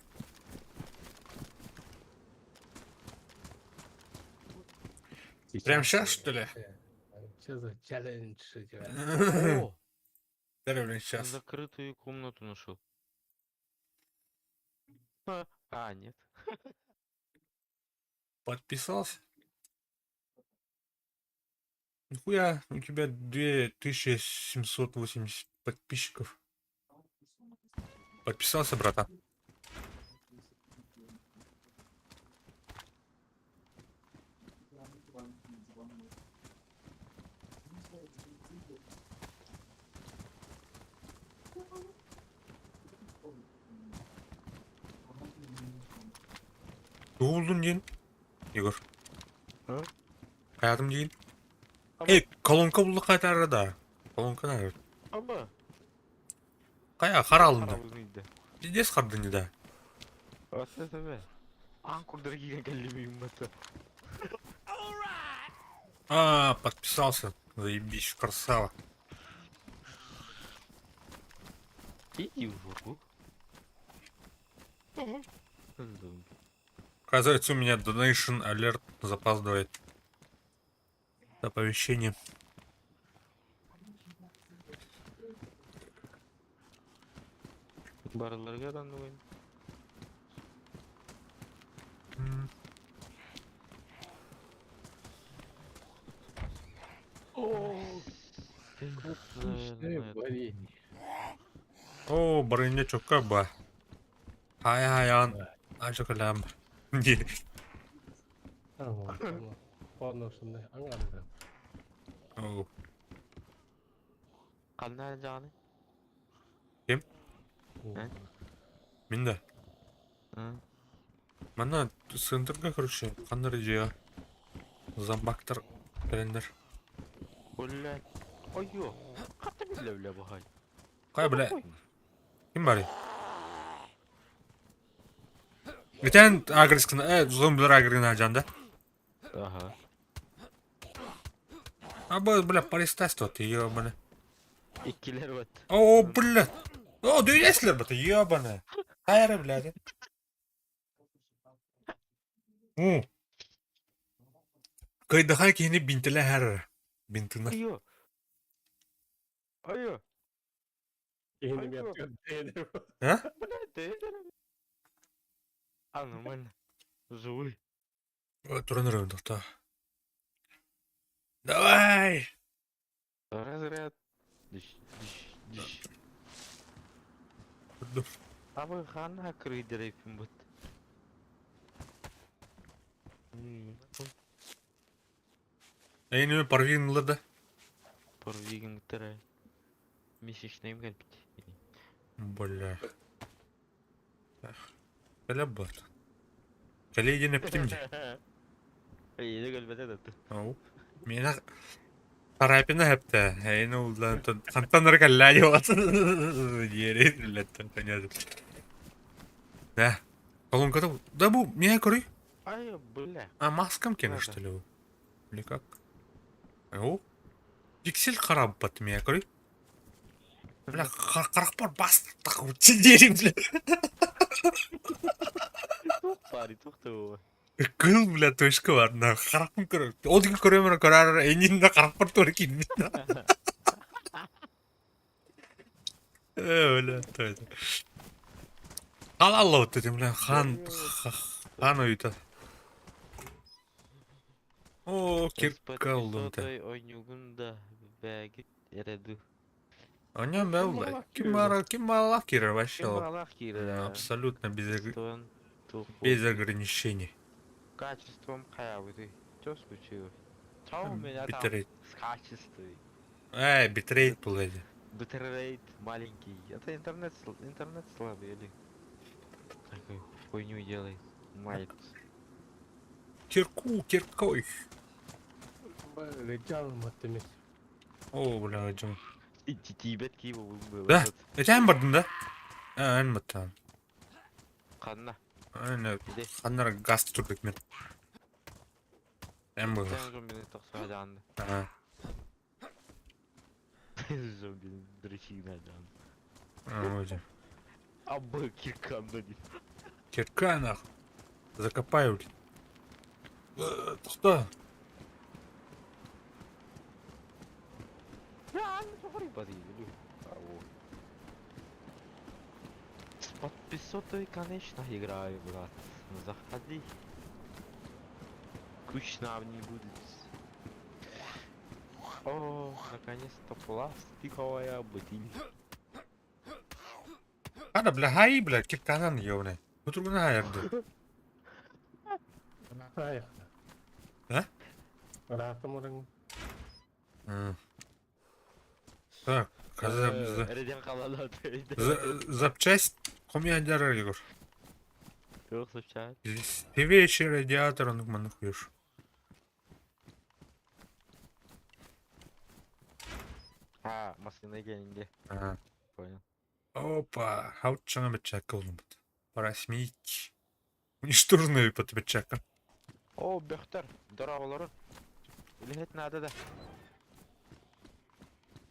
Прям сейчас, что ли? Что за челлендж у тебя? О, Да, блин, сейчас. закрытую комнату нашел. А, а, нет. Подписался? Нихуя, у тебя 2780 подписчиков. Подписался, братан? Тугу булдун диэн? Егор. А? Хайатым диин. Ама, Эй, колонка булла кайтары да. Колонка да. ама. Кая харалынды. Харабын Пиздец хардыны да. Аса тебе. Аан курдара киирэн кэллим бата. А, подписался. Заебись, красава. Иди в жопу. Зомби. Оказывается, у меня Donation Alert запаздывает. Оповещение. Барыларга оннугун. О, Наверное, варенье. О, барыня чокка ба. Хай хаян. Ажакалам. Онно шундай аңарды. О, Ханна жааны? Ким? Э? Мин да. Манна центрга, короче, ханнар дьиэ. Зомбактар кэлэннэр. Блядь. Ойо. Хата бля бля бахай. Кай, бля. Ким барый? Бүтэн агрескын, зомбилар агрына жанда. Ага. А бу, бля, полистайство, ты ебаный. Иккилэр вот. О, бля. О, да если бы ты ебаная. Хайры, блядь. О. Кайдаха киһини бинтилэ Бинтына. Айо. Айо. Киһини А? Блядь, ты А, нормально. Живой. Туран эрэ Давай! Разряд. Диш, диш, диш. А вы хана крыдерепим вот. Эйнеме парвинлы да. Порвигин тара. Месячный кэлбит. Бля. Кэлэ бат. Кэлэ диэн эптим дии. Эй, кэлбэтэ да. Ау. Миэнэ Тарапина хэптэ. Эйне улдан хантан эр кэллээ диэт. Диэри леттен понятно. Да. Колонката да бу миэ көрүй. Ай, бля. А маскам кене Да, что ли? Или как? О. Пиксель хараббат миэ көрүй. Бля, харахпар бас так диэрим бля. Тух пари, тух тоо. Кыл, бля, точка бар, на харахпын көрөр. Ол диэки көрөм эрэ көрөр, эйнин да харахпар туора киирбит. Э, бля, то это. Халалла вот этим, бля, хан, хан ойута. О, кирка улдум те. Сотовый ойнугун да бәгит эрэду. Оням Ким бля, малах ким киирэр? мара, ким малах кирер вообще. Ким малах киирэр? Абсолютно без, Тон тух без ограничений. Качеством хаябыты. Что случилось? Что у меня там Битрейт. с качеством? Эй, битрейт был эти. Битрейт маленький. Это интернет, интернет слабый или такую хуйню делает. Мает. Кирку, киркой. Летял маттемис. О, бля, дьон. Тибет киво был. Да. Этэн бардын да? А, эн баттан. Ханна. Эн Иди. ханнар газ турдук мен. Эн был. Sen зомбини тохсадаан. А, Зомбини дрочигнадаан. вроде. Абы кирканда дип. Кирка нах. Закопаю. Что? С подписотой, конечно, играю, брат. Ну, заходи. Скучно не будет. О, наконец-то пластиковая бутыль. Хана, бля, хай, бля, кирканан ёбаный. Кутургуна хаярды. Аях. А? Ыраахтым орың. Так, Эрден қалады. запчасть хомьядер Егор. Жоқ, запчасть. Севейший радиатор, он манухуешь. А, машина келинге. Ага. Понял. Опа, хаучана бечака улумут. Пора сменить. Уничтоженную под бечака. О, бөхтер, дора олорун. Үлэһит надо да.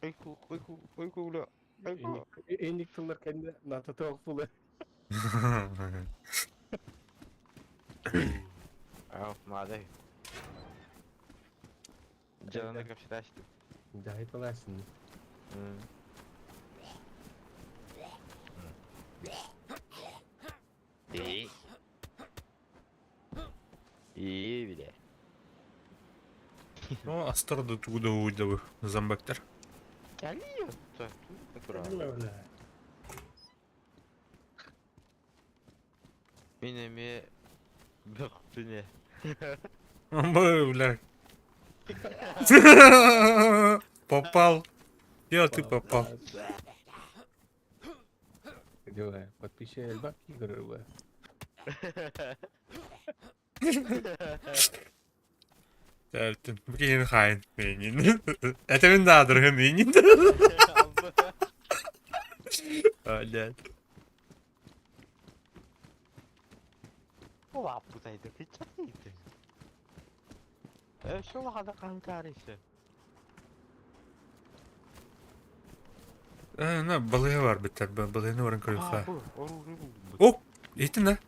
Ойку, ойку, ойку, уля. Ойку. Эник тыллар кэннэ нататыах була. А, надо. Дьаланы кэпсэтээччи. Дьаһайталаасın. И. И, биле. Ну, астарды тугуда уйдабы зомбактар. Кэлиэ. Бля. Мин эмиэ бөхпүнэ. Бля. Попал. Я ты попал. Делай, подпиши эльбак игры, бля. Блин, хайн. Это мен надыргын инин. Блядь. Лаппутайды, печатайды. Шул хада канкарышы. На, балыга бар битер, балыгны баран А, көрүхэ. бу, ору рыбу. О, итин да?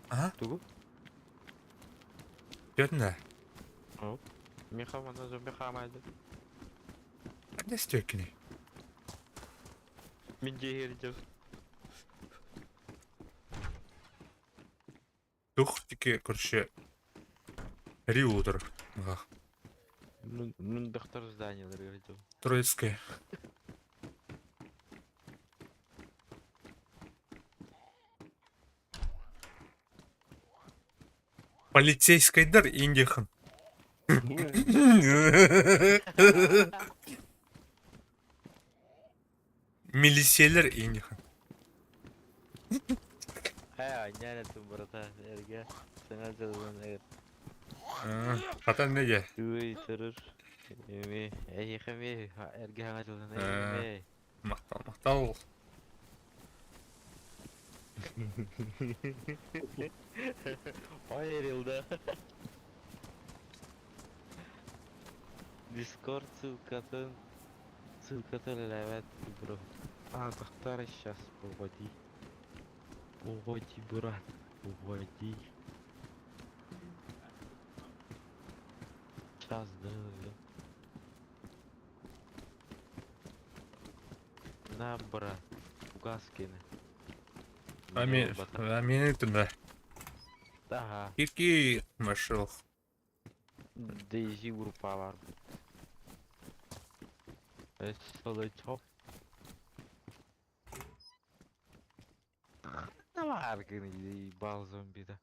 Ага, Тугу? gördün да? Миха мана зомби хамайды. Не стекини. Мин жehirdim. Дух тики, короче, Риутер. Ага. Мин доктор зданиялар көрдүм. Троицкая. Полицейскайдар Индихан. Милициялер Индихан. Э, нянятым брата, эрге. Саңа жылдан эгер. Хатан неге? Туй турur. Эми, эйхеми, эрге саңа жылдан эми. Мактал, мактал. Айрылды. Discord ссылкатын ссылкатын ләвәт бро. А, доктор сейчас погоди. Погоди, брат, погоди. Таз, да. На, брат, угаскины. А меня туда. Ага. Кирки вошел. Дейзи группа бар. Солычок. Давай, ебал зомби, да.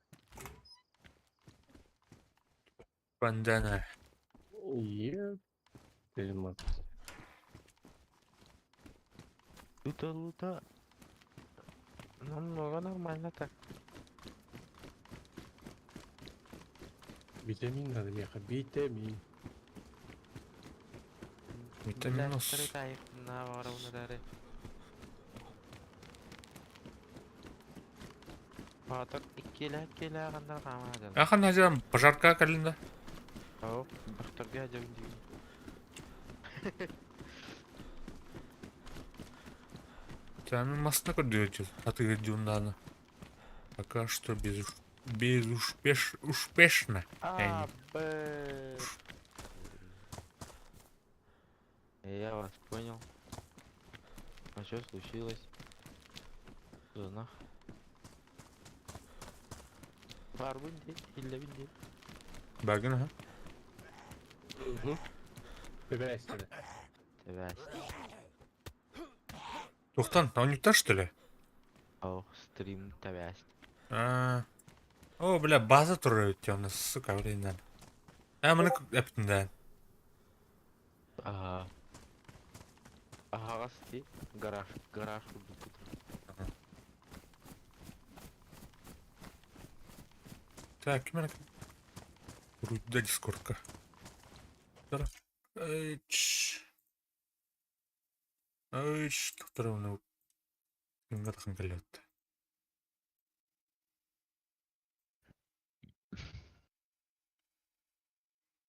Бандана. Е, Тельма. Лута, лута. Намного нормально так. Витамин надо, меха, витамин. Витаминос. Ахан хазям пожарка калинда. Там масна көрдүөтүл. Атыгыр дюнданы. Пока что без безуспеш успешно. А, Б. Я вас понял. А что случилось? Что нах? Барбын дей, иллебин дей. Багын ха. Тэбээстэрэ. Тэбээс. Тухтан, а он не та что ли? Ох, стрим тэбээс. А. О, бля, база турар у нас, сука, блин. А, мы эптин да. Ага. Аһаҕас дии, гараж, гараж курдук кутар. Так, ким эрэ Рудда дискордка. Эч. Эч, доктор оны кимге тахын келет.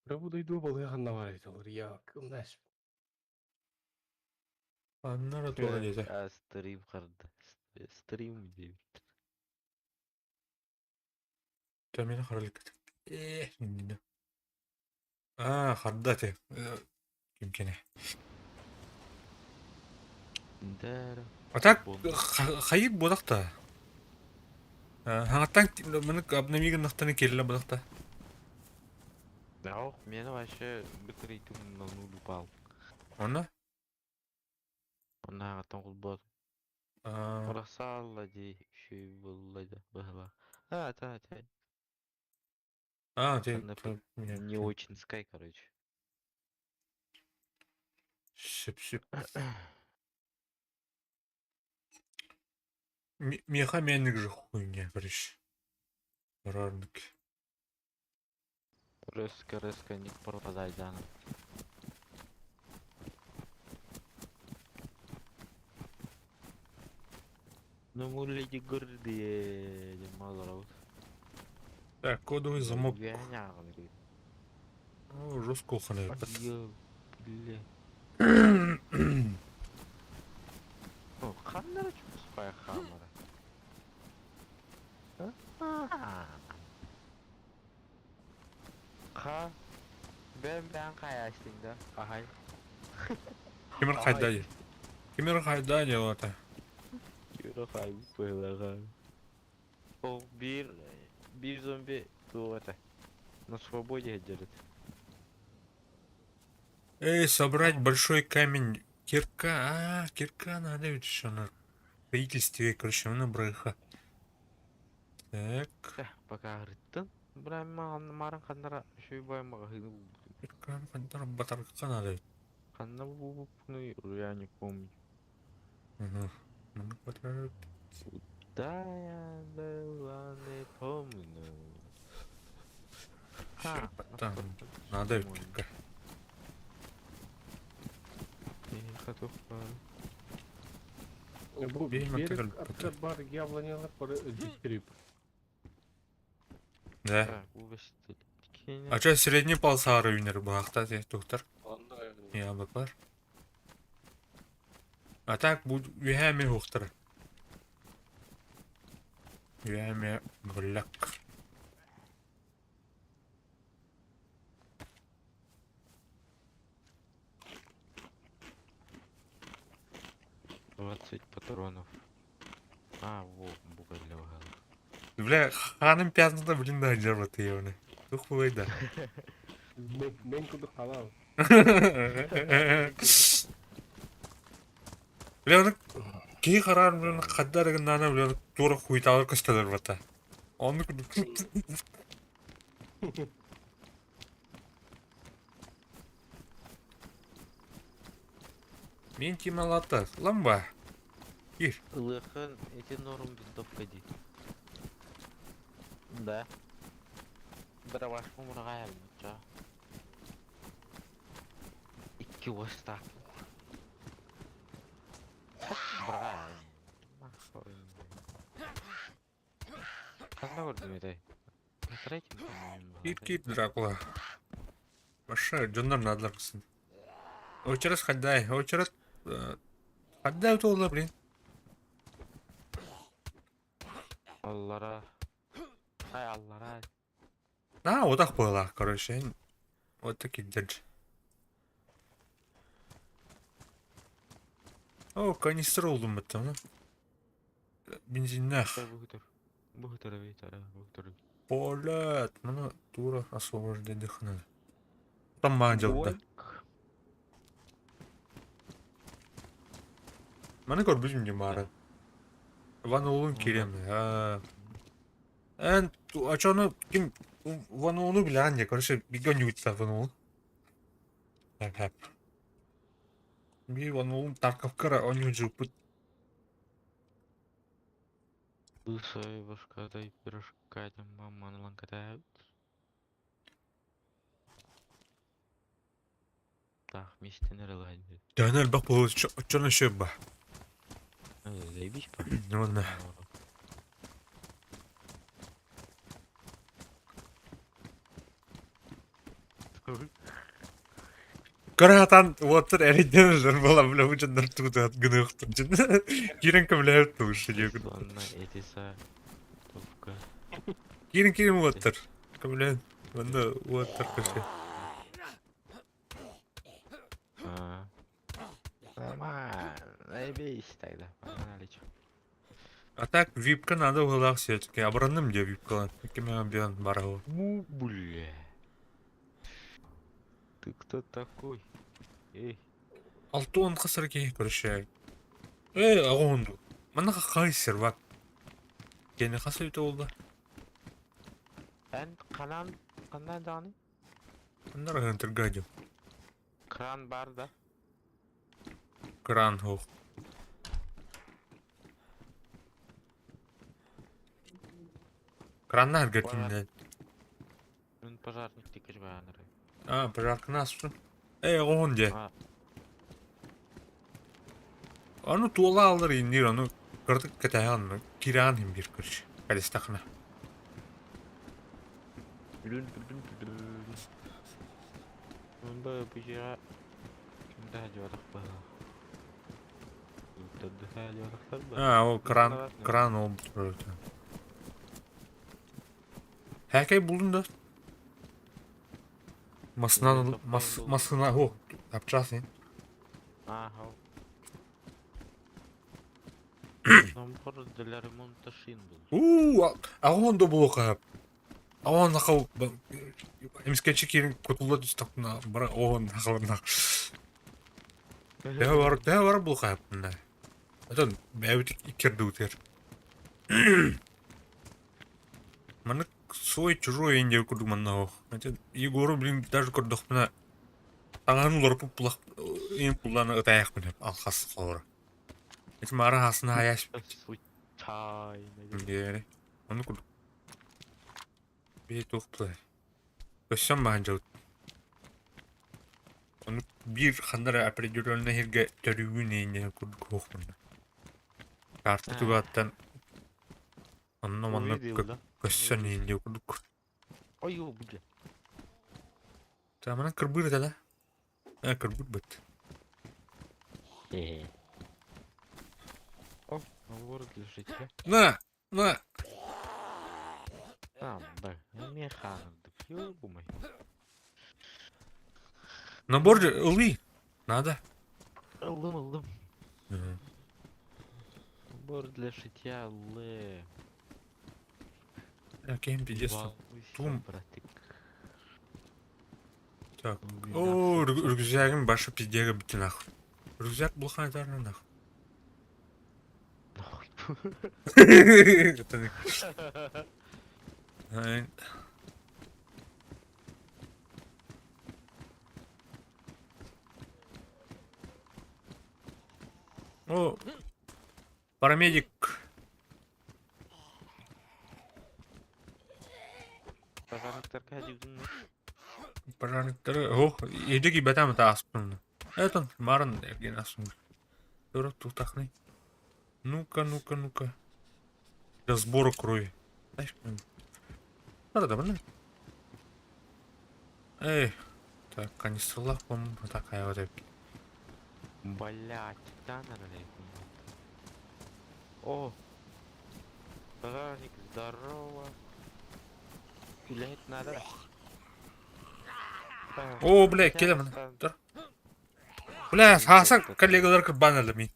Бу дойду балыга бар этилер. Я, знаешь, Аннара тула диэтэ. А, стрим харда. Стрим диэбит. Тэмини харалыккыт. Э, иннинэ. А, харда те. Ким кene. Да. А так хайып бодақта. Хаңаттан мынык обновиган нахтаны келле бодақта. Да, ох, меня вообще битрейтим на нуль упал. Онна? Онна аҕаттан холбоот. А, Росалла дии үчүгэй буолла да быһыылаах. А, та, та. а, те, Анда Не очень скай, короче. Сөп, сөп. Меха меник же хуйня, короче. Рарник. Резко, резко не пропадай, да. Ну, мы леди гордые, мало Так, кодовый замок. О, жестко уханы. Бля. О, ханнара чупспай хамара. Ха. Бэм бэм каястың да. Ахай. Кимер хайда. Кимер хайда делата. Кимер хай быһыылаҕа. Ол биир биир зомби туох этэ. На свободе держит. Эй, собрать большой камень. Кирка, а, кирка надо ведь еще на строительстве, короче, на брыха. Так, Пока ырыттын. Бра марын ханнара шуйбай магазин кирка, хандар батарка надо. Ханна ну я не помню. Угу. Ну, батар- Да, я была не помню. Всё, там надо ведь кирка. Бу Бейм берег атыгар аттар бар яблонялар бар диктерип. Да. Так, А что, средний полсары үүнэр баахта те тухтар. Яблоклар. А так бу үһәме ухтар. Үһәме гуллак. 30 патронов. А, во, бука для вагала. Бля, ханым пятната, блин, да, дьарбаты явно. Тух да. Мен кудук халал. Бля, оны киһи хараар блин хаддар гыннаана блин туора хуйтаалар көстөлөр бата. Оннук Мин Тималата, ламба. Кир. Ылыхан эти норм винтовка ди. Да. Дробашку мургайым, чё? Икки уоста. Бырҕаайым. Ханна көрдүм этэй? Кир кир Дракула. Баша, дьоннор наадалар кысын. Очерас хаддай, очерас хаддай утулла, блин. Аллара. Ай, аллара. А, вот так было, короче. Вот такие держи. О, канистр улдум беттем, Бензиннэх. Полет. Маны тура освобождение Там маа дьалда. Маны көрбүтүм дии маара. Ван Улун кириэм. Эн очону ким Ван Улуну билэҕин дии, короче, бииргэ оонньуубут Ван Улун. Хэп. Биир Ван Улун Тарковка эрэ оонньуу дьылпыт. Лысая башкатай пирожка маман Так, миэстэн эрэ ылаһын Төһөнөн элбэх буолуо оччону өссө ба. Заебись па. Уонна Көрө сатаан уоттар эрэйдэнэллэр буолан бля бу дьоннор тугутаат гыныахтар дьон киирэн көмөлөһөр тугуш диэкин Сонно эти са товка. киирэн киирэн уоттар көмөлөһөн манна уоттар көрсө А. Нормально. Заебись тогда. Погнали чё. А так випка надо уһулаах все-таки абыранным дии випкалан кимэ биан бараһы Ну, бля. Ты кто такой? Эй. Алтуон хасар киһи көрүшэ ээ аҕуһун дуу манна хай сервак киэнэ хас өйтө буолла Эн ханан ханан даҕаны? Оннор ыһынтырга дьон Кран бар да? Кран суох. Краннаах эргэртиннэ. Мин пожарник тикэж баанары. А, пожарканы аспын. Ээ, оҕоһун дьэ. А, Ону туола аллар инниир, ону кыратык кэтэһэ онно кирэҕин иһин биир короче. Кэлистэххинэ. Бүлүн бүлүн бүлүн. Мында быжыга кимде дьуотах баһа. А, ол кран, кран ол Һээкэй булдун да? Масынан, мас, масына, о, тапчаас ин. Ага. Набор для ремонта шин был. Уу, аҕа да буолуохха Аҕа нахал эмискэччи киирэн кутулла түстэхпинэ бара оҕон нахаланах. Төһө бар төһө бар буолуохха Оттон бэйэбит иккэрдибитигэр Маннык свой чужой диэн курдук манна оһох. Егору блин даже көрдөхпүнэ таҥаһын уларыппыт булах им куллааны ытаайахпын сөп алхас холоро. Ити маара хаасына хайаашпыт. Случайно. Диэри. Ону курдук. Биһи туох булай. Көссөн баһан дьабыт. Ону биир ханна эрэ определенный сиргэ төрүүгүн иинньэ курдук суох мунна. Карта тугаттан онно манна Увидел, да? көссөн иинньэ курдук. Ой, о, бля. Тааманан кырбыыр этэ да? Ээ, кырбыыр быт. Э. О, набор для шитья. На! На! А, да. Механ, ёбумай. Набор же ылыы. Надо. Ыллым, ыллым. Мгм. Набор для шитья Л. Бля, кем пиздец. Волнуйся, Тум. братик. Так. О, рюкзагым баша пиздега бити нахуй. Рюкзак блохана тарна нахуй. Нахуй. Это не- О, парамедик. Пожарниктарга дьүгүн Пожарниктары, ох, едеги бэтам это аспын. Это марын эрген аспын. Тура тутахны. Ну-ка, ну-ка, ну-ка. Для сбора крови. Знаешь, надо, да, Эй, так, канистралах, по-моему, такая вот. Блять, да, О! Пожарник, здорово. Блять, надо. О, бля, келемін. Тұр. Бля, Хасан коллегалар кырбан мин.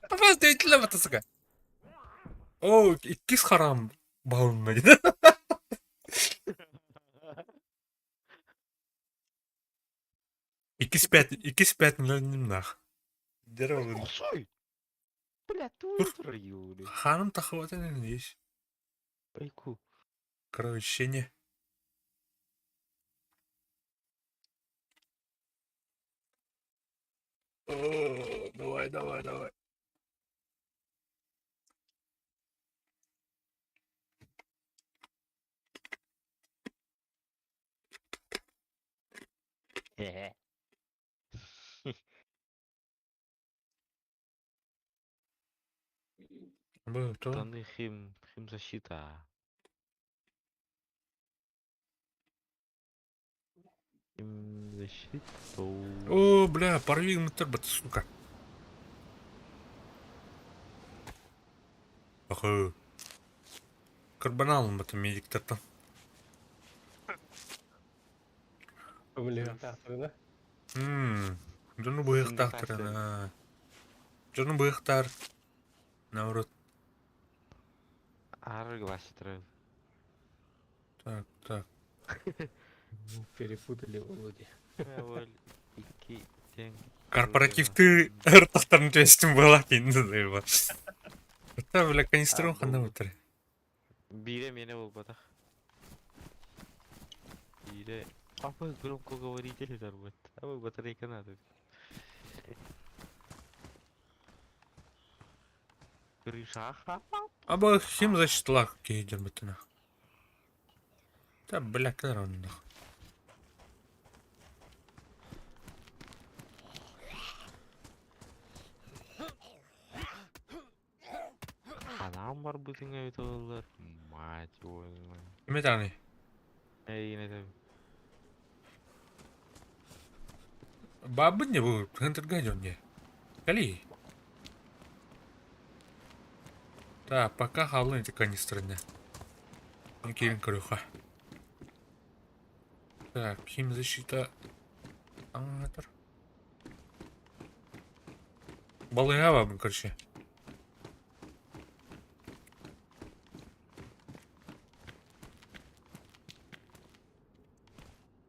Папа, дейтілі батасыга. О, иккис харам бауымна дейді. Иккис пять нах. Дерево. Ой! Бля, тут Юли. Ханым тахватан есть. Айку. Кровощение. О, давай, давай, давай. Был то. Штаны хим, химзащита. Химзащита. О, бля, порви бат, сука. Ах, Карбоналом это медик-то. Көмөлөһүөхтээхтэринэ. Ммм. Дьону быһыахтаахтар. Дьону быһыахтаар. Наоборот. Арыгы Так, так. Перепутали Володя. Икки тең. Корпоративты ыртахтарын түбэстим буолла кинди заеба. Это, бля, канистрын ханна бутыр. Бире мене болбатах. Бире. Апа громкоговоритель зарбат. Апа батарейка надо. Крыша. Аба хим защиталах кейдер бутына. Та, бля, кадр. Анам бар бутыңа бит олар. Мать его. Киме таны? Эй, не знаю. Бабы не бу, хантер гаден не. Кали. Так, пока халын эти канистры не. Кирин крюха. Так, химзащита. Аңатыр. Балыга бабын, короче.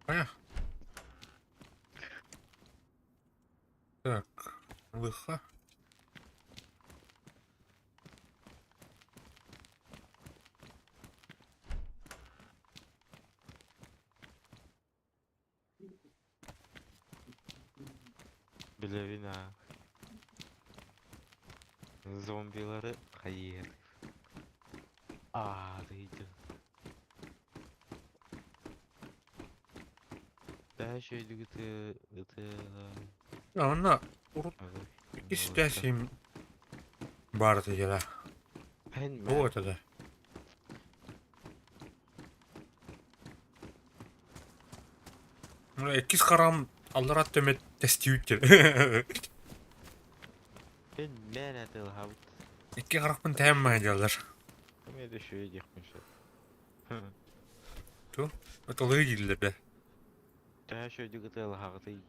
Понятно. Так, лыха. Билевина. Зомбилары хайыр. А, дейді. Дальше это Онно урут истэсим баар дела. Вот это. Ну, иккис харам аллара төмет тестиүттер. Мен мен атыл хабыт. Икки харахпын тәммә дялар. Мен де шөй дехмеші. Это лыгилер да. Дальше это хагыты.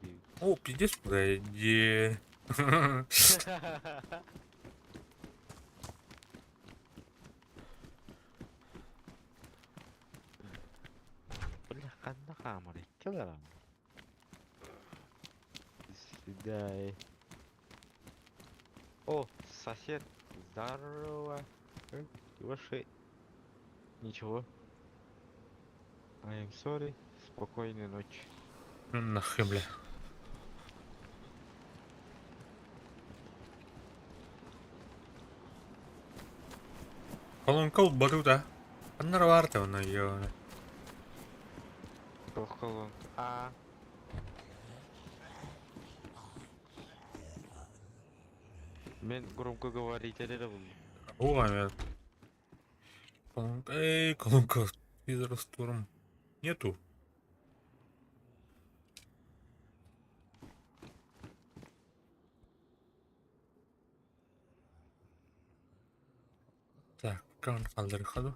О, пиздец, бля, де. Бля, ханна хаамар иккилэр Сюда. О, сосед, здорово. Ваши... Ничего. I am sorry. Спокойной ночи. Нахуй, бля. Колонка батута. Аннара баарта онно ёна. Туох колонка? А. Мен громкоговоритель эрэ буллум. Уга мен. Колонка, эй, колонка физраствором нету. Так, кан хаалларыахха дуу?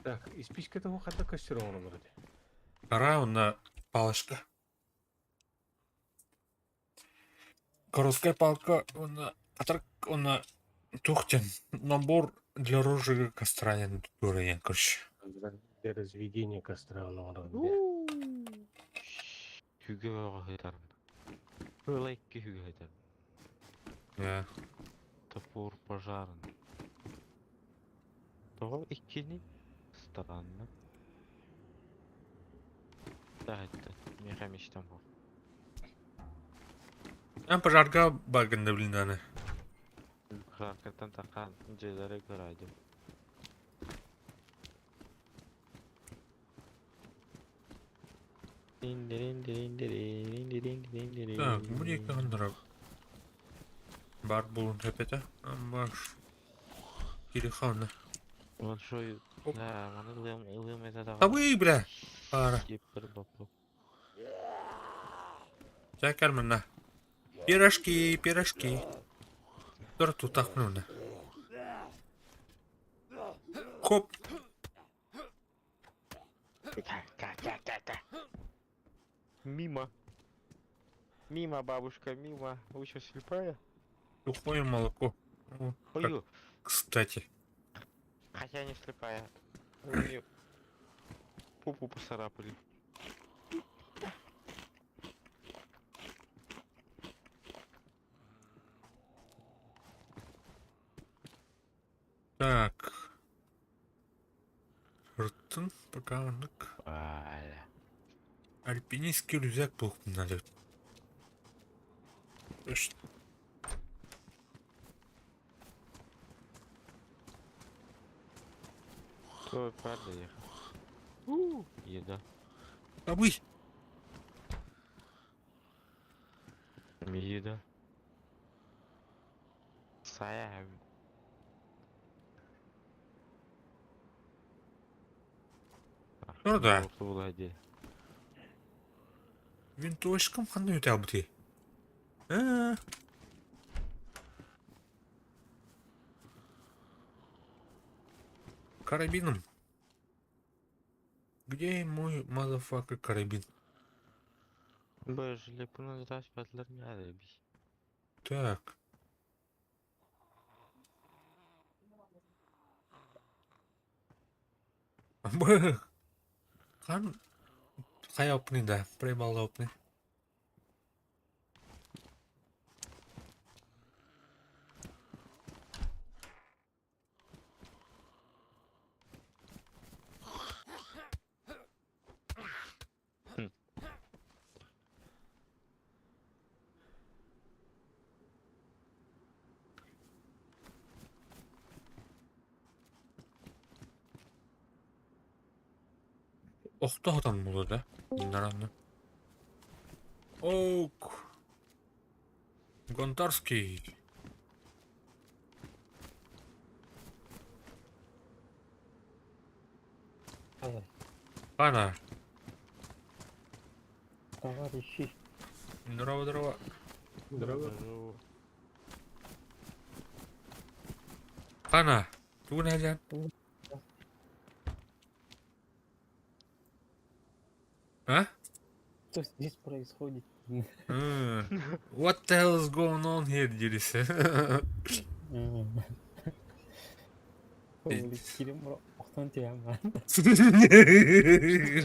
Так, испиискэтэ уох хата көстөр оҥороллор этэ. Хара уонна палочка. Короткая палка уонна атарк уонна туох диэн набор для розжига костра диэн туора диэн короче. Для разведения костра оҥорор Хүгэ бөҕө Ыла икки хүгэ сытар. Да. Топор пожарный. Тоҕо иккини? Странно. Да, это миэхэ мечтам буол. Эн пожарга баргын да билин Пожаркаттан таххан дьиэлэри көрөөдүм. Так, бу диэки ханнара баар буолуон сөп этэ. Баш телефона. Большой. Оп. Да, маны ылыам ылыам этэ даҕаны. Табыы, бля! Пара. Кипр боппу. Чэ, кэл манна. Пирожки, пирожки. Тур тутахпын уна. Хоп. Мимо. Мимо, бабушка, мимо. Вы что, слепая? Сухое молоко. О, как Ой, кстати. хотя не слепая. Вы мне попу поцарапали. Так. Рытын пока оннук. Валя. Альпинистский рюкзак буолуохпун наада. Кто правда ехал? Еда. Табый! Еда. Сая. Ну да. Винтовочкам ханна үтээбитий? Ээ. Карабином. Где мой motherfucker карабин? Так. Б. Хан хайа да, прибал опны. Охтоһотон буолуо да? Наранна. Ок. Гонтарский. Пана. Товарищи. Здорово, здорово. Здорово. Пана. Тугун сылдьан? А? Что здесь происходит? What the hell is going on here дирисе. Кирим охтон тиһэн баран.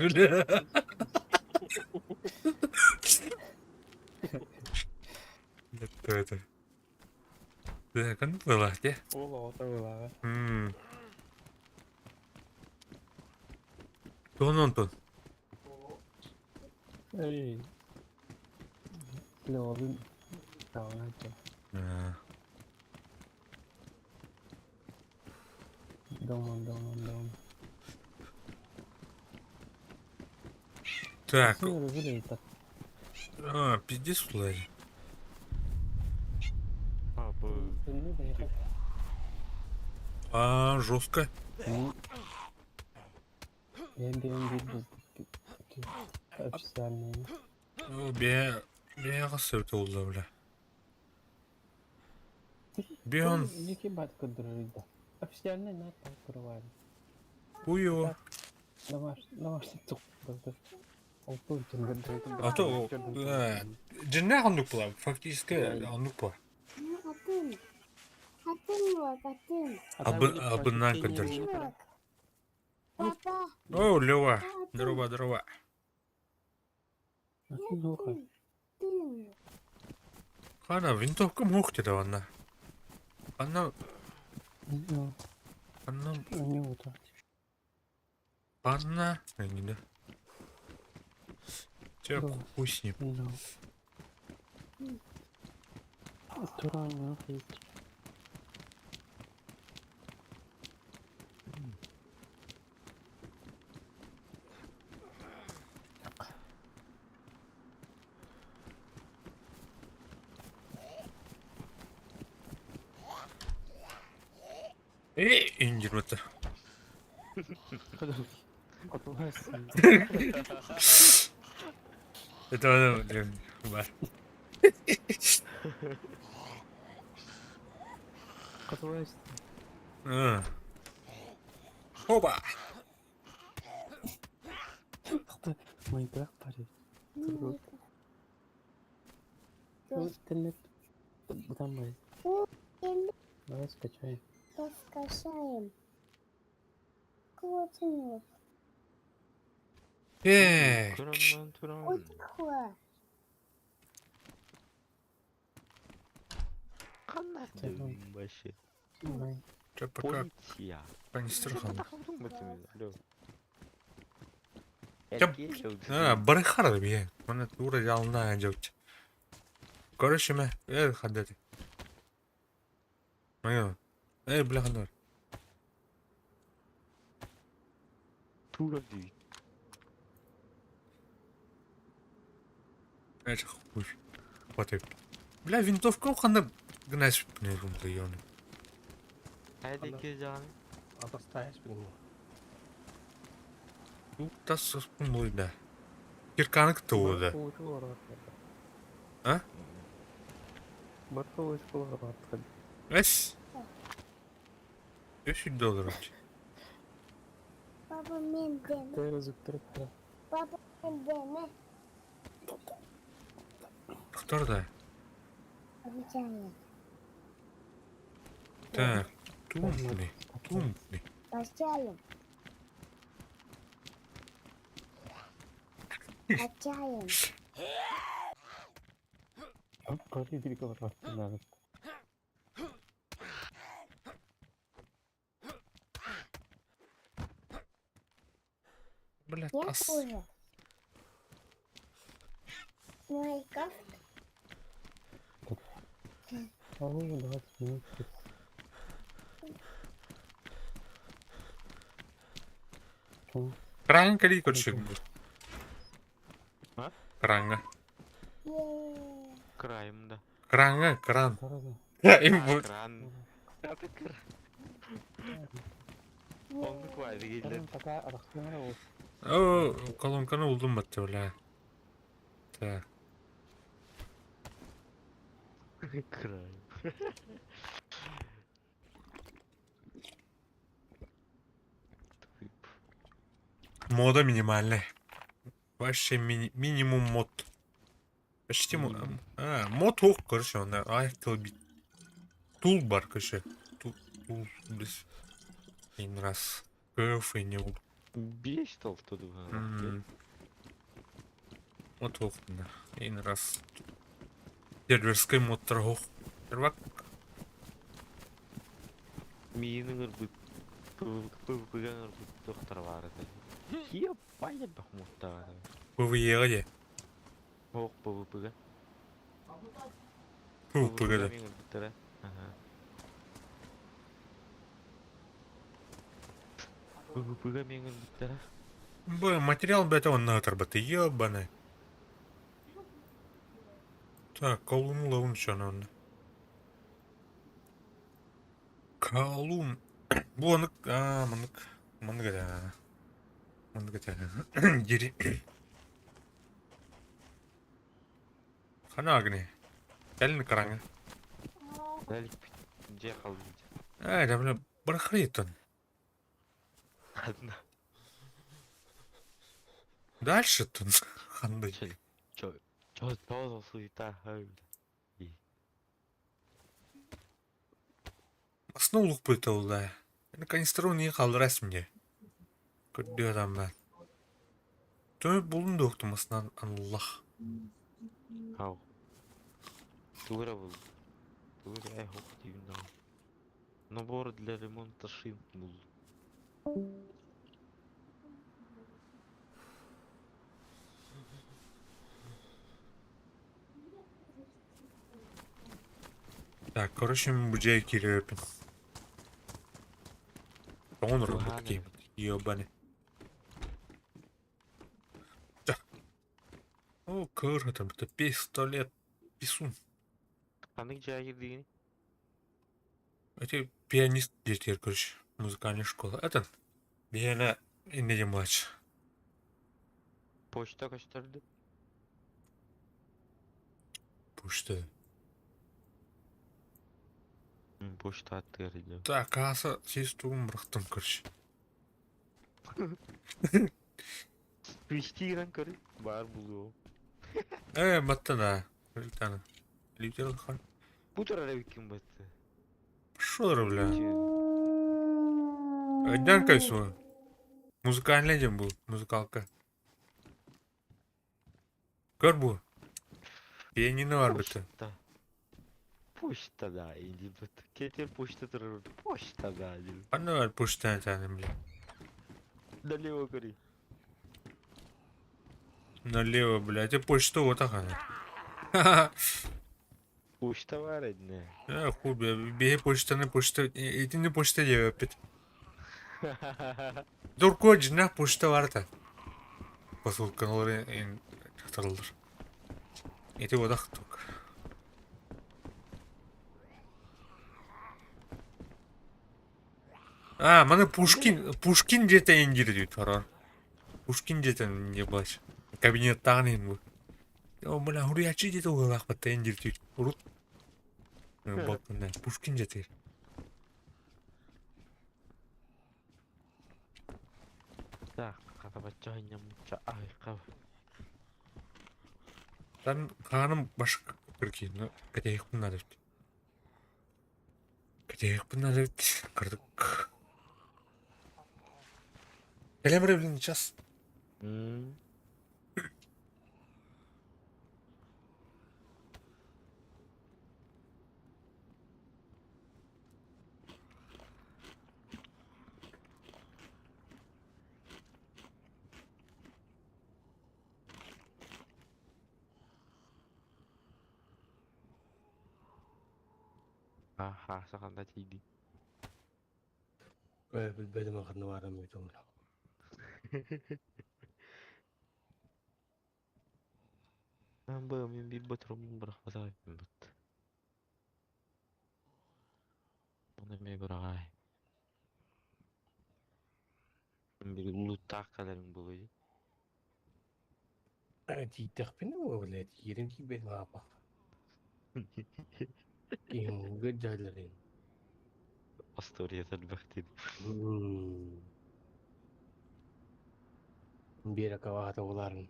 Бля. Это это. Так, ну была, где? Ол оҕото былааҕа. Тон Антон. Эй. Леолун таҕына Дома, дома, дома. Так. А, пиздец, Влади. А, жестко. Официальные. Бе, бе, сөп oldu бля. Бион. Дикий батько дружить, да. Официальный на так открывали. Хуё. Домашний тук. А то, дьиҥнээх оннук буолар, фактически оннук буолар. Абыннаан көрдөрөр. О, Лева, здорово, здорово. Хана, винтовка мух диэтэ уонна. Анна, Анна, Анна, не Чэ, хуй с ним. Эй, индирмэт. Это, блин, бар. А. Опа! Майнкрафт парень. Интернет. Давай. Давай скачаем. Скачаем. Эй! Вообще. Че пока Полиция. канистрхан. А, барыхар бие. Мана тура жална жок. Короче, ме, эй, хадати. Мая. Эй, бля, хандар. Тура дии. Эй, хуй. Вот Бля, винтовка ханда гнась не румда ёны. Хайда жан. Атастаешь билин. Тас да. Кирканы кытты А? Эс. 300 долларов. Папа мен Папа мен Кто да? Так, тумный, тумный. Прощаем. Качаем. Бля, Я тас. тоже. Майнкрафт. А уже 20 минут. Кранга ли короче? А? Кранга. Крайм, да. Кранга, кран. А, кран. Это кран. Оннук баайы киирдэ. О, колонканы булдум батты, бля. Так. Крайм. Мода минимальная. Вообще минимум мод. Почти Минимум. А, мод ох, короче, он айфтыл бит. Тул бар, короче. Тул, тул, без. Один раз. Кф и не ул. Беш тол туду. Мод ох, да. Один раз. Серверской мод торгов. Первак. Миин ырбыт. ПВП-га ырбыт доктор бар это. Ебать, бахмутта. ПВЕ где? Ох, ПВП-га. ПВП да. Миин ырбыттара. Ага. ПВП-га миин ырбыттара. Б, материал, блядь, он на отрабатывает. Ебаный. Так, колун ловун что он. Колун. Бу а, манык. Манык да. Манык да. Дери. Хана агни. Кэлин караңа. Дәл дьэ халбыт. Э, да, бля, барахлит он. Одна. Дальше тут ханды. Чё, чё, чё, чё за суета? Основу пытал, да. Канистру не халрас мне. Көрдү адам ben. Төп булун доктумасынан Аллах. Ау. Тура был. Тура, ай, хох, дивно. Набор для ремонта шин был. Так, короче, мы будем кирепин. Он робот кем. Ёбаный. Так. О, кыр, там это пистолет. Писун. Ханнык дьиэ дигин? Это пианист дети, короче, музыкальная школа. Это Биэна иннеде младше. Почта көстөрдү. Почта. Почта аттыгар иде. Так, аса сес тугун бырахтым, короче. Свистиган көрү. Бар булуу. Э, батта да. Лютана. Лютер хан. Бу турара биккин батты. Шо, бля? Айдан кайсу. Музыкальный дем был, музыкалка. Көр бу. Пианино бар бітті. Почта. Почта да, инди бит. Кетер почта турар. Почта да, дил. Аны бар почта тәнем, бля. Налево көрү. Налево, бля. Это почта вот ага. Почта бар эдне. Э, хуй, бля. Беге почтаны почта. Этини почта деп опять. Дурко жинах почта бар та. Посылкалар ин тахтарылыр. Эти одах тук. А, маны Пушкин, Пушкин дьиэтэ индиир диэбит хороор. Пушкин дьиэтэ не былач. Кабинеттааҕын иһин бу. О, бля, хуруйааччы дьиэтэ уһулаахпатта индиир диэбит. Урут балконна Пушкин дьиэтигэр. Так, хатабачча ханньаммычча аһыйхав. Там хааным башка кыркиин, кэтэһиэхпин наада эбит. Кэтэһиэхпин наада эбит. Кырдык. Кэлэн барар блин час. Аха, саханда тиийдин. Ээ, билбэтим ханна баарын бүтүн. Бу мин биир ботурумун бырахпатах эбиппин бут. Ону эмиэ быраҕаай. Били лууттаах кэлэриҥ буолуо дии. Ээ, тиийдэхпинэ блядь, иирин тиийбэтим аапа. Киһиҥҥэ дьалларын. Остуоруйата элбэх дии. Биэрэ каваата буларын.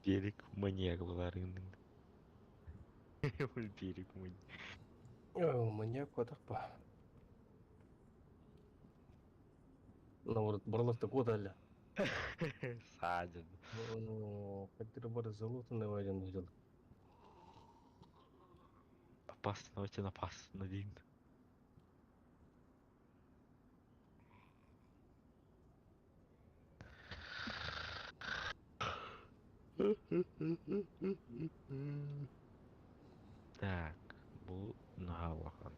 Берег маньяк буларыҥ. Берег маньяк. Маньяк куотах па. Наоборот, барылар куоталлар. Саадьын. Хотя бары залутанный вайден видел. Опасно, очень опасно, Дин. Так, бу наһаа улахан.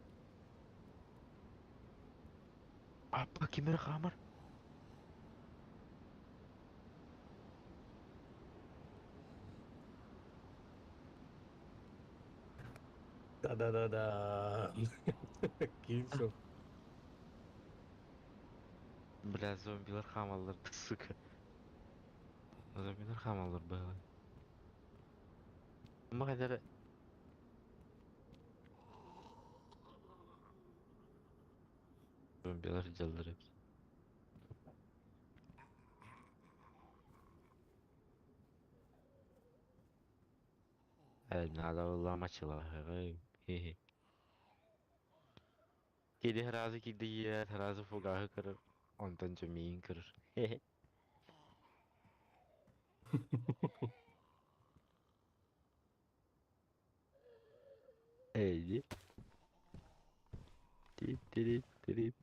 Аппа ким эрэ хаамар? Да-да-да-да. Киин Бля, зомбилар хаамаллар, сука. Зомбилар хаамаллар быһалар. Ма хадара Зомбилар дьаллар эбит. Надо ламачылаһыгы. Хе-хе. Киди сразу киди сразу фугахы кырыр. Онтон чөмиин кырыр. Хе-хе. Эй, Ти-ти-ти-ти.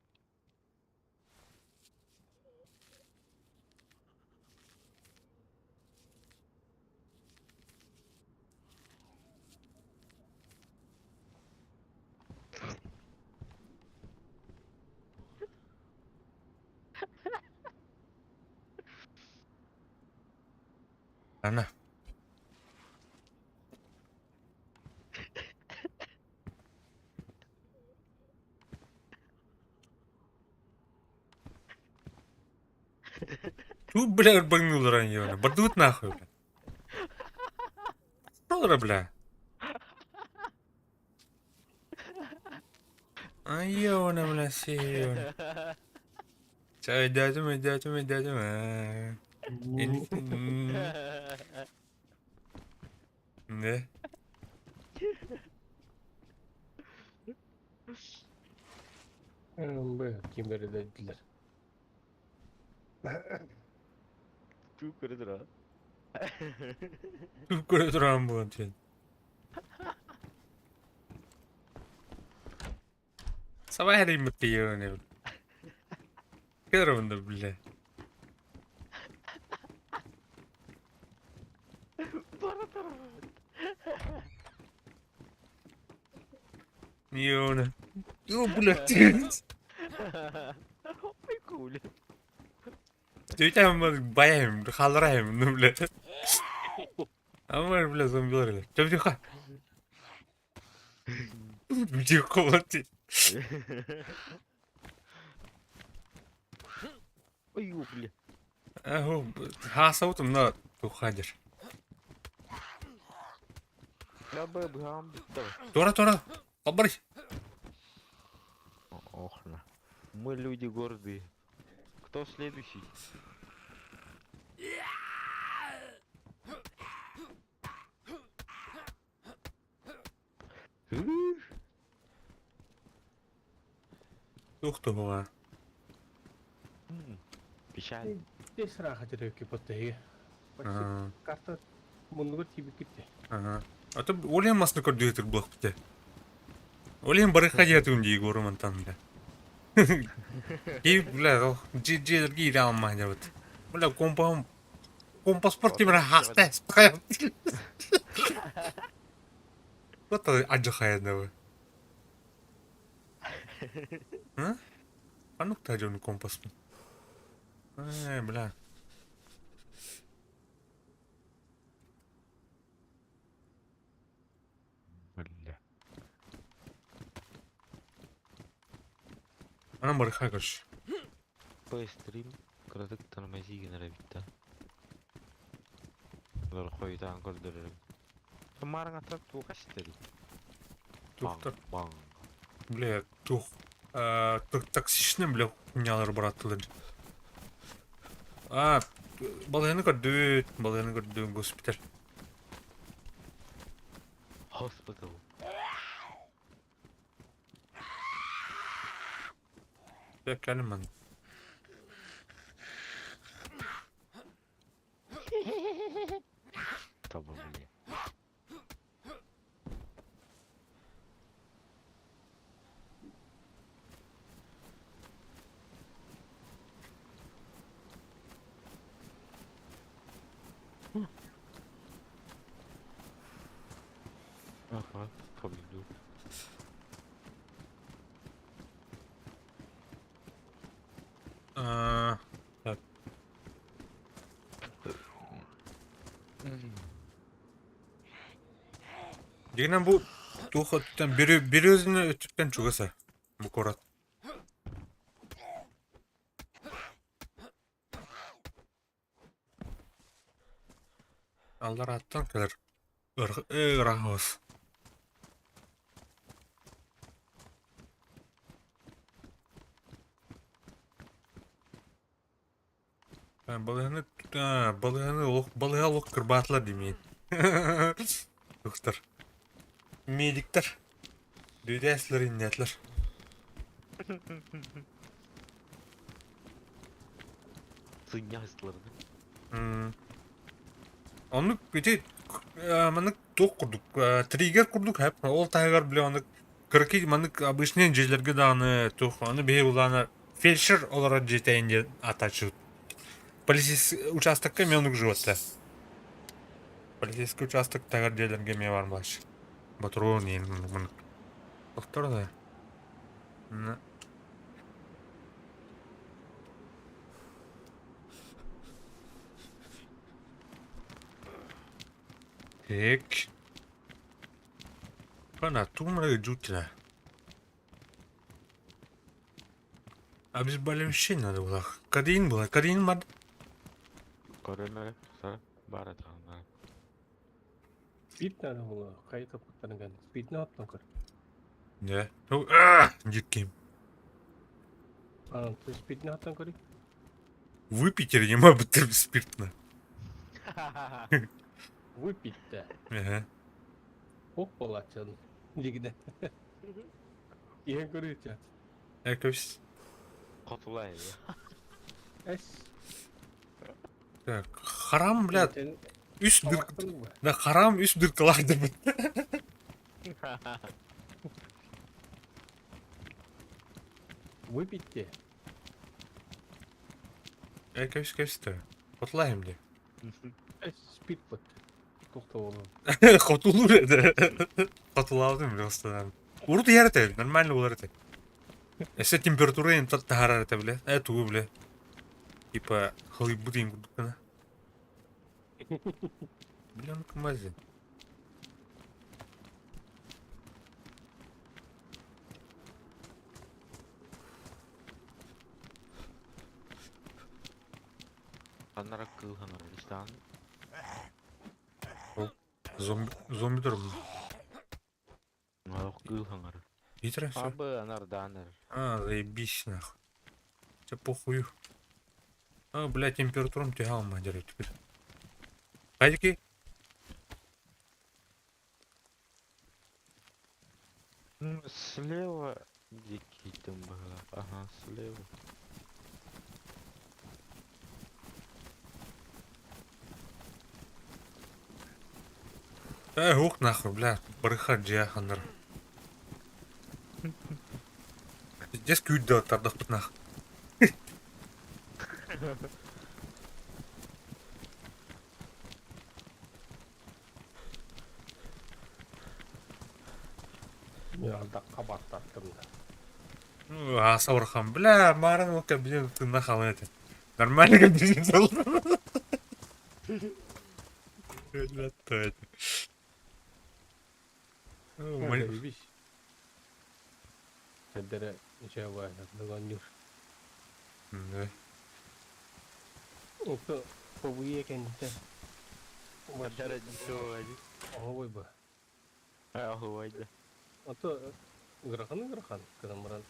Ана. Тут, бля, рбанула ранье. Бардут нахуй, бля. Что, бля? Айона, бля, сион. Чай, дядя мой, дядя мой, дядя мой. Не? Б ким эрэ Туу көрө тура. Тут көрө туран буолан тиэн. Сабай хэриймит тиийэн. Кэрэ бля. Бара тура. Йона. Ё, блядь. Прикольно. Тетям баям, халраем, ну, бля. Амар, бля, зомбилар. Чё тихо? Тихо, ты. Ой, бля. Аху, хасаутым на тухадер. Я бы бгам. Тора, тора. Побрый. Ох, на. Мы люди гордые. Кто следующий? Ух ты, была. Печаль. Здесь раха теревки подтаги. Карта муннугар тиби китте. Ага. А то олем масны көрдү блок бите. Олем барыха диэтум дии горумантан бля. И бля, жи жи ги даама дебит. Бля, компам компаспорт тимер хаста. Вот ажахаяднабы. А? А ну тажон компас. Эй, бля. Бля. Анан барыха короче. По стрим кыратык тормози генерабит да. Лор хойтан көрдөрөр. Марың атап туға істеді. Тухтар. Бang. Бля, тух. Токсичный, бля, хуйнялар бараттылар. А, балыһаны көрдүбүт, балыһаны көрдүм, госпиталь. Hospital. Дьэ, кэлин манна. Таба бля. Ага, победу. А, так. Дигинэн бу туох өттүттэн Березина өттүттэн чугас ээ бу куорат. Алларааттан кэлэр ыраах Балыыһаны балыыһаны олох балыыһа олох кырбаатылар дии Доктор. Медиктэр. Дүдээслэр иннээтилэр. Сынньаһыстылар. Оннук ити маннык туох курдук триггер курдук хэп ол таһыгар бile оннук кыракый маннык обычный дьиэлэргэ даҕаны туох аны биһи улаана фельдшер олорор дьиэтэйин диэн ааттааччыбыт. Полицейский участокка эмиэ оннук животта. Полицейский участок таһыгар дьиэлэргэ эмиэ баар буолааччы. Ботуруон иин маннык. Доктор да. Так. Пана, тумра жутина. Обезболивающее надо было. Кодеин было. Кодеин мад. Көрөнөрө, сара бара таҕына. Спид надо было, хайта куттарган. Спидни оттон көр. Да. Ну, диким. А, ты спидни оттон көрүй. Выпить или не могу спиртно. Выпить-то. Ага. Ох, болачан. Дигде. Я говорю, чат. Экос. Хотулай. Эс. Так, харам, блядь. Үс дыр... Да, харам үс дыркалаах деп. Выпить-те. Экос, кэс-тэ. Хотулаем де. Спид вот. Тохтолон. Хотулуур этэ. Хотулаабытым бile бастаан. Урут иһэр этэ, нормально буолар этэ. Өссө температура им таһаарар этэ бile. Э тугу бile. Типа халыйбыт им курдук гына. Бля, ну мази. Ханнара кыыл ханара истаан. Зомби зомби дор. Олох кыыл хаҥара. Витра все. Абы анардаанар. А, заебись нахуй. Тебе похую. А, бля, температурам тяга мадер теперь. Хайдики. Ну, слева дикий там было. Ага, слева. Э, ух нахуй, бля, барыха джиахандар. Здесь күйді тардақпыт нах. Мен ардаққа баттаттым да. Ну, а саурхан, бля, маран ол кабинет ты нахал это. Нормально кабинет зал. Бля, то это. Ну, Заебись. Сендere şey var, нагонюр. Да. Это побуе кенте. Ханнара ничего. Ой бы. Ой, да. А то ыарахан ыарахан гынан баран.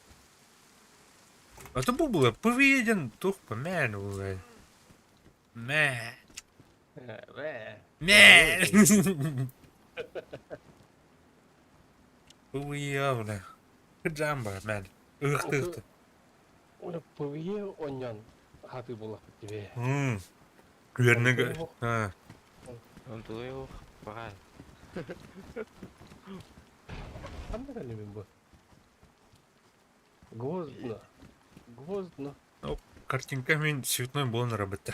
Это бу было поведен тух помэн улай. Мэ. Мэ. Уйавна. Джамба, мэн. Ыхтыхты. Оля ПВЕ онньон хаты буоллахпыт тебе. Үөрнеге. Онтулай баҕай. Ханна кэллибин бу? Гвоздно. Гвоздно. Картинка мин цветной буолан арабыта.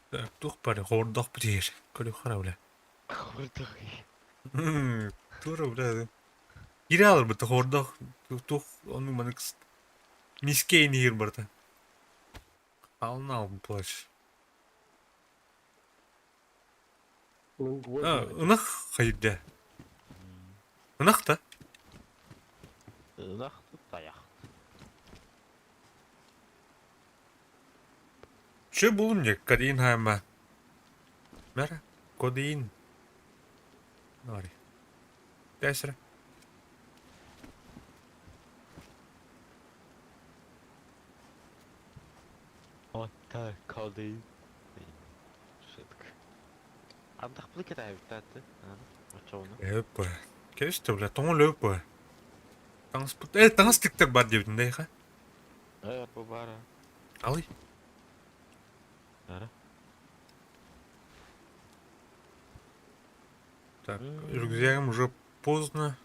Так, туох бары хоордох битиэр. Көрү бля. Тура бля. Кире алар хоордох туох ону манык миске иниир барта. Ална плащ. Ынах хайда. Ынах та. Ынах таяқ. Че булум не кодеин хайма. Мэра кодеин. Нари. Тесре. Вот так, кодеин. Шитк. Антах плыкета эбиттааты. Очоуна. Эппэ. Кэсте бля, тоҥо лөппэ. Таҥас таҥас тиктер бар диэбитин да Э, бара. Алы. Ара. Так, рюкзаком уже поздно.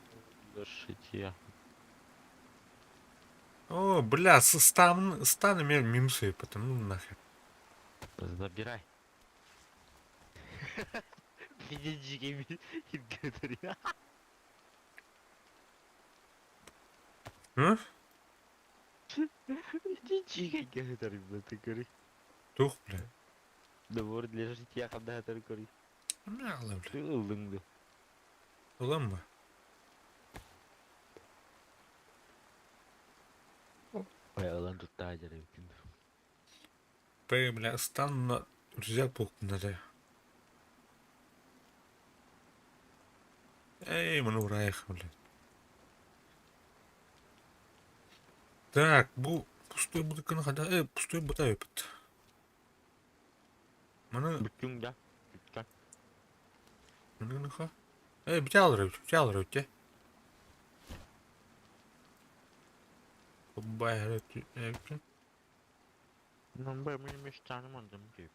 Шитья. О, бля, с стан, станами минусы, потом, ну нахер. Забирай. А? Тух, бля. Добор для житья ханда көрі. Мало, бля. Ты ылдыңды. Улам ба. Ой, ылан тутта жарай. П, бля, стан на рюкзак надо. Эй, ману раях, бля. Так, бу пустой бутыканы хада, пустой бута өпүт. Маны, Бүттүң да. Бүттүң. маны ха. Бите алыр өт, бите алыр өт, Бай өт, өт. Number benim beş tane mandım ki.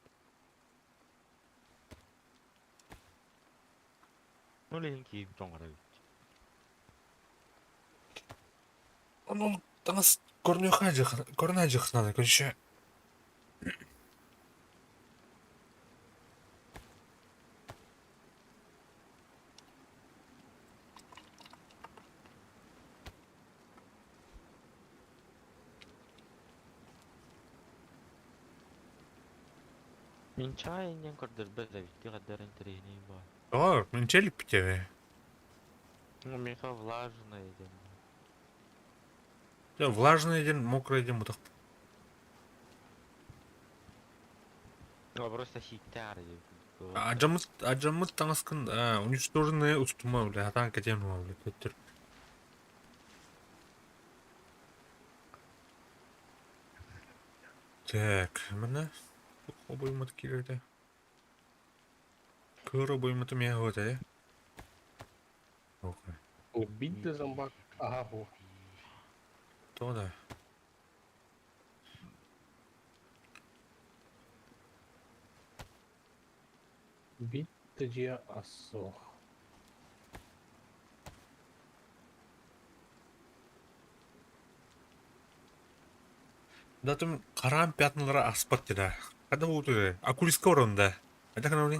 Ол ki тоңара Onu таңас көрнө хажы, көрнө жыхнады, көршө. Мен чай инен көрдөрбөт эбит каддар интересный бар. О, мен челик битебе. Ну, меха влажный дем. Да, влажный день, мокрый день, бутак. Ну, просто хиттар деп. Ажамыт, ажамыт таңаскын, уничтоженные устума, бля, атан кетем, бля, көттөр. Так, мына обоймат кирерде. Көр обойматы мен хода, Окей. Бить зомбак. Ага, ху. То да. Бить же асох. Да там карам пятналара аспат да. Когда будет? Акулиска орында. Это канал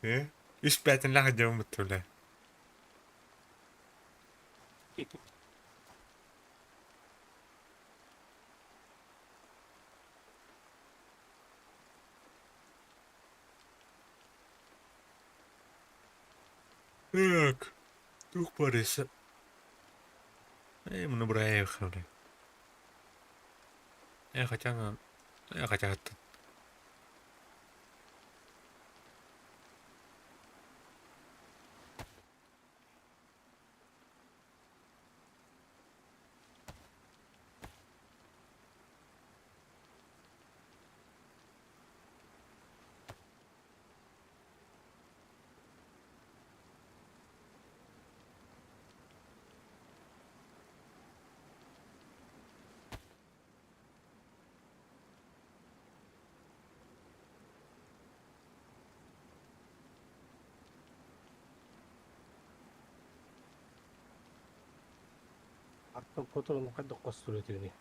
Э? Үс пятен лаха жамын бітті, Так. Тух барыса. Эй, мы бля. Я хотя на... Я хотя... Патрону хайдах хостуур этигиний?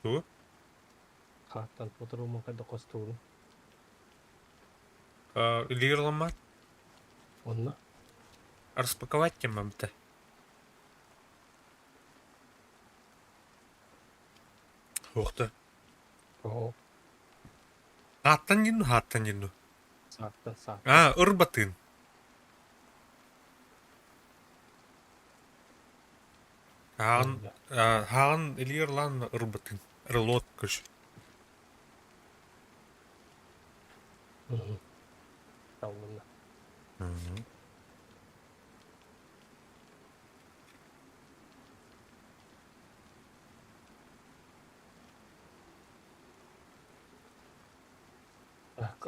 Тугу? Хааттан патрону хайдах хостуурун? Илиигэр ылыммат? Онно? Распаковать диэн барбыта. Уохта. Оо. Ааттан диэн дуу, ааттан диэн дуу? Сааттан, сааттан. Аа, ырбатын. Хаан, хаан илиигэр ылан ырбатын. Релот күш. Таллынна.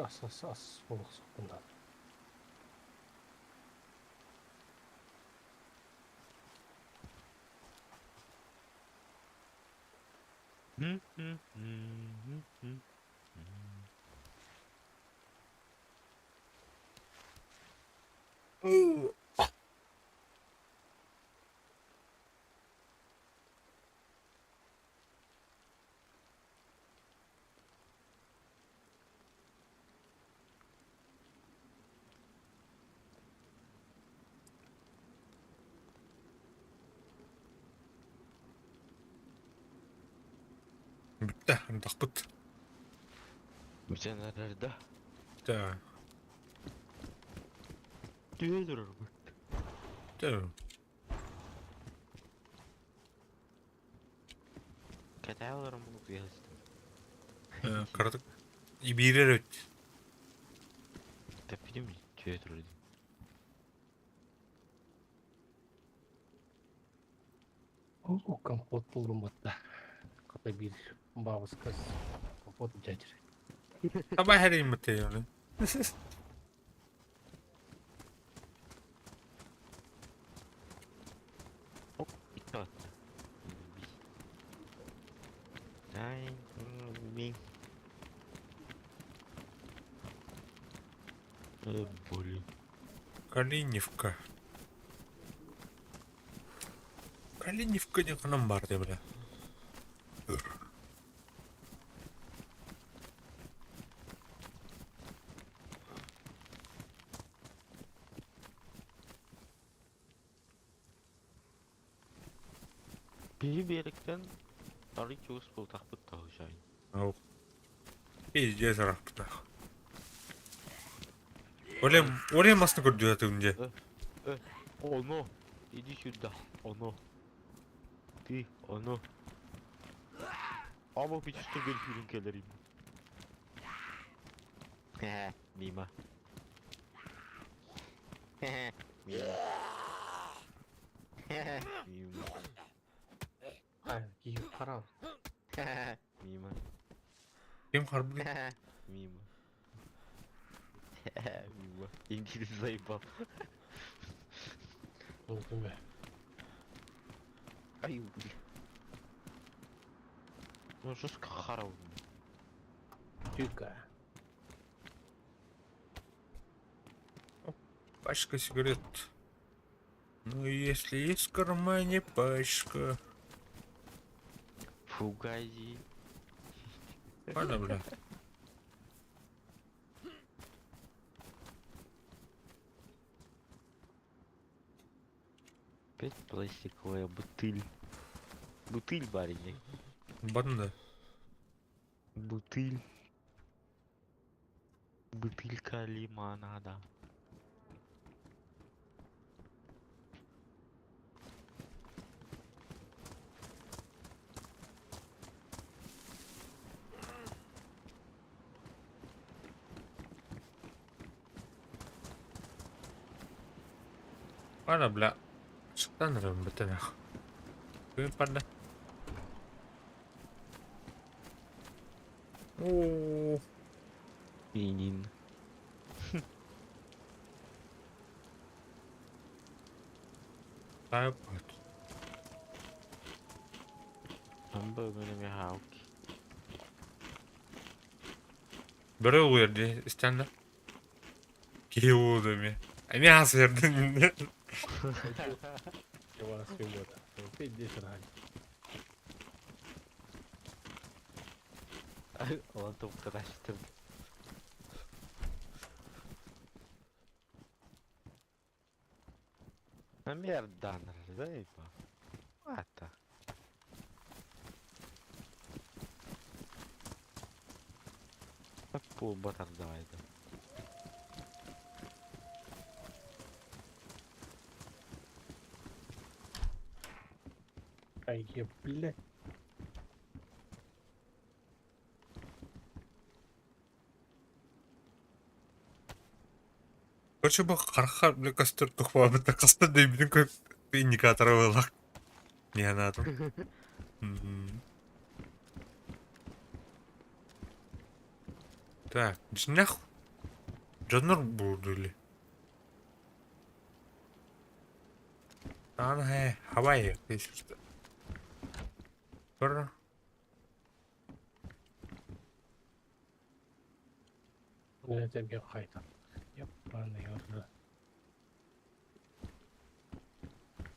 Ас ас ас буолуохсуккун Бүттэ, ардахпыт. Бүтэн эрэр да. Да. Түһэ турарбыт. Да. Кэтэһэ олорон утуйа сыстым. Кыратык биирэр өт. Тэппитим түһэ турар дии. Оо, компот буллум батта. Хата биир бабушкас компот дядер. Таба хэрим бите. Оп, икки атта. Блин. Калинівка. Калинівка диэн ханан баар дии бля. Биһи биэрэктэн арый чугас буолтахпыт тоһучаайын. Ол пиздец арахпытах. Олем, олем масны көрдүө дьэ. Э, оно, иди сюда, оно. Ты, оно. Аба бичте гел хүрүн кэлэрим. Мимо. Мимо. Мимо. Ай, киһи харал. Мимо. Ким харбы? Мимо. Мимо. Ингири заебал. Ол кимэ? Ай, бля. Ну жестко харал. Тюка. Пачка сигарет. Ну, если есть в кармане пачка. Фугази. Ладно, бля. Опять пластиковая бутыль. Бутыль, барыня. Банда. Бутыль. Бутылька лимонада. Ладно, бля. Шықтан бітінах. Күн барды. О, Ленин. Айпад. Амбы Бөрө уйар истэннэ. Киһи уудуми. Эмиэ ас эрдин. Чувашский вот. Пиздец рань. Ол туктараштыр. Мердан, заебал. Ата. Пул батар давай да. Ай, е, блядь. Короче, бу харахар бile көстөр тухпаабыта хаста дөйбүтүн көп индикатора буоллах. Не анаатым. Так, дьиҥнээх дьоннор буурдули. Аана һээ, хабай Көрө. Это хайта. Ебаный орда.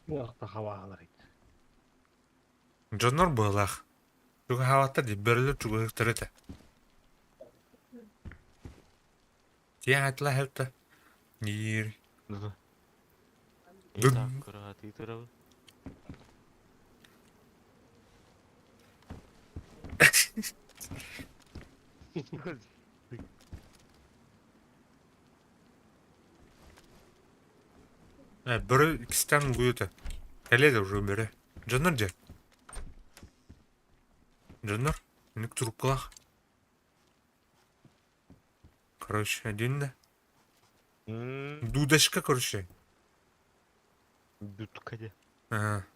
Уақта хабаалар ит. Дьоннор быһыылаах. Чугаһаабаттар дии, бөрөлөр чугаһыахтара этэ. Тиэҥ атыла иһэлтэ. Диир. Итак, кыраһатыы турабын. Э, бөрө иккистээн угуйута. Кэлиэ да уже бөрө. Дьоннор дьэ. Дьоннор, инник трубкалаах. Короче, один да. Дудочка, короче. Дудка дьэ. Ага.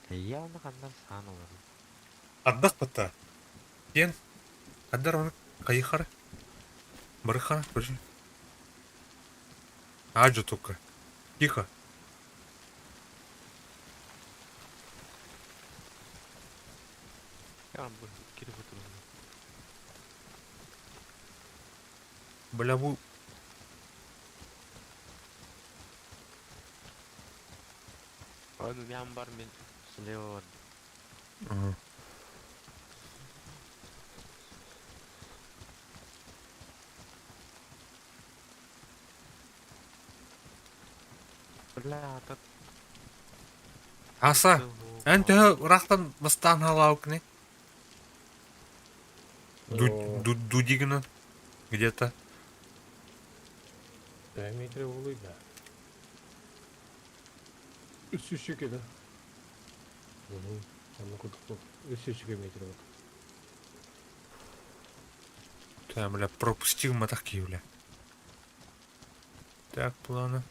Явно ханнан саан олорор. Ардах батта. Диэн Хаддар ону хайыхара? Барыхара, короче. Аджа только. Тихо. Бля, бу... Аны мен бар мен слева бар. Ага. Бля, так Аса, эн төһө ыраахтан бастаан хаалаабыккыный? Дудигина где-то. Диаметрі болуй да. Үс үс да. Онно курдук үс үс метр вот. Так, бля, пропустил матахки, бля. Так, плана.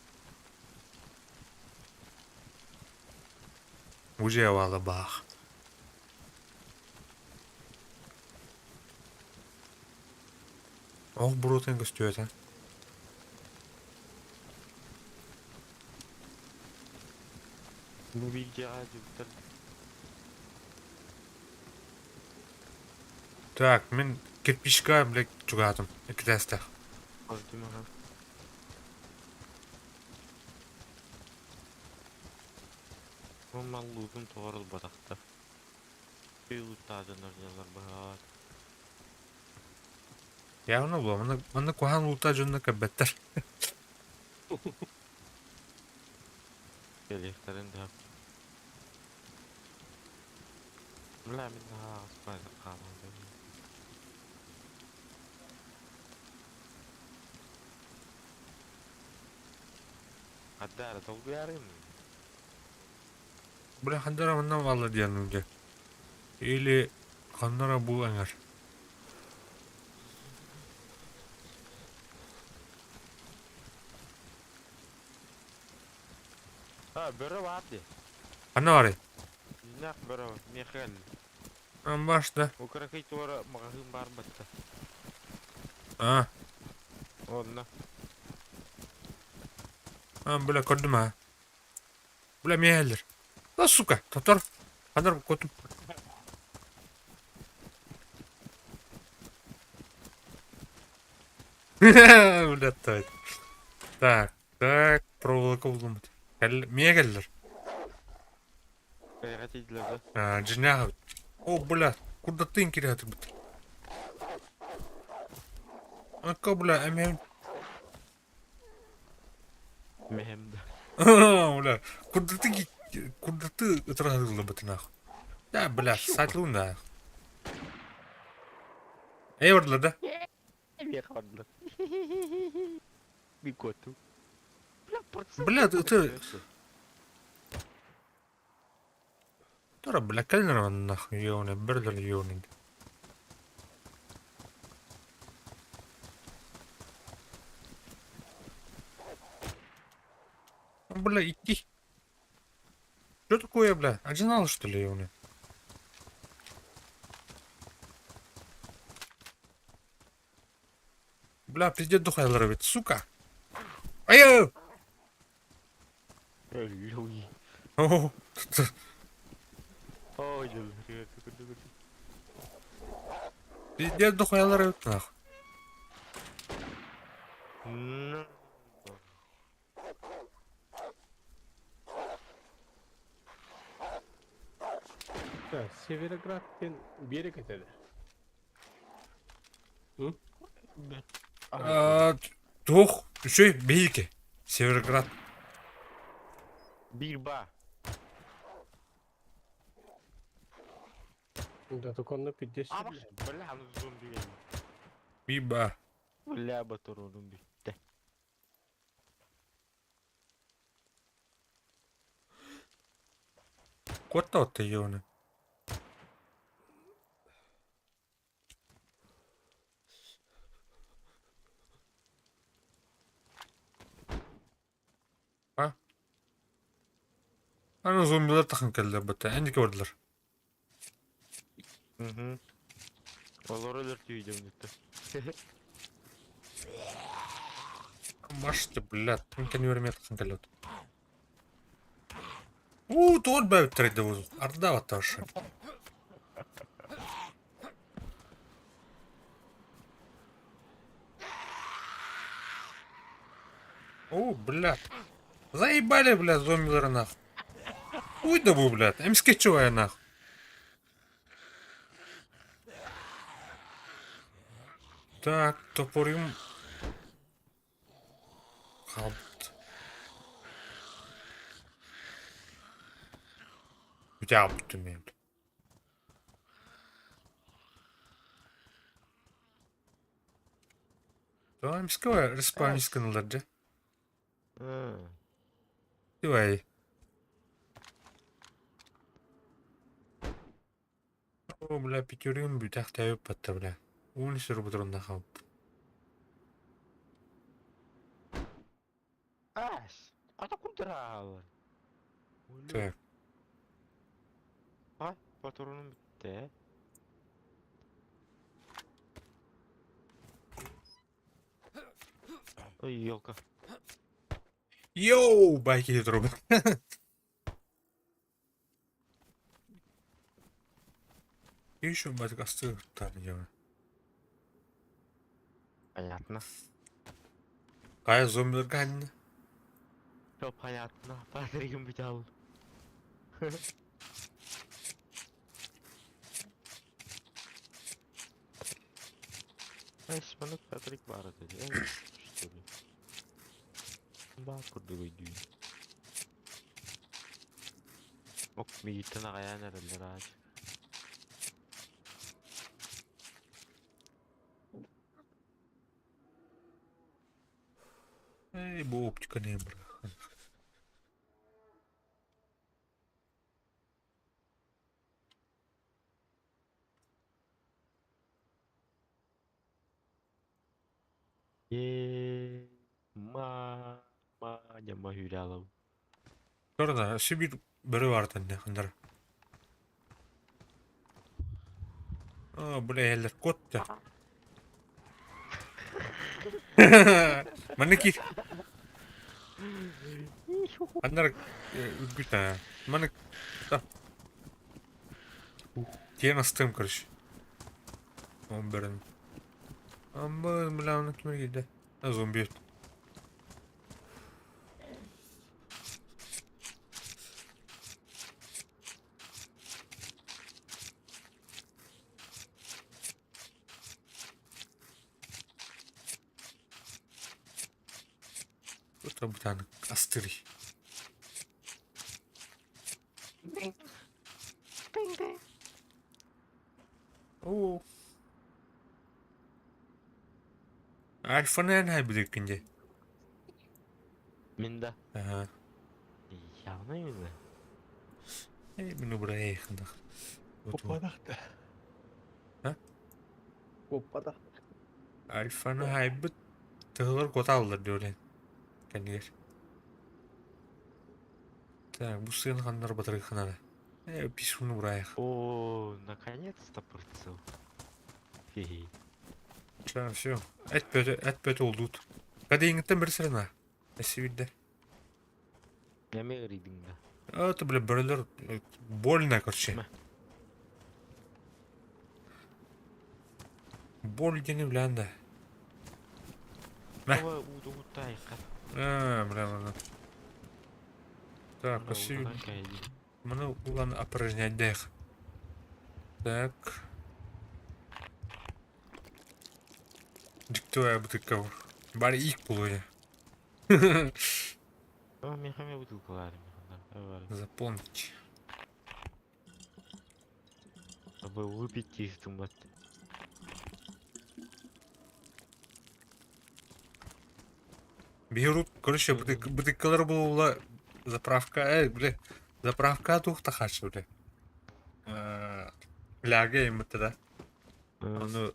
Уже бах. Ох, брутен көстүөтэ. Бу видеоға жүктер. Так, мин кирпичка, блядь, чугаатым. Иккитээстээх. Көрдүм аха. Маллуутун тоҕор ылбатахтар. Уйулуттаадынар дьалар быһаат. Явно була. Манна, манна куһаан луута дьонно көрбөттөр. Кэлиэхтэрин да. Бля, мин наһаа аспайда хаалан Хаддара долгуярым. Бля, хандара манна валла диэн дьэ. Или ханнара бу эҥэр. А, бөрө бар ди. Ханна барый? Дьиҥнээх бөрө, миэхэ Амбаш да. Бу кыракый туора маҕаһыын баар батта. А, Онно. а, бля, көрдүм а. Бля, миэхэллэр. Да, сука, тотор. Ханнар котум. Бля, тойт. Так, так, проволока буллуммут. Кэл, миэ кэллэр. Кэйэҕэ тиийдилэр да? А, дьиҥнээх эбит. О, бля, курдаттыын киирэ сатыырбыт. Акка, бля, эмиэ... Мэһэм да. Бля, курдаты курдаты ытыра сатыылларбыт нах. Да, бля, сатылын да. Эй, бардылар да? Эмиэ бардылар. Мин куоттум. Бля, процент. Бля, ты... Тура, бля, кэллэр нахуй, ёбаный, бэрлэр ёбаный. Бля, иди. Что такое, бля? Одинал, что ли, ёбаный? Бля, пиздец духайлар эбит, сука! Айа! Ой, О, Ой, пиздец духайлар эбит, нахуй. Ну. Так, Североград диэн биэрэк этэ А, туох, үчүгэй биһиги. Североград. Бирба. Да, только онно пиздец А, бля, ну зомби. Биба. Бля, батуронум бүттэ. Куотта отта ёбаный. А? Аны зомбилар тахын кэллэр бата. Энди көрдүлэр. Угу. Олор өлөр түйдем бүттэ. Машты, бля, тынкан үөрэмиэ тахын кэллэр. Уу, тугун бэбиттэрийдэ бу. Арда батташы. О, бля. Заебали, бля, зомбилары нахуй. Уй да бу, бля. Эмискечевая нахуй. Так, топорим. Хаалбыт. Бүтэ бүттүм мен. Тоа эмискэ респаунисканалар дьэ. Давай. О, бля, пятерым бүтэх тэбип батта, бля. Уун сүр бутурунна хаалбыт. Ас, қата курдыралар. Так. А, патроным бітті. Ой, елка. Йоу, байки трубы. Еще батик астыр дело. Понятно. Кая зомбилер ганна. Все понятно. Патригім біте ал. Ай, маннык Патрик бар edi. Что ли? Бар курдук өйдүүн. Ок, мииттен аҕайаан эрэллэр ааж. Эй, бу оптика не бра. Е, ма, ма, дьама hűrэ Көрда, Сибир бөрө бар тэнне хандар. А, бля, эллер кот та. Манна киир. Хандар үргүтэ. Манна да. Тиэн астым, короче. Он бөрөн. Амба, бля, оны ким киирдэ? А, зомби. Бытааны астырый. Оо. Альфаны эн хайбыдыккын дии. Мин да. Аха. Явно именно. Эй, мин убрайхынах. Куппатах да. А? Куппатах. Альфаны хайбыт тыһылар куоталлар диолен. Кэннигэр. Так, бу сыан ханнар батарыхынара. Э, писуну убрайх. О, наконец-то прицел. Хе-хе. Все, все. Эт бөтө, эт бөтө олдут. Кадейингиттен бір сырына. Эсси билде. Неме ырыйдың да. Это, бля, бөрөлөр больно, короче. Мэ. Боль диэни билэн да. Мэ. Ова уутугуттаайка. А, бля, ладно. Так, эсси Маны улан опорожняйдэх. Так. Диктуя бутылка. Бар их булуя. О, мехаме бутылкалар. Заполнить. Чтобы выпить их думать. Берут, короче, бутылкалар була заправка, бля, заправка тух тахач, бля. Ляга им да. Ону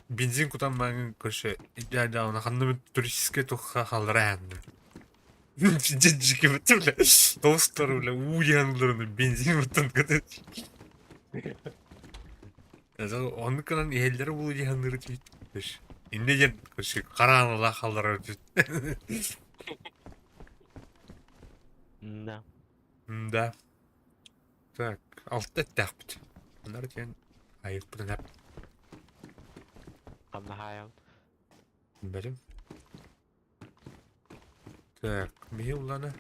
бензин кутан маҥын короче, дьэ ханна туристическай тухха халлара Дьэ бля, толстар, бля, уу диэн бензин буттан кытыт. Оннук гынан иһэллэрэ буолуо дии саныыр этибит. Иннэ диэн короче хараанылаах халларар этибит. Да. Да. Так, алта эттээхпит. Анар диэн айыкпытын эп. Хамнаһаайал. Бэрим. Так, биһи улана.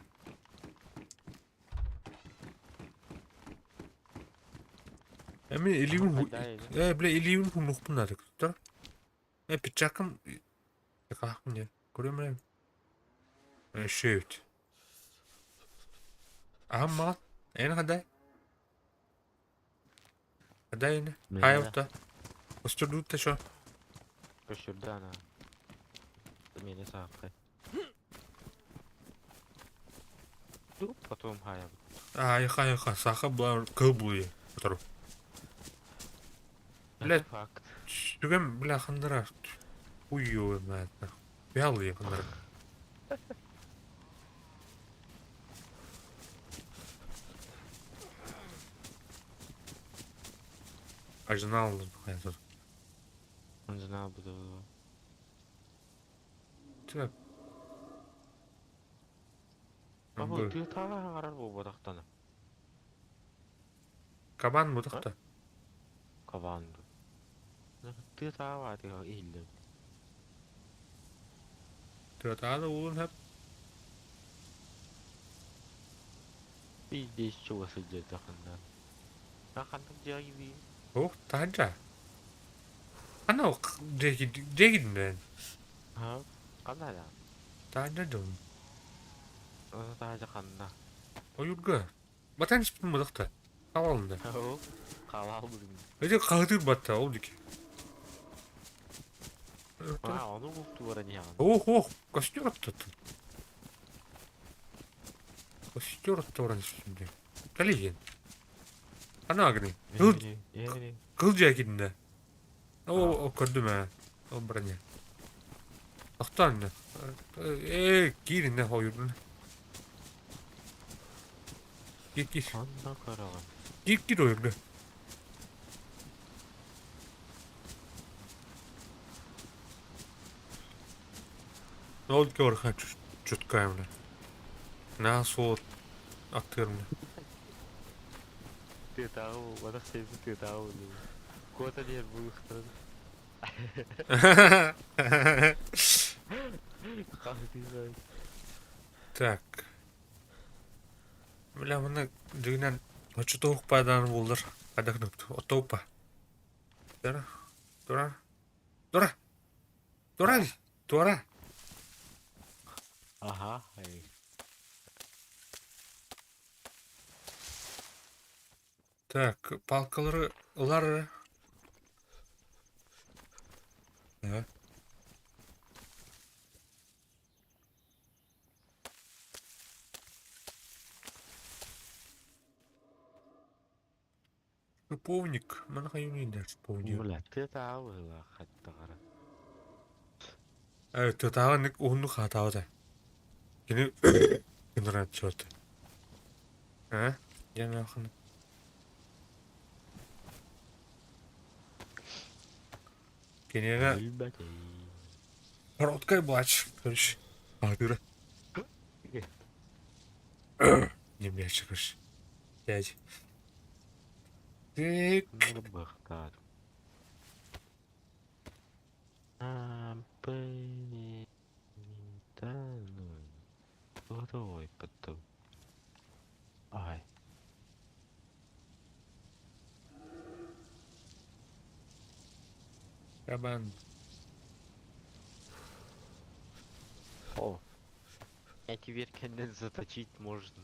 Эми илиибин э бля илиибин хуннухпун наада туттар. Э пичакым якаахпын диэн. Көрүөм эрэ. Шөт. Аһам маҕан. Эн хадай? Хадай ини. Хайылта. Остурдуутта шо. Көстүрдэ ана. Мени сааххай. Потом хайабыт. Айха айха саха була кыл булуя. Отору. Бля, факт. Түгэн бля хандара. Уйу мэтна. Бялые хандара. Ажинал тут. Ажинал буду. Так. Бабы тыытаала хаҥарар буолбатахтана. Кабан бутахта. Кабан. Тыытаала тыа иһиллэр. Тыатаала уулун хэп. Пиздец чуга сылдьар ханна. Ханнык дьиэҕи Ох, таһырдьа. Ана дьиэ дьиэ Ха? Ханна да? Таһырдьа дьон. Таһырдьа ханна? Ойуурга. Батан испитин бутахта. Хаалалында. Хаалалбытын. Эти хаһытыыр батта ол дики. А, ону бултуара диэҕин. Ох, ох, костер оттоттун. Костер отторон испитин. Калиген. Ана агни. Кыл кыл дьиэ О, көрдүм ээ. Ол броня. Тохтоон Ээ, киир иннэ хойурдун. Киир киир. Онно көрөҕүн. Киир киир ойурга. Ол көрхөн чуткаемна. Наа суот аттыырмна. Тыатааҕы буолбатах сиэппит тыатааҕы буоллум. Куота диэн булуохтарын. Хаһытыылар. Так. Бля, маны дьиҥинэн оччотооҕу паадаан буоллар хайдах гыныппыт оттоуппа. Тура, тура, тура, тура, тура. Ага. Эй. Так, палкалары ылар эрэ. Да. Шиповник. Маны хайыный шиповник. Бля, тыатааҕы быһыылаах хаттаҕара. Э, тыатааҕы ник уһуннук хаатаабыта. Кини генерация А? Я нахуй. Киниэхэ Өлбөтүй. короткая плач, короче. А, дыра. Не, блядь, короче. Пять. Так. Нурбахтар. А, Б, да, ну, Кладовой потом. Ай. Кабан. О. Я теперь конец заточить можно.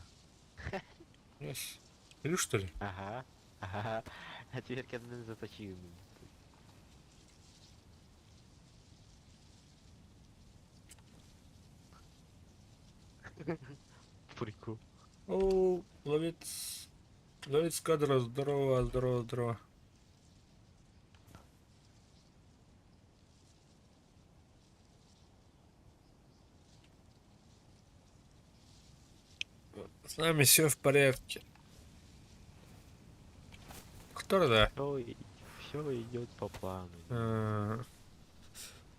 Yes. Или что ли? Ага. Ага. А теперь конец заточил. Прикол. О, ловец. Ловец кадра. Здорово, здорово, здорово. С нами все в порядке. Кто да? Все идет по плану.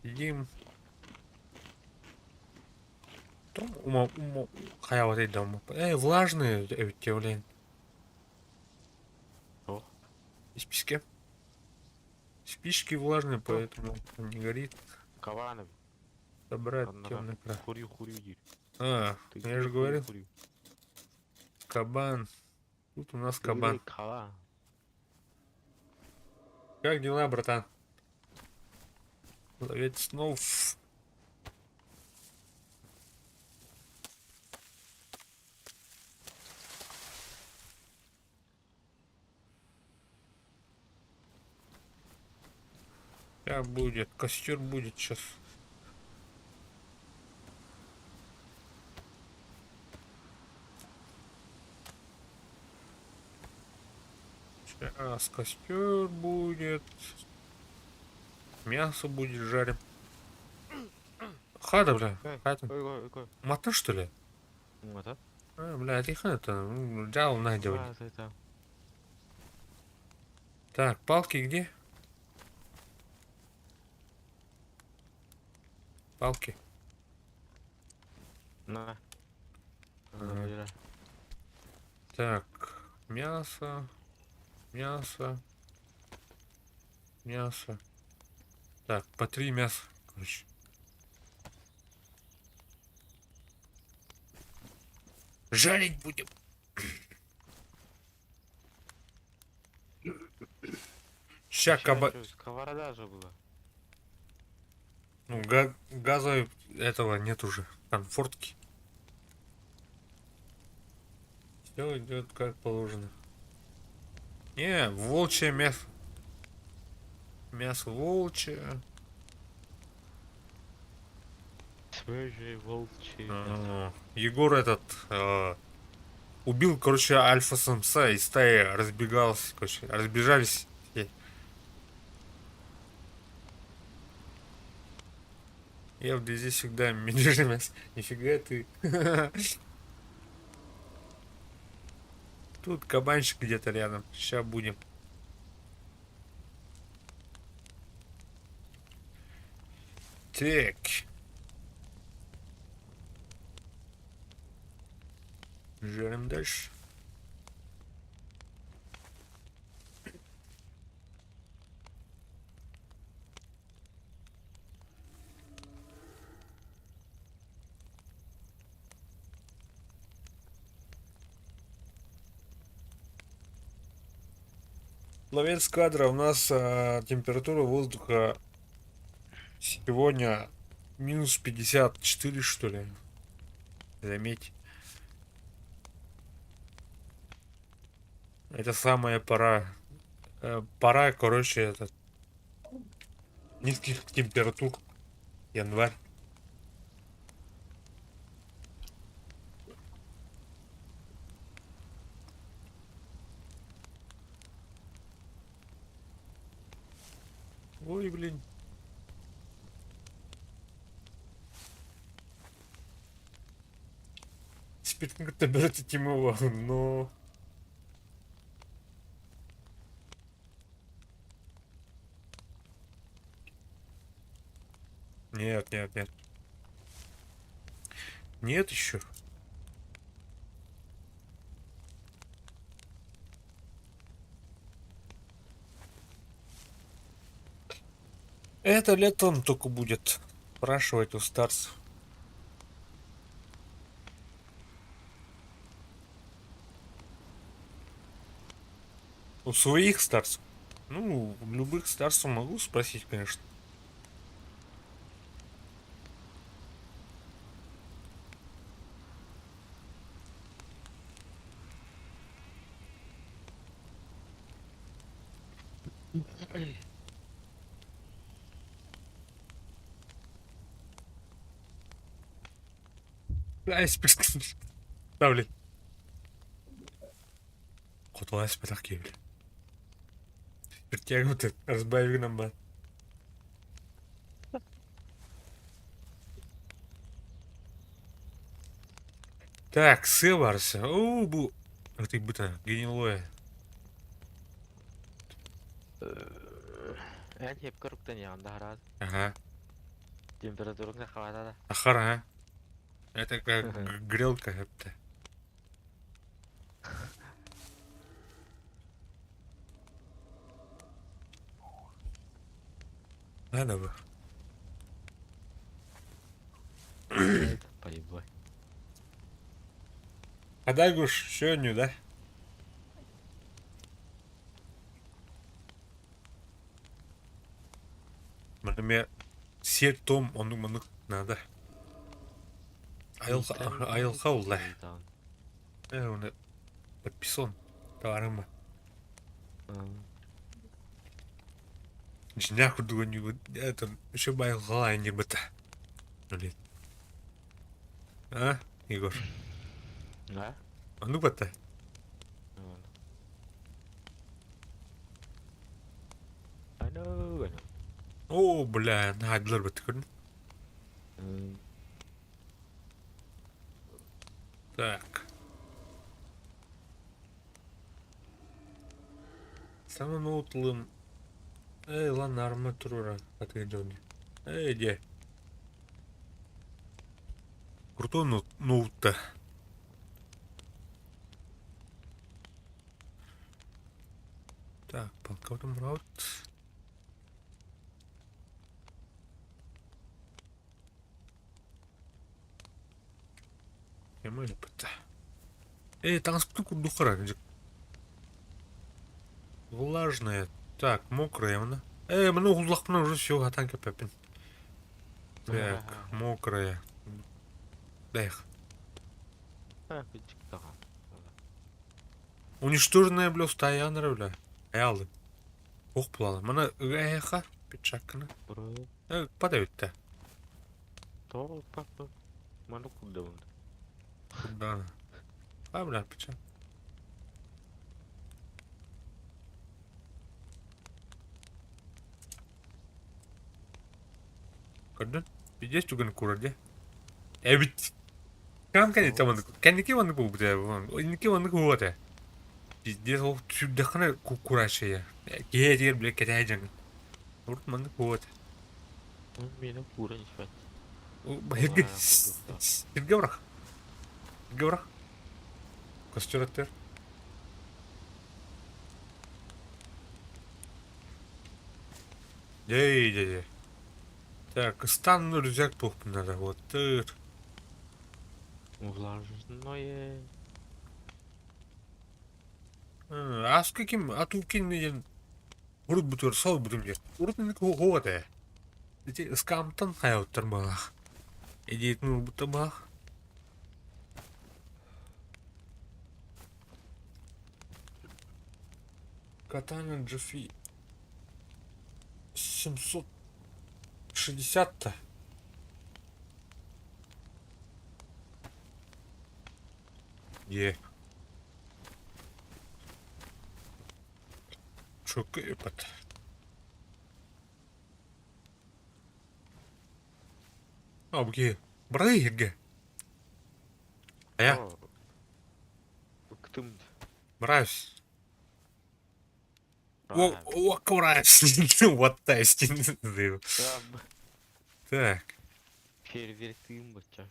Едим. Том ума ума хайа дома. Эй, влажные эти, блин. О. Из песка. Спички влажные, поэтому он не горит. Кабанов. Собрать темный край. Хурю, хурю, иди. А, Ты я же хурю, говорил, хурю. кабан. Тут у нас кабан. Кабан. Как дела, братан? Ловец снов. Сейчас будет, костер будет сейчас. Сейчас костер будет. Мясо будет жарим. Хата, бля, хата. Ой, ой, ой. Мата, что ли? Мата? А, бля, это хата. Дял на делать. А, это. Так, палки где? Палки. На. Ага. Так, мясо, мясо, мясо. Так, по три мяса, короче. Жарить будем. Ща каба... Сковорода же была. Ну, газа этого нет уже. Конфортки. Все идет как положено. Не, волчье мясо. Мясо волчье. Свежее волчье мясо. А, Егор этот убил, короче, альфа-самца и стаи разбегался, короче, разбежались все. Я вблизи всегда медвежье мясо. Нифига ты. Тут кабанчик где-то рядом. Сейчас будем. Так. Жарим дальше. Ловец кадра, у нас температура воздуха сегодня минус 54, что ли. Заметь. Это самая пора. Пора, короче, этот, низких температур. Январь. Ой, блин. Спиртин кытта бөрө титимова, но... Нет, нет, нет. Нет еще. Это летом только будет. Спрашивать у старцев. У своих старцев. Ну, у любых старцев могу спросить, конечно. Ставлю. Хотула эспэтэх киһи Притягивает, разбави нам ба. Так, сыа барса. Оо, бу ытыйбыта, гнилое. Эн хепкэ руктан яҕан Ага. Температура хавата да. Ахар, ага. Это как грелка это. Надо бы. Поебай. А дай уж сегодня, да? Например, сер том оннук маннык надо. Айылҕа айылҕа улла. Э, оны подписон. Товарыма. Дьиҥнээх курдук оонньуубут. Это еще байылҕалаан диэбитэ. Блин. А, Егор? Да? Оннук батта. I know, I know. Оо, бля, наһаайдылар бытты көрдүм. Так. Саҥа ноутулум Эй, ладно, арма туруора атыыр дьону. Эй, дьэ. Крутой ноут-то. Так, полковым раут. Эмэ Эй, таҥаспытын курдук хара. Влажная. Так, мокрая она. Эй, маны уһуллахпына уже все, хатан кэппэппин. Так, мокрая. Эх. Уничтоженная, бля, устаянара, бля. Аялы. Ох, булалы. Мана ыга пиджаккына. Э, падают-то. То папа. Ману куда он? Куда? А, бля, пиджак. Көрдүн? Пиздец түгэн курар дии. Эбит. Кам кэнниттэн маннык кэнники маннык буолбута инники маннык буолуо этэ. Пиздец ол сүрдэххинэ курааччыйа. Киһи этигэр бile кэтэһэ дьаҥын. Урут маннык буолуо этэ. Миэнэ кууран испэт. Сиргэ сиргэ бырах. Сиргэ бырах. Костер аттыгар. Дьэй дьэ дьэ. Так, ыстаан рюкзак туохпун надо вот тыр. Влажное. Ааска ким Атукин диэн урут бутур сол бутум диэн. Урут инник хоһуо этэ. Ити ыскаамтан хайабыттар баҕалаах. Идеятын ылбыттар баҕалаах. Катана GF 760-то. Е. Чөкөйөпөт. Абги. Барай иһиргэ. Айа. Ыктым. Барайс. Уоккурайс. Вот тестин. Так. Фейерверктыым бачча.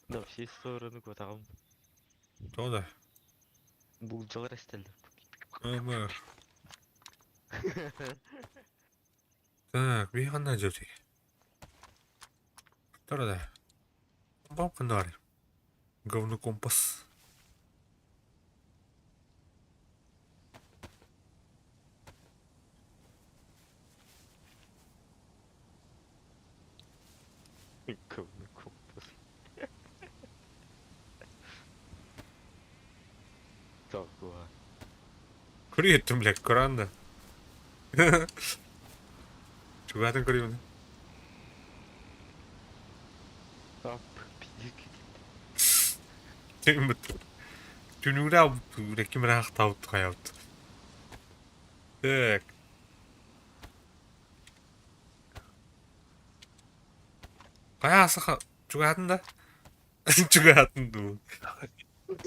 На все стороны кутаҕым. То да. Булдьалар эстэллэр. Ама. Так, биһи ханна дьүтүй? Тора да. Бам ханна бар? Говно компас. Говно компас. Такого. Көрүөттүм, блядь, Коран да. Чугатын көрүөм. Ап, пиздец. Түн Түнүгүрэ ким эрэ ахтаабыт хайабыт. Так. Хайа саха чугаһатын да? Чугаһатын дуу.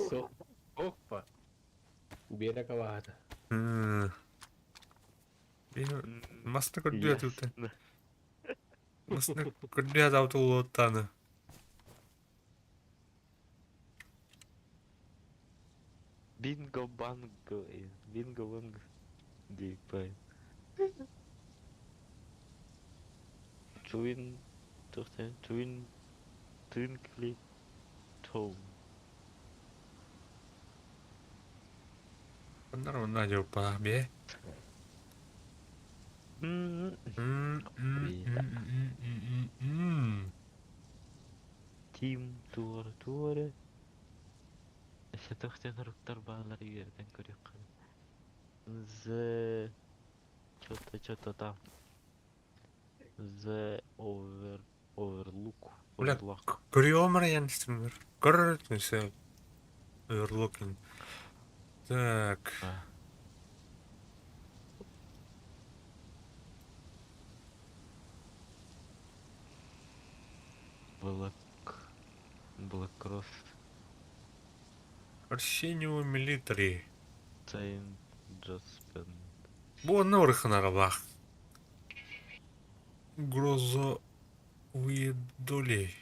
Суох. Опа. Биэрэ кабаата. Маста көрдүө тутан. Маста көрдүө таутулуоттааны. Бинго банго, бинго банго. Диэппай. Twin, туохтан, Twin, Twinkly Tone. Оннор онно дьылпа бie. Тим туора туора. Өссө тохтон руктар баалар үөрэтэн көрүөххэ. The что-то что-то там. The over overlook. Бля, Overlook. Көрүөм эрэ стример. Көрөр все. Overlooking. Так. А. Black Black Cross Арсенио Милитари. Saint Joseph. Бу онно ырыхынаралаах. Грозовые доли.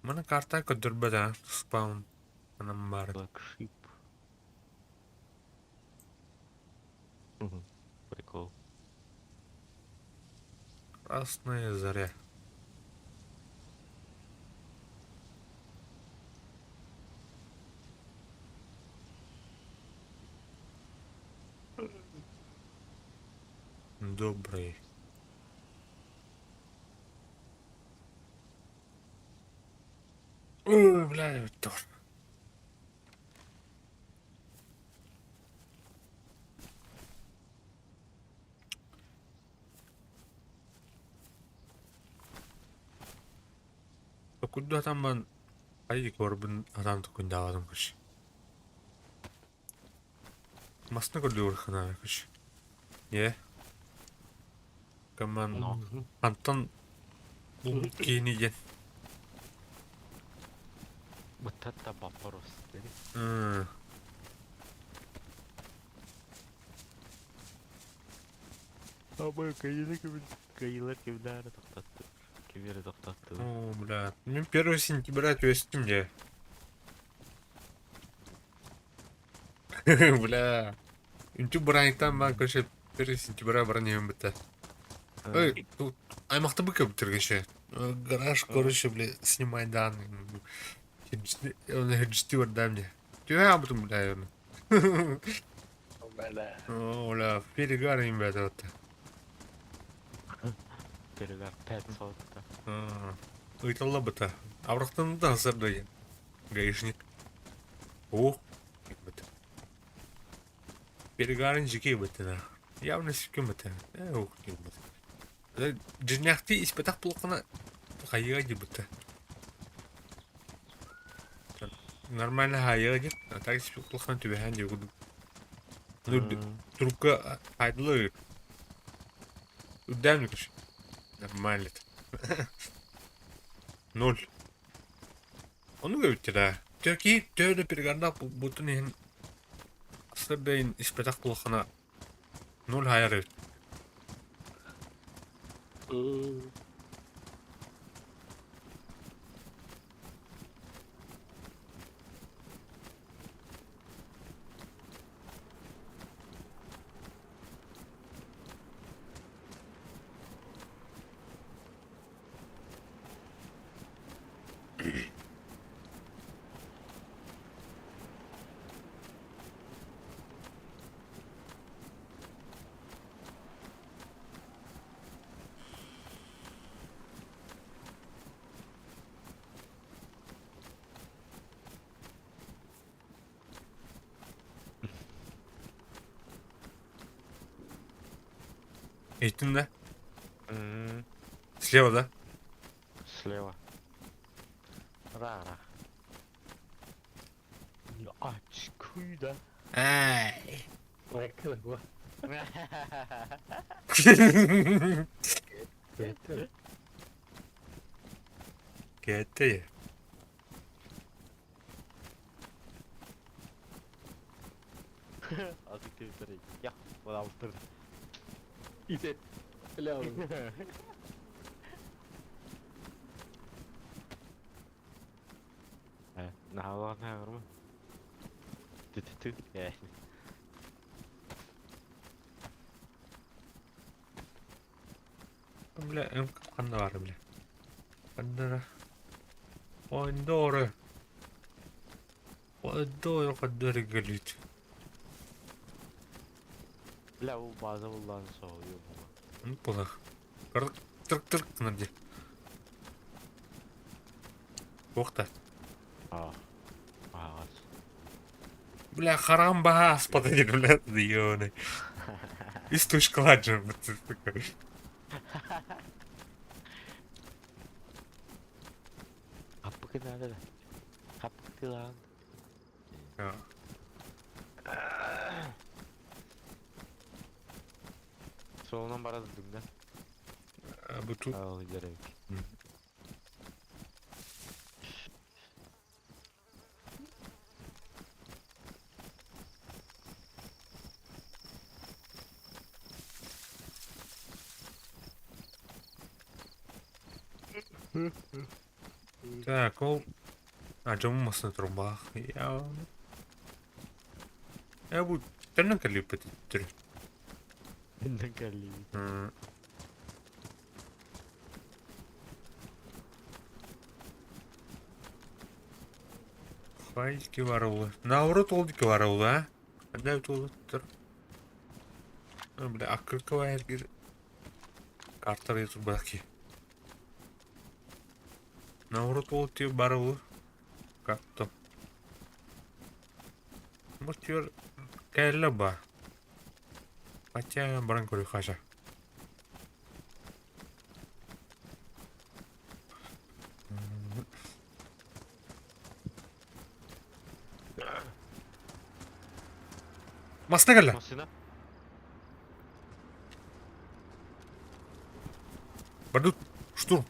Маны карта көрдөрбөт а спаун анан баар. Black Sheep. Прикол. Красная заря. Добрый. Ой, бля, тоже. Куда там man Ай корбун адам тукундаабатым кыш. Масна көрдүөр хана кыш. Е. Каман Но. Антон бу кини ден. Вот это вопрос. Абы кайылар кимнәре токтотты. Кимнәре токтотты. О, бля. Мен 1 сентября түестим де. Бля. Үнтү бұрайықтан ба көше 1 сентября баран ем бітті. Ой, тут аймақта быка бітіргеше. Гараж, короче, бля, снимай данные. Он хеджти дай мне. Тюя об этом, бля, Бля. О, бля, перегар им, бля, вот. Перегар 500. Ыйталла быта. Аврахтан да сырдый. Гаишник. О, Перегарын дьикэй бытына. Явно сиккин бытына. Э, ух, быт. Дьиҥнээхтии испэтэх буоллаххына хайыа дии Нормально хайыа дии. А так испит буоллаххына түбэһэн дии курдук. Трубка хайдылар үрдээн үкүс. Нормально. Ноль. Ону эбиттэр ээ. Төркии төһө да перегардаах буолбутун иһин сырдайын испэтэх буоллаххына ноль хайар эбит. Иһиттиҥ да? Слева, да? Слева. Рара. Очкуй, да? Ай. Бу. Кэттэ. Кэттэ. Азык Твиттере. Я, вот Ите. Ля. Наһаалаах Тү-тү-тү. Бля, м ханна баар бля. Ханна Ондоре. Ондоре ханна гэлит. Бля, ол база буллаан соһуйуом. Ну, полах. Тырк-тырк гынар дии. Туох да. Аа. Аҕас. Бля, харам баһа аспата диир, бля, ёбаный. Үс точкалаах дьон Хаппыкы надо да. Хаппыкылаан. Суолунан бара сылдьыҥ да. Бу тут Ол дьэрик. Так, ол а дьоммун массыына турбаах. Я Я бу төннөн кэллиппит түрү. Төннөн кэллибит. Хайки барылы. Наоборот ол диэки барылы, а? Ханна эбит уолаттар? Бля, аккырка эргир картар турбатах киһи. Наоборот ол диэки барылы. Как-то. Может, кэллэ ба. Хотя баран көрү хаша. Массыына кэллэ. Массыына. Бардут. Штурм.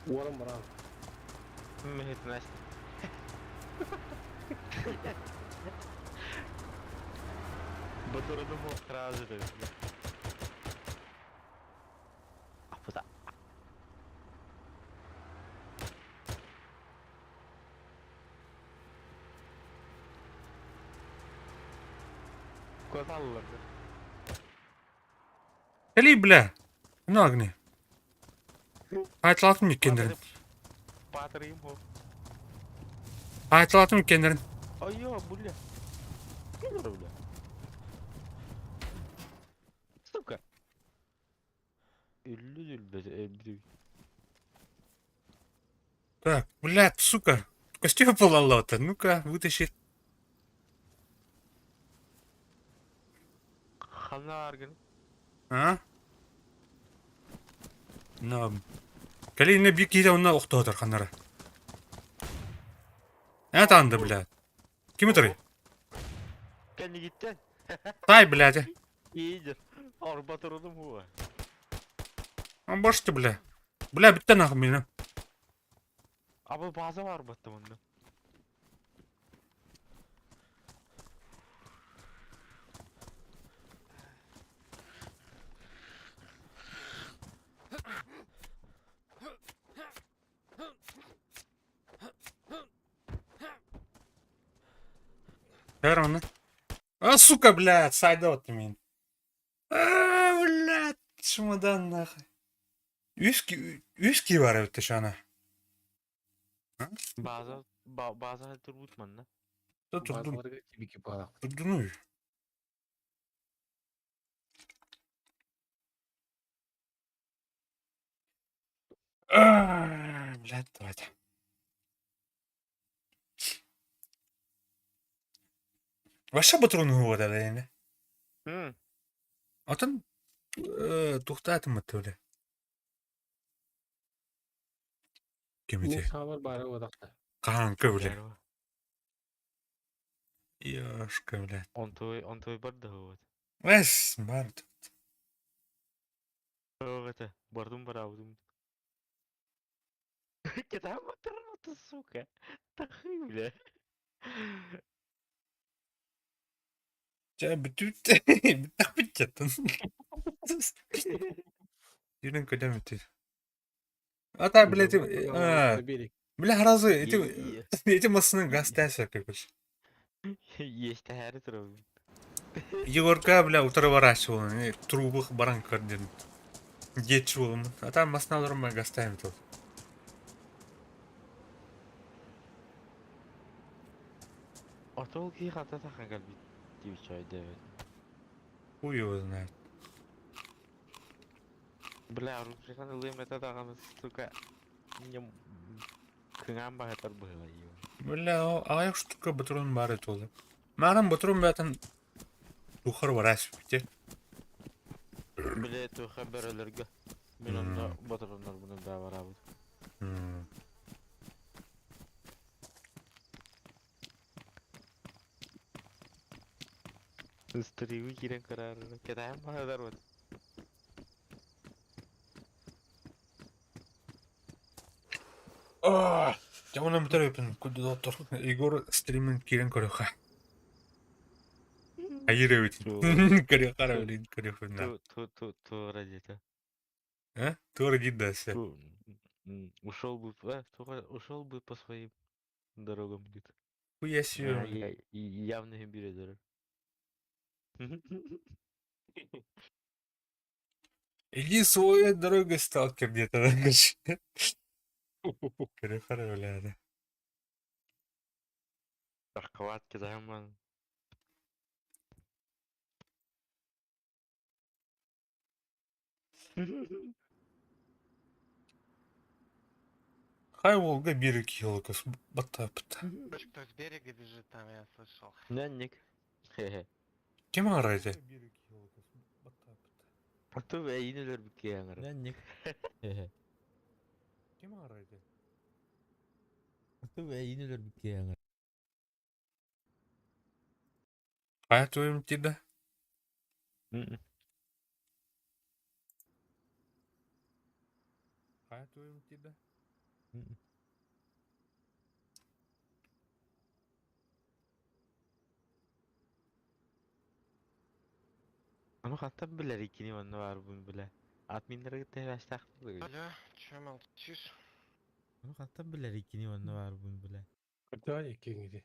Уоран баран. Мехетнес. Батырыдым сразу же. Аппыта. Куоталлар. Кэлий бля. На огне. Хаайталаатым иккиэннэрин. Патрыйым хо. Хаайталаатым иккиэннэрин. Айо, бля. Бля. Сука. Үллү өлбөт өлбүт. Так, блядь, сука. Костюм пололота. Ну-ка, вытащи. Ханна аргын. А? На. Кэлин биир киһи онно охтоотор ханнара. Это анды, блядь. Ким өтөрүй? Кэннигиттэн. Тай, блядь. Иидер. Орба турудум хуа. Бошты, бля. Бля, бүттэ нахуй меня. Абы база бар баттым онно. Эр А, сука, блядь, сайдот мин. А, блядь, чемодан нахуй. Үс ки бар эбит шана. База база турбут манна. Турдун. Базаларга тибики баах. Турдуну. А, блядь, давайте. Вообще патроны вот это, Хм. Отон тухтаатым төле. Кемите. Сабар бары одақта. Қанкы, бля. Ёшка, блядь. Он твой бар да вот. Эс, бар. Это, бардум бараудум. Кидай ты, сука. Тахы, бля. Ча бүтүт. Бүтәк Юрин көдәм ити. А та, блядь, а, бля, разы, эти, эти масыны газ тәсә көкөш. Есть тәһәре турабын. Егорка, бля, утыры барачы трубых баран көрден. Детчи болым. А там масыналар газ тәм тут. Ортол ки хата тахан калбит. Дивчай девет. Хуй его знает. Бля, оружие лым это даганы, сука. Не кыңан бахатар было ее. Бля, аяк штука батрон бар ит ол. Марам батрон бәтен тухар барас бите. Бля, туха берелерге. Мен онда батроннар буну да барабыт. Стриви кирен карар. Кедаем бахатар вот. Жаман бүтер өпін күді доктор. Егор стримин кирен көрөха. Айыр өтін. Көрөха, блин, көрөха. Ту ту ту ту ради это. А? Тура гиддасы. Ушел бы, ушел бы по своим дорогам где-то. Хуя себе. Явно не берет. Иди своей дорогой, сталкер, где-то. Көрөха, бля. Тарковат кидаем. Хай Волга берег елкас баттапта. Кто с берега бежит, там я слышал. Нянник. Хе-хе. Ким арайды? А то әйнелер бікке аңыр. Нянник. Хе-хе. Ким арайды? А то әйнелер бікке аңыр. Қая тойым тиді? Қая тойым тиді? Аны хатта билер икини онны бар буну биле. Админлерге тәбәштәк. Алло, чё молчишь? Аны хатта билер икини онны бар буну биле. Кырдаа иккиңиди.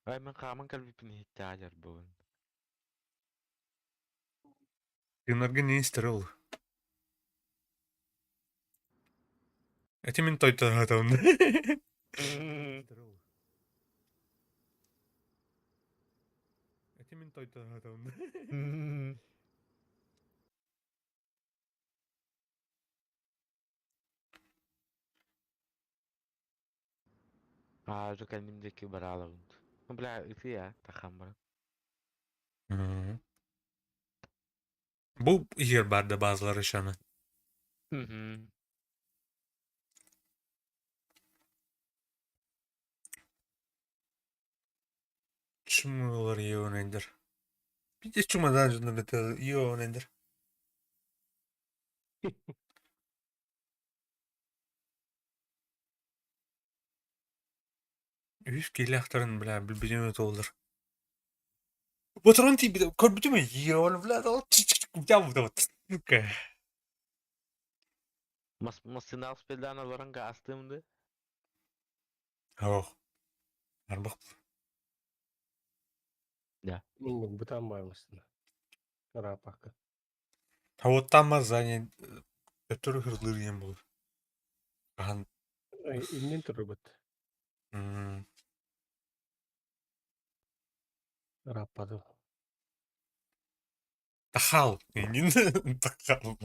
Ай мен каман калбипин хитте ажар бугун. Энергоминистр ол. Эти мен той там. Эти мен той там. Аа, уже кэнним диэки бараалабын. Ну, бля, ытыы тахан баран. Бу иһигэр баар да базалар ишаны. Чумулар ионендер. Пиздец чумадан дьоннор это ионендер. Үһүс киилээхтэрин, бля, билбитим толлар. Ботурун тиийбитим, көрбүтүм ион, бля, сука. Мас массыынаҕа спилдаан олорон гаастыым дыы. Ох, арбах. Да. Мин бытаан бааймастына. Ырааппакка. Уоттааммар здание төттөрү хырылыыр диэн буолар. Хаһан Иннин турбут. Ырааппатым. Тахал. Иннин тахал.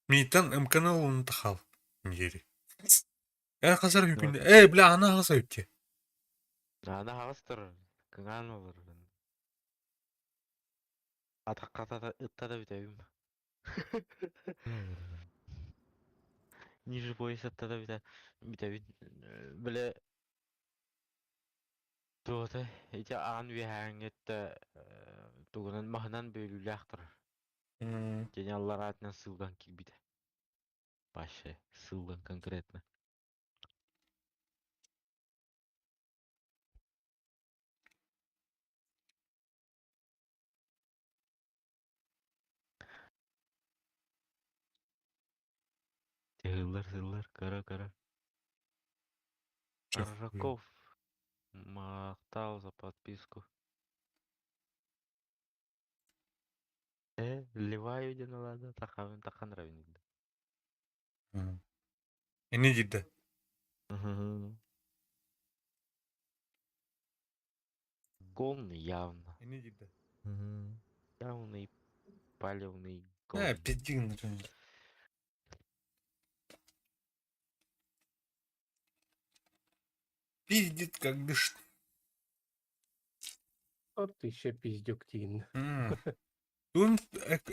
Миитан МКН ылын тахал диэри. Э хасар үкүн э бля ана хаса үтте. Ана хаҕыс турар. Кыҥаан олорор. Атахха ытта да бүтэбим. Ниже пояса ытта да бүтэ бүтэбин. Бile Туота ити аан үөһээҥҥиттэ тугунан маһынан бөөлүүлээх турар. Кини аллараатынан сыыллан киирбитэ. Вообще сыыллан конкретно. Тыһыыллар сыыллар кыра-кыра. Аржаков махтал за подписку. Э, ливаю диэн ылаада тахабын тахан равнинда. Инни диирдэ. Гон явно. Инни диирдэ. Явный палевный Э, гон. пизди гыннар. Пиздит как дышит. Вот еще пиздюк тиин. Туун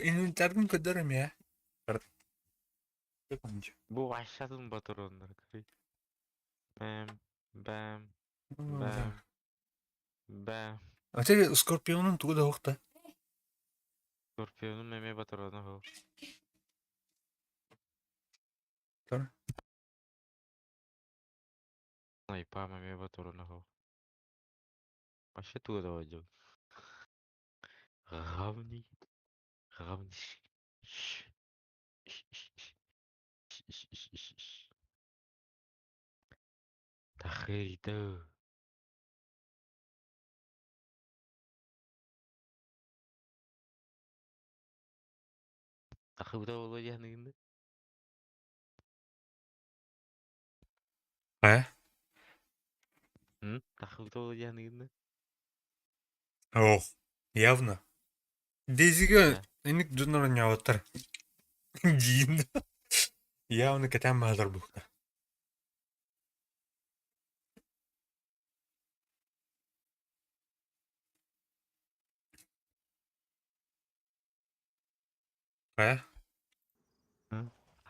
инвентарьгын көрдөр эмиэ. Бу вообще батыроннар көрүй. Бэм, бэм, бэм, бэм. А те Скорпионун тугу да суох да? Скорпионум эмиэ батырона суох. Тор. Айпам эмиэ батырона суох. Вообще тугу да дьон. Равный. Равный. Тахыйды. Тахыйда буолуо диэхнигин Э? Тахыйда буолуо диэхнигин Ох, явно. Дейзигэ инник дьоннор оонньообуттар. Диин. Явно кэтээн баалар буолла. Э?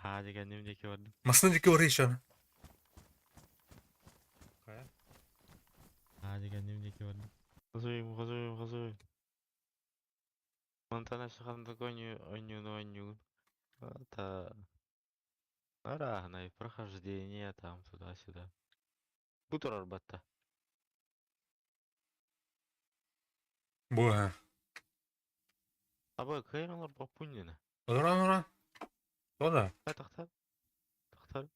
Аа дигэнним диэки бардым. Массыына диэки барыы еще. Аа дигэнним диэки бардым. Хозуйум, хозуйум, хозуйум. Мантан өссө оонньуу оонньууну оонньуугун. Это арааһынай прохождение там туда-сюда. Бу турар батта. Бу ха. Аба кыайан олорбоппун диэнэ. Олорон олорон. Тода. Ай тахтар. Тахтар.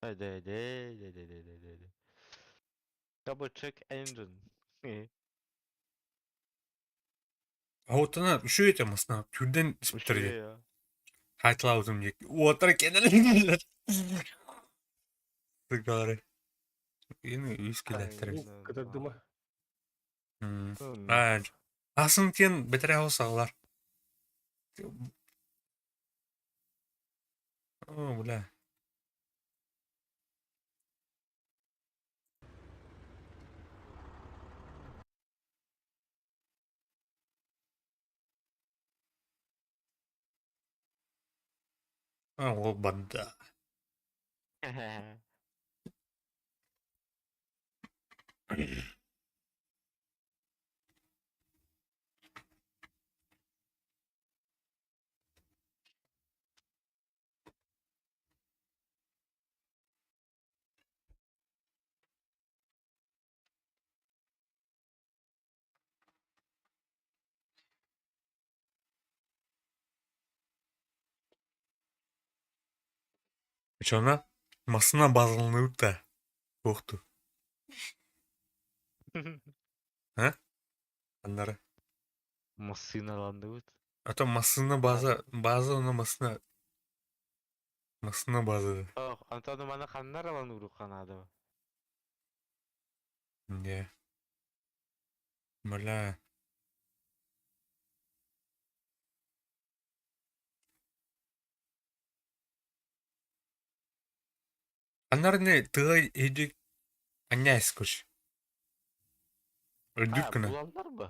Ай дэ дэ дэ дэ дэ дэ дэ дэ. Double check engine. Оттона үчүгэй этэ массыына түрдэн испиттэр Үчүгэй дии. аа. Хайталаабытым диэки уоттара кэнэн Сыгалары. Ини үс килэттэр. Кытардыма. Аа, Асын тиэн бэтэрээ саҕалар. О, бля. А, ол барда. Чона массына базылыныбыт да туохту. А? Аннары. Массыыналанныбыт. А то массына база, база она массына. Массына база. Ох, Антон маны ханнар алан урук ханаадыба. Не. Бля. Аннарны тыга иди аняйс күш. Өйдүк А, гына. булаллар ба?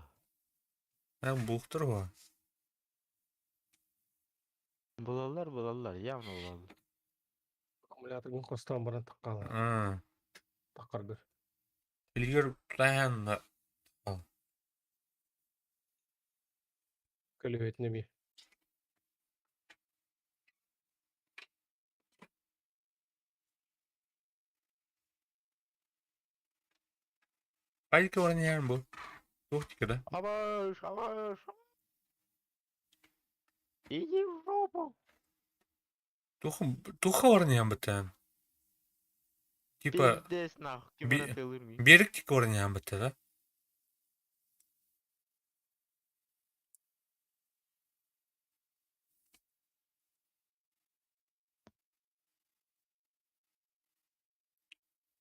А, булуктар ба. Булаллар, булаллар, явно булаллар. Аккумуляторын хостан баран таққала. А. Таққаргыр. Илгер план. Көлөбетіне би. Айка баран яр бу. Тух тикеде. Абаш, абаш. Иди в жопу. Тух туха баран яр битен. Типа Пиздец нахуй, ким би- это тылырми. берик тик баран яр битте да.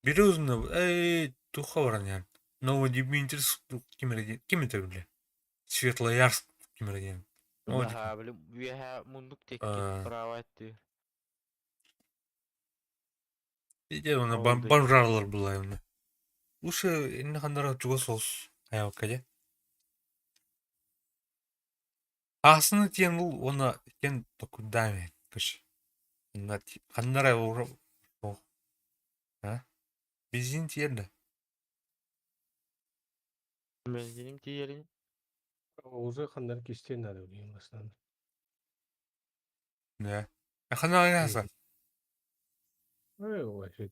Бири узунна эй туха баран яр. Новодимитрск ким эрэ ким это бile? Светлоярск ким эрэ диэн. О, Ага, блин, үөһэ мундук текки А. право этти. Иде она Ол да. бомжарлар была именно. Лучше инне хандара чугас олс аябакка дьэ. Аасыны тиэн ул уонна тиэн токуйдаан кыш. Инна ханнара о А? Бензин тиэр да. Бензиним тиэрин. Уже хандар кистен надо блин бастан. Да. А ханна аса. Ой, вообще.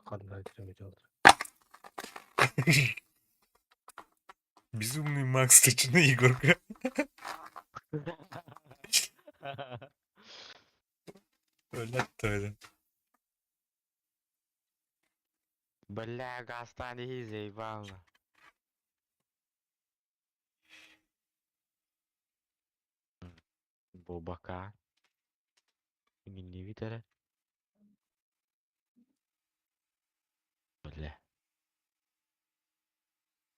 Хандар киреметер. Безумный Макс, точно Егорка. Блядь, это. Бля, гастан заебал. Бобака. Не витера. Бля.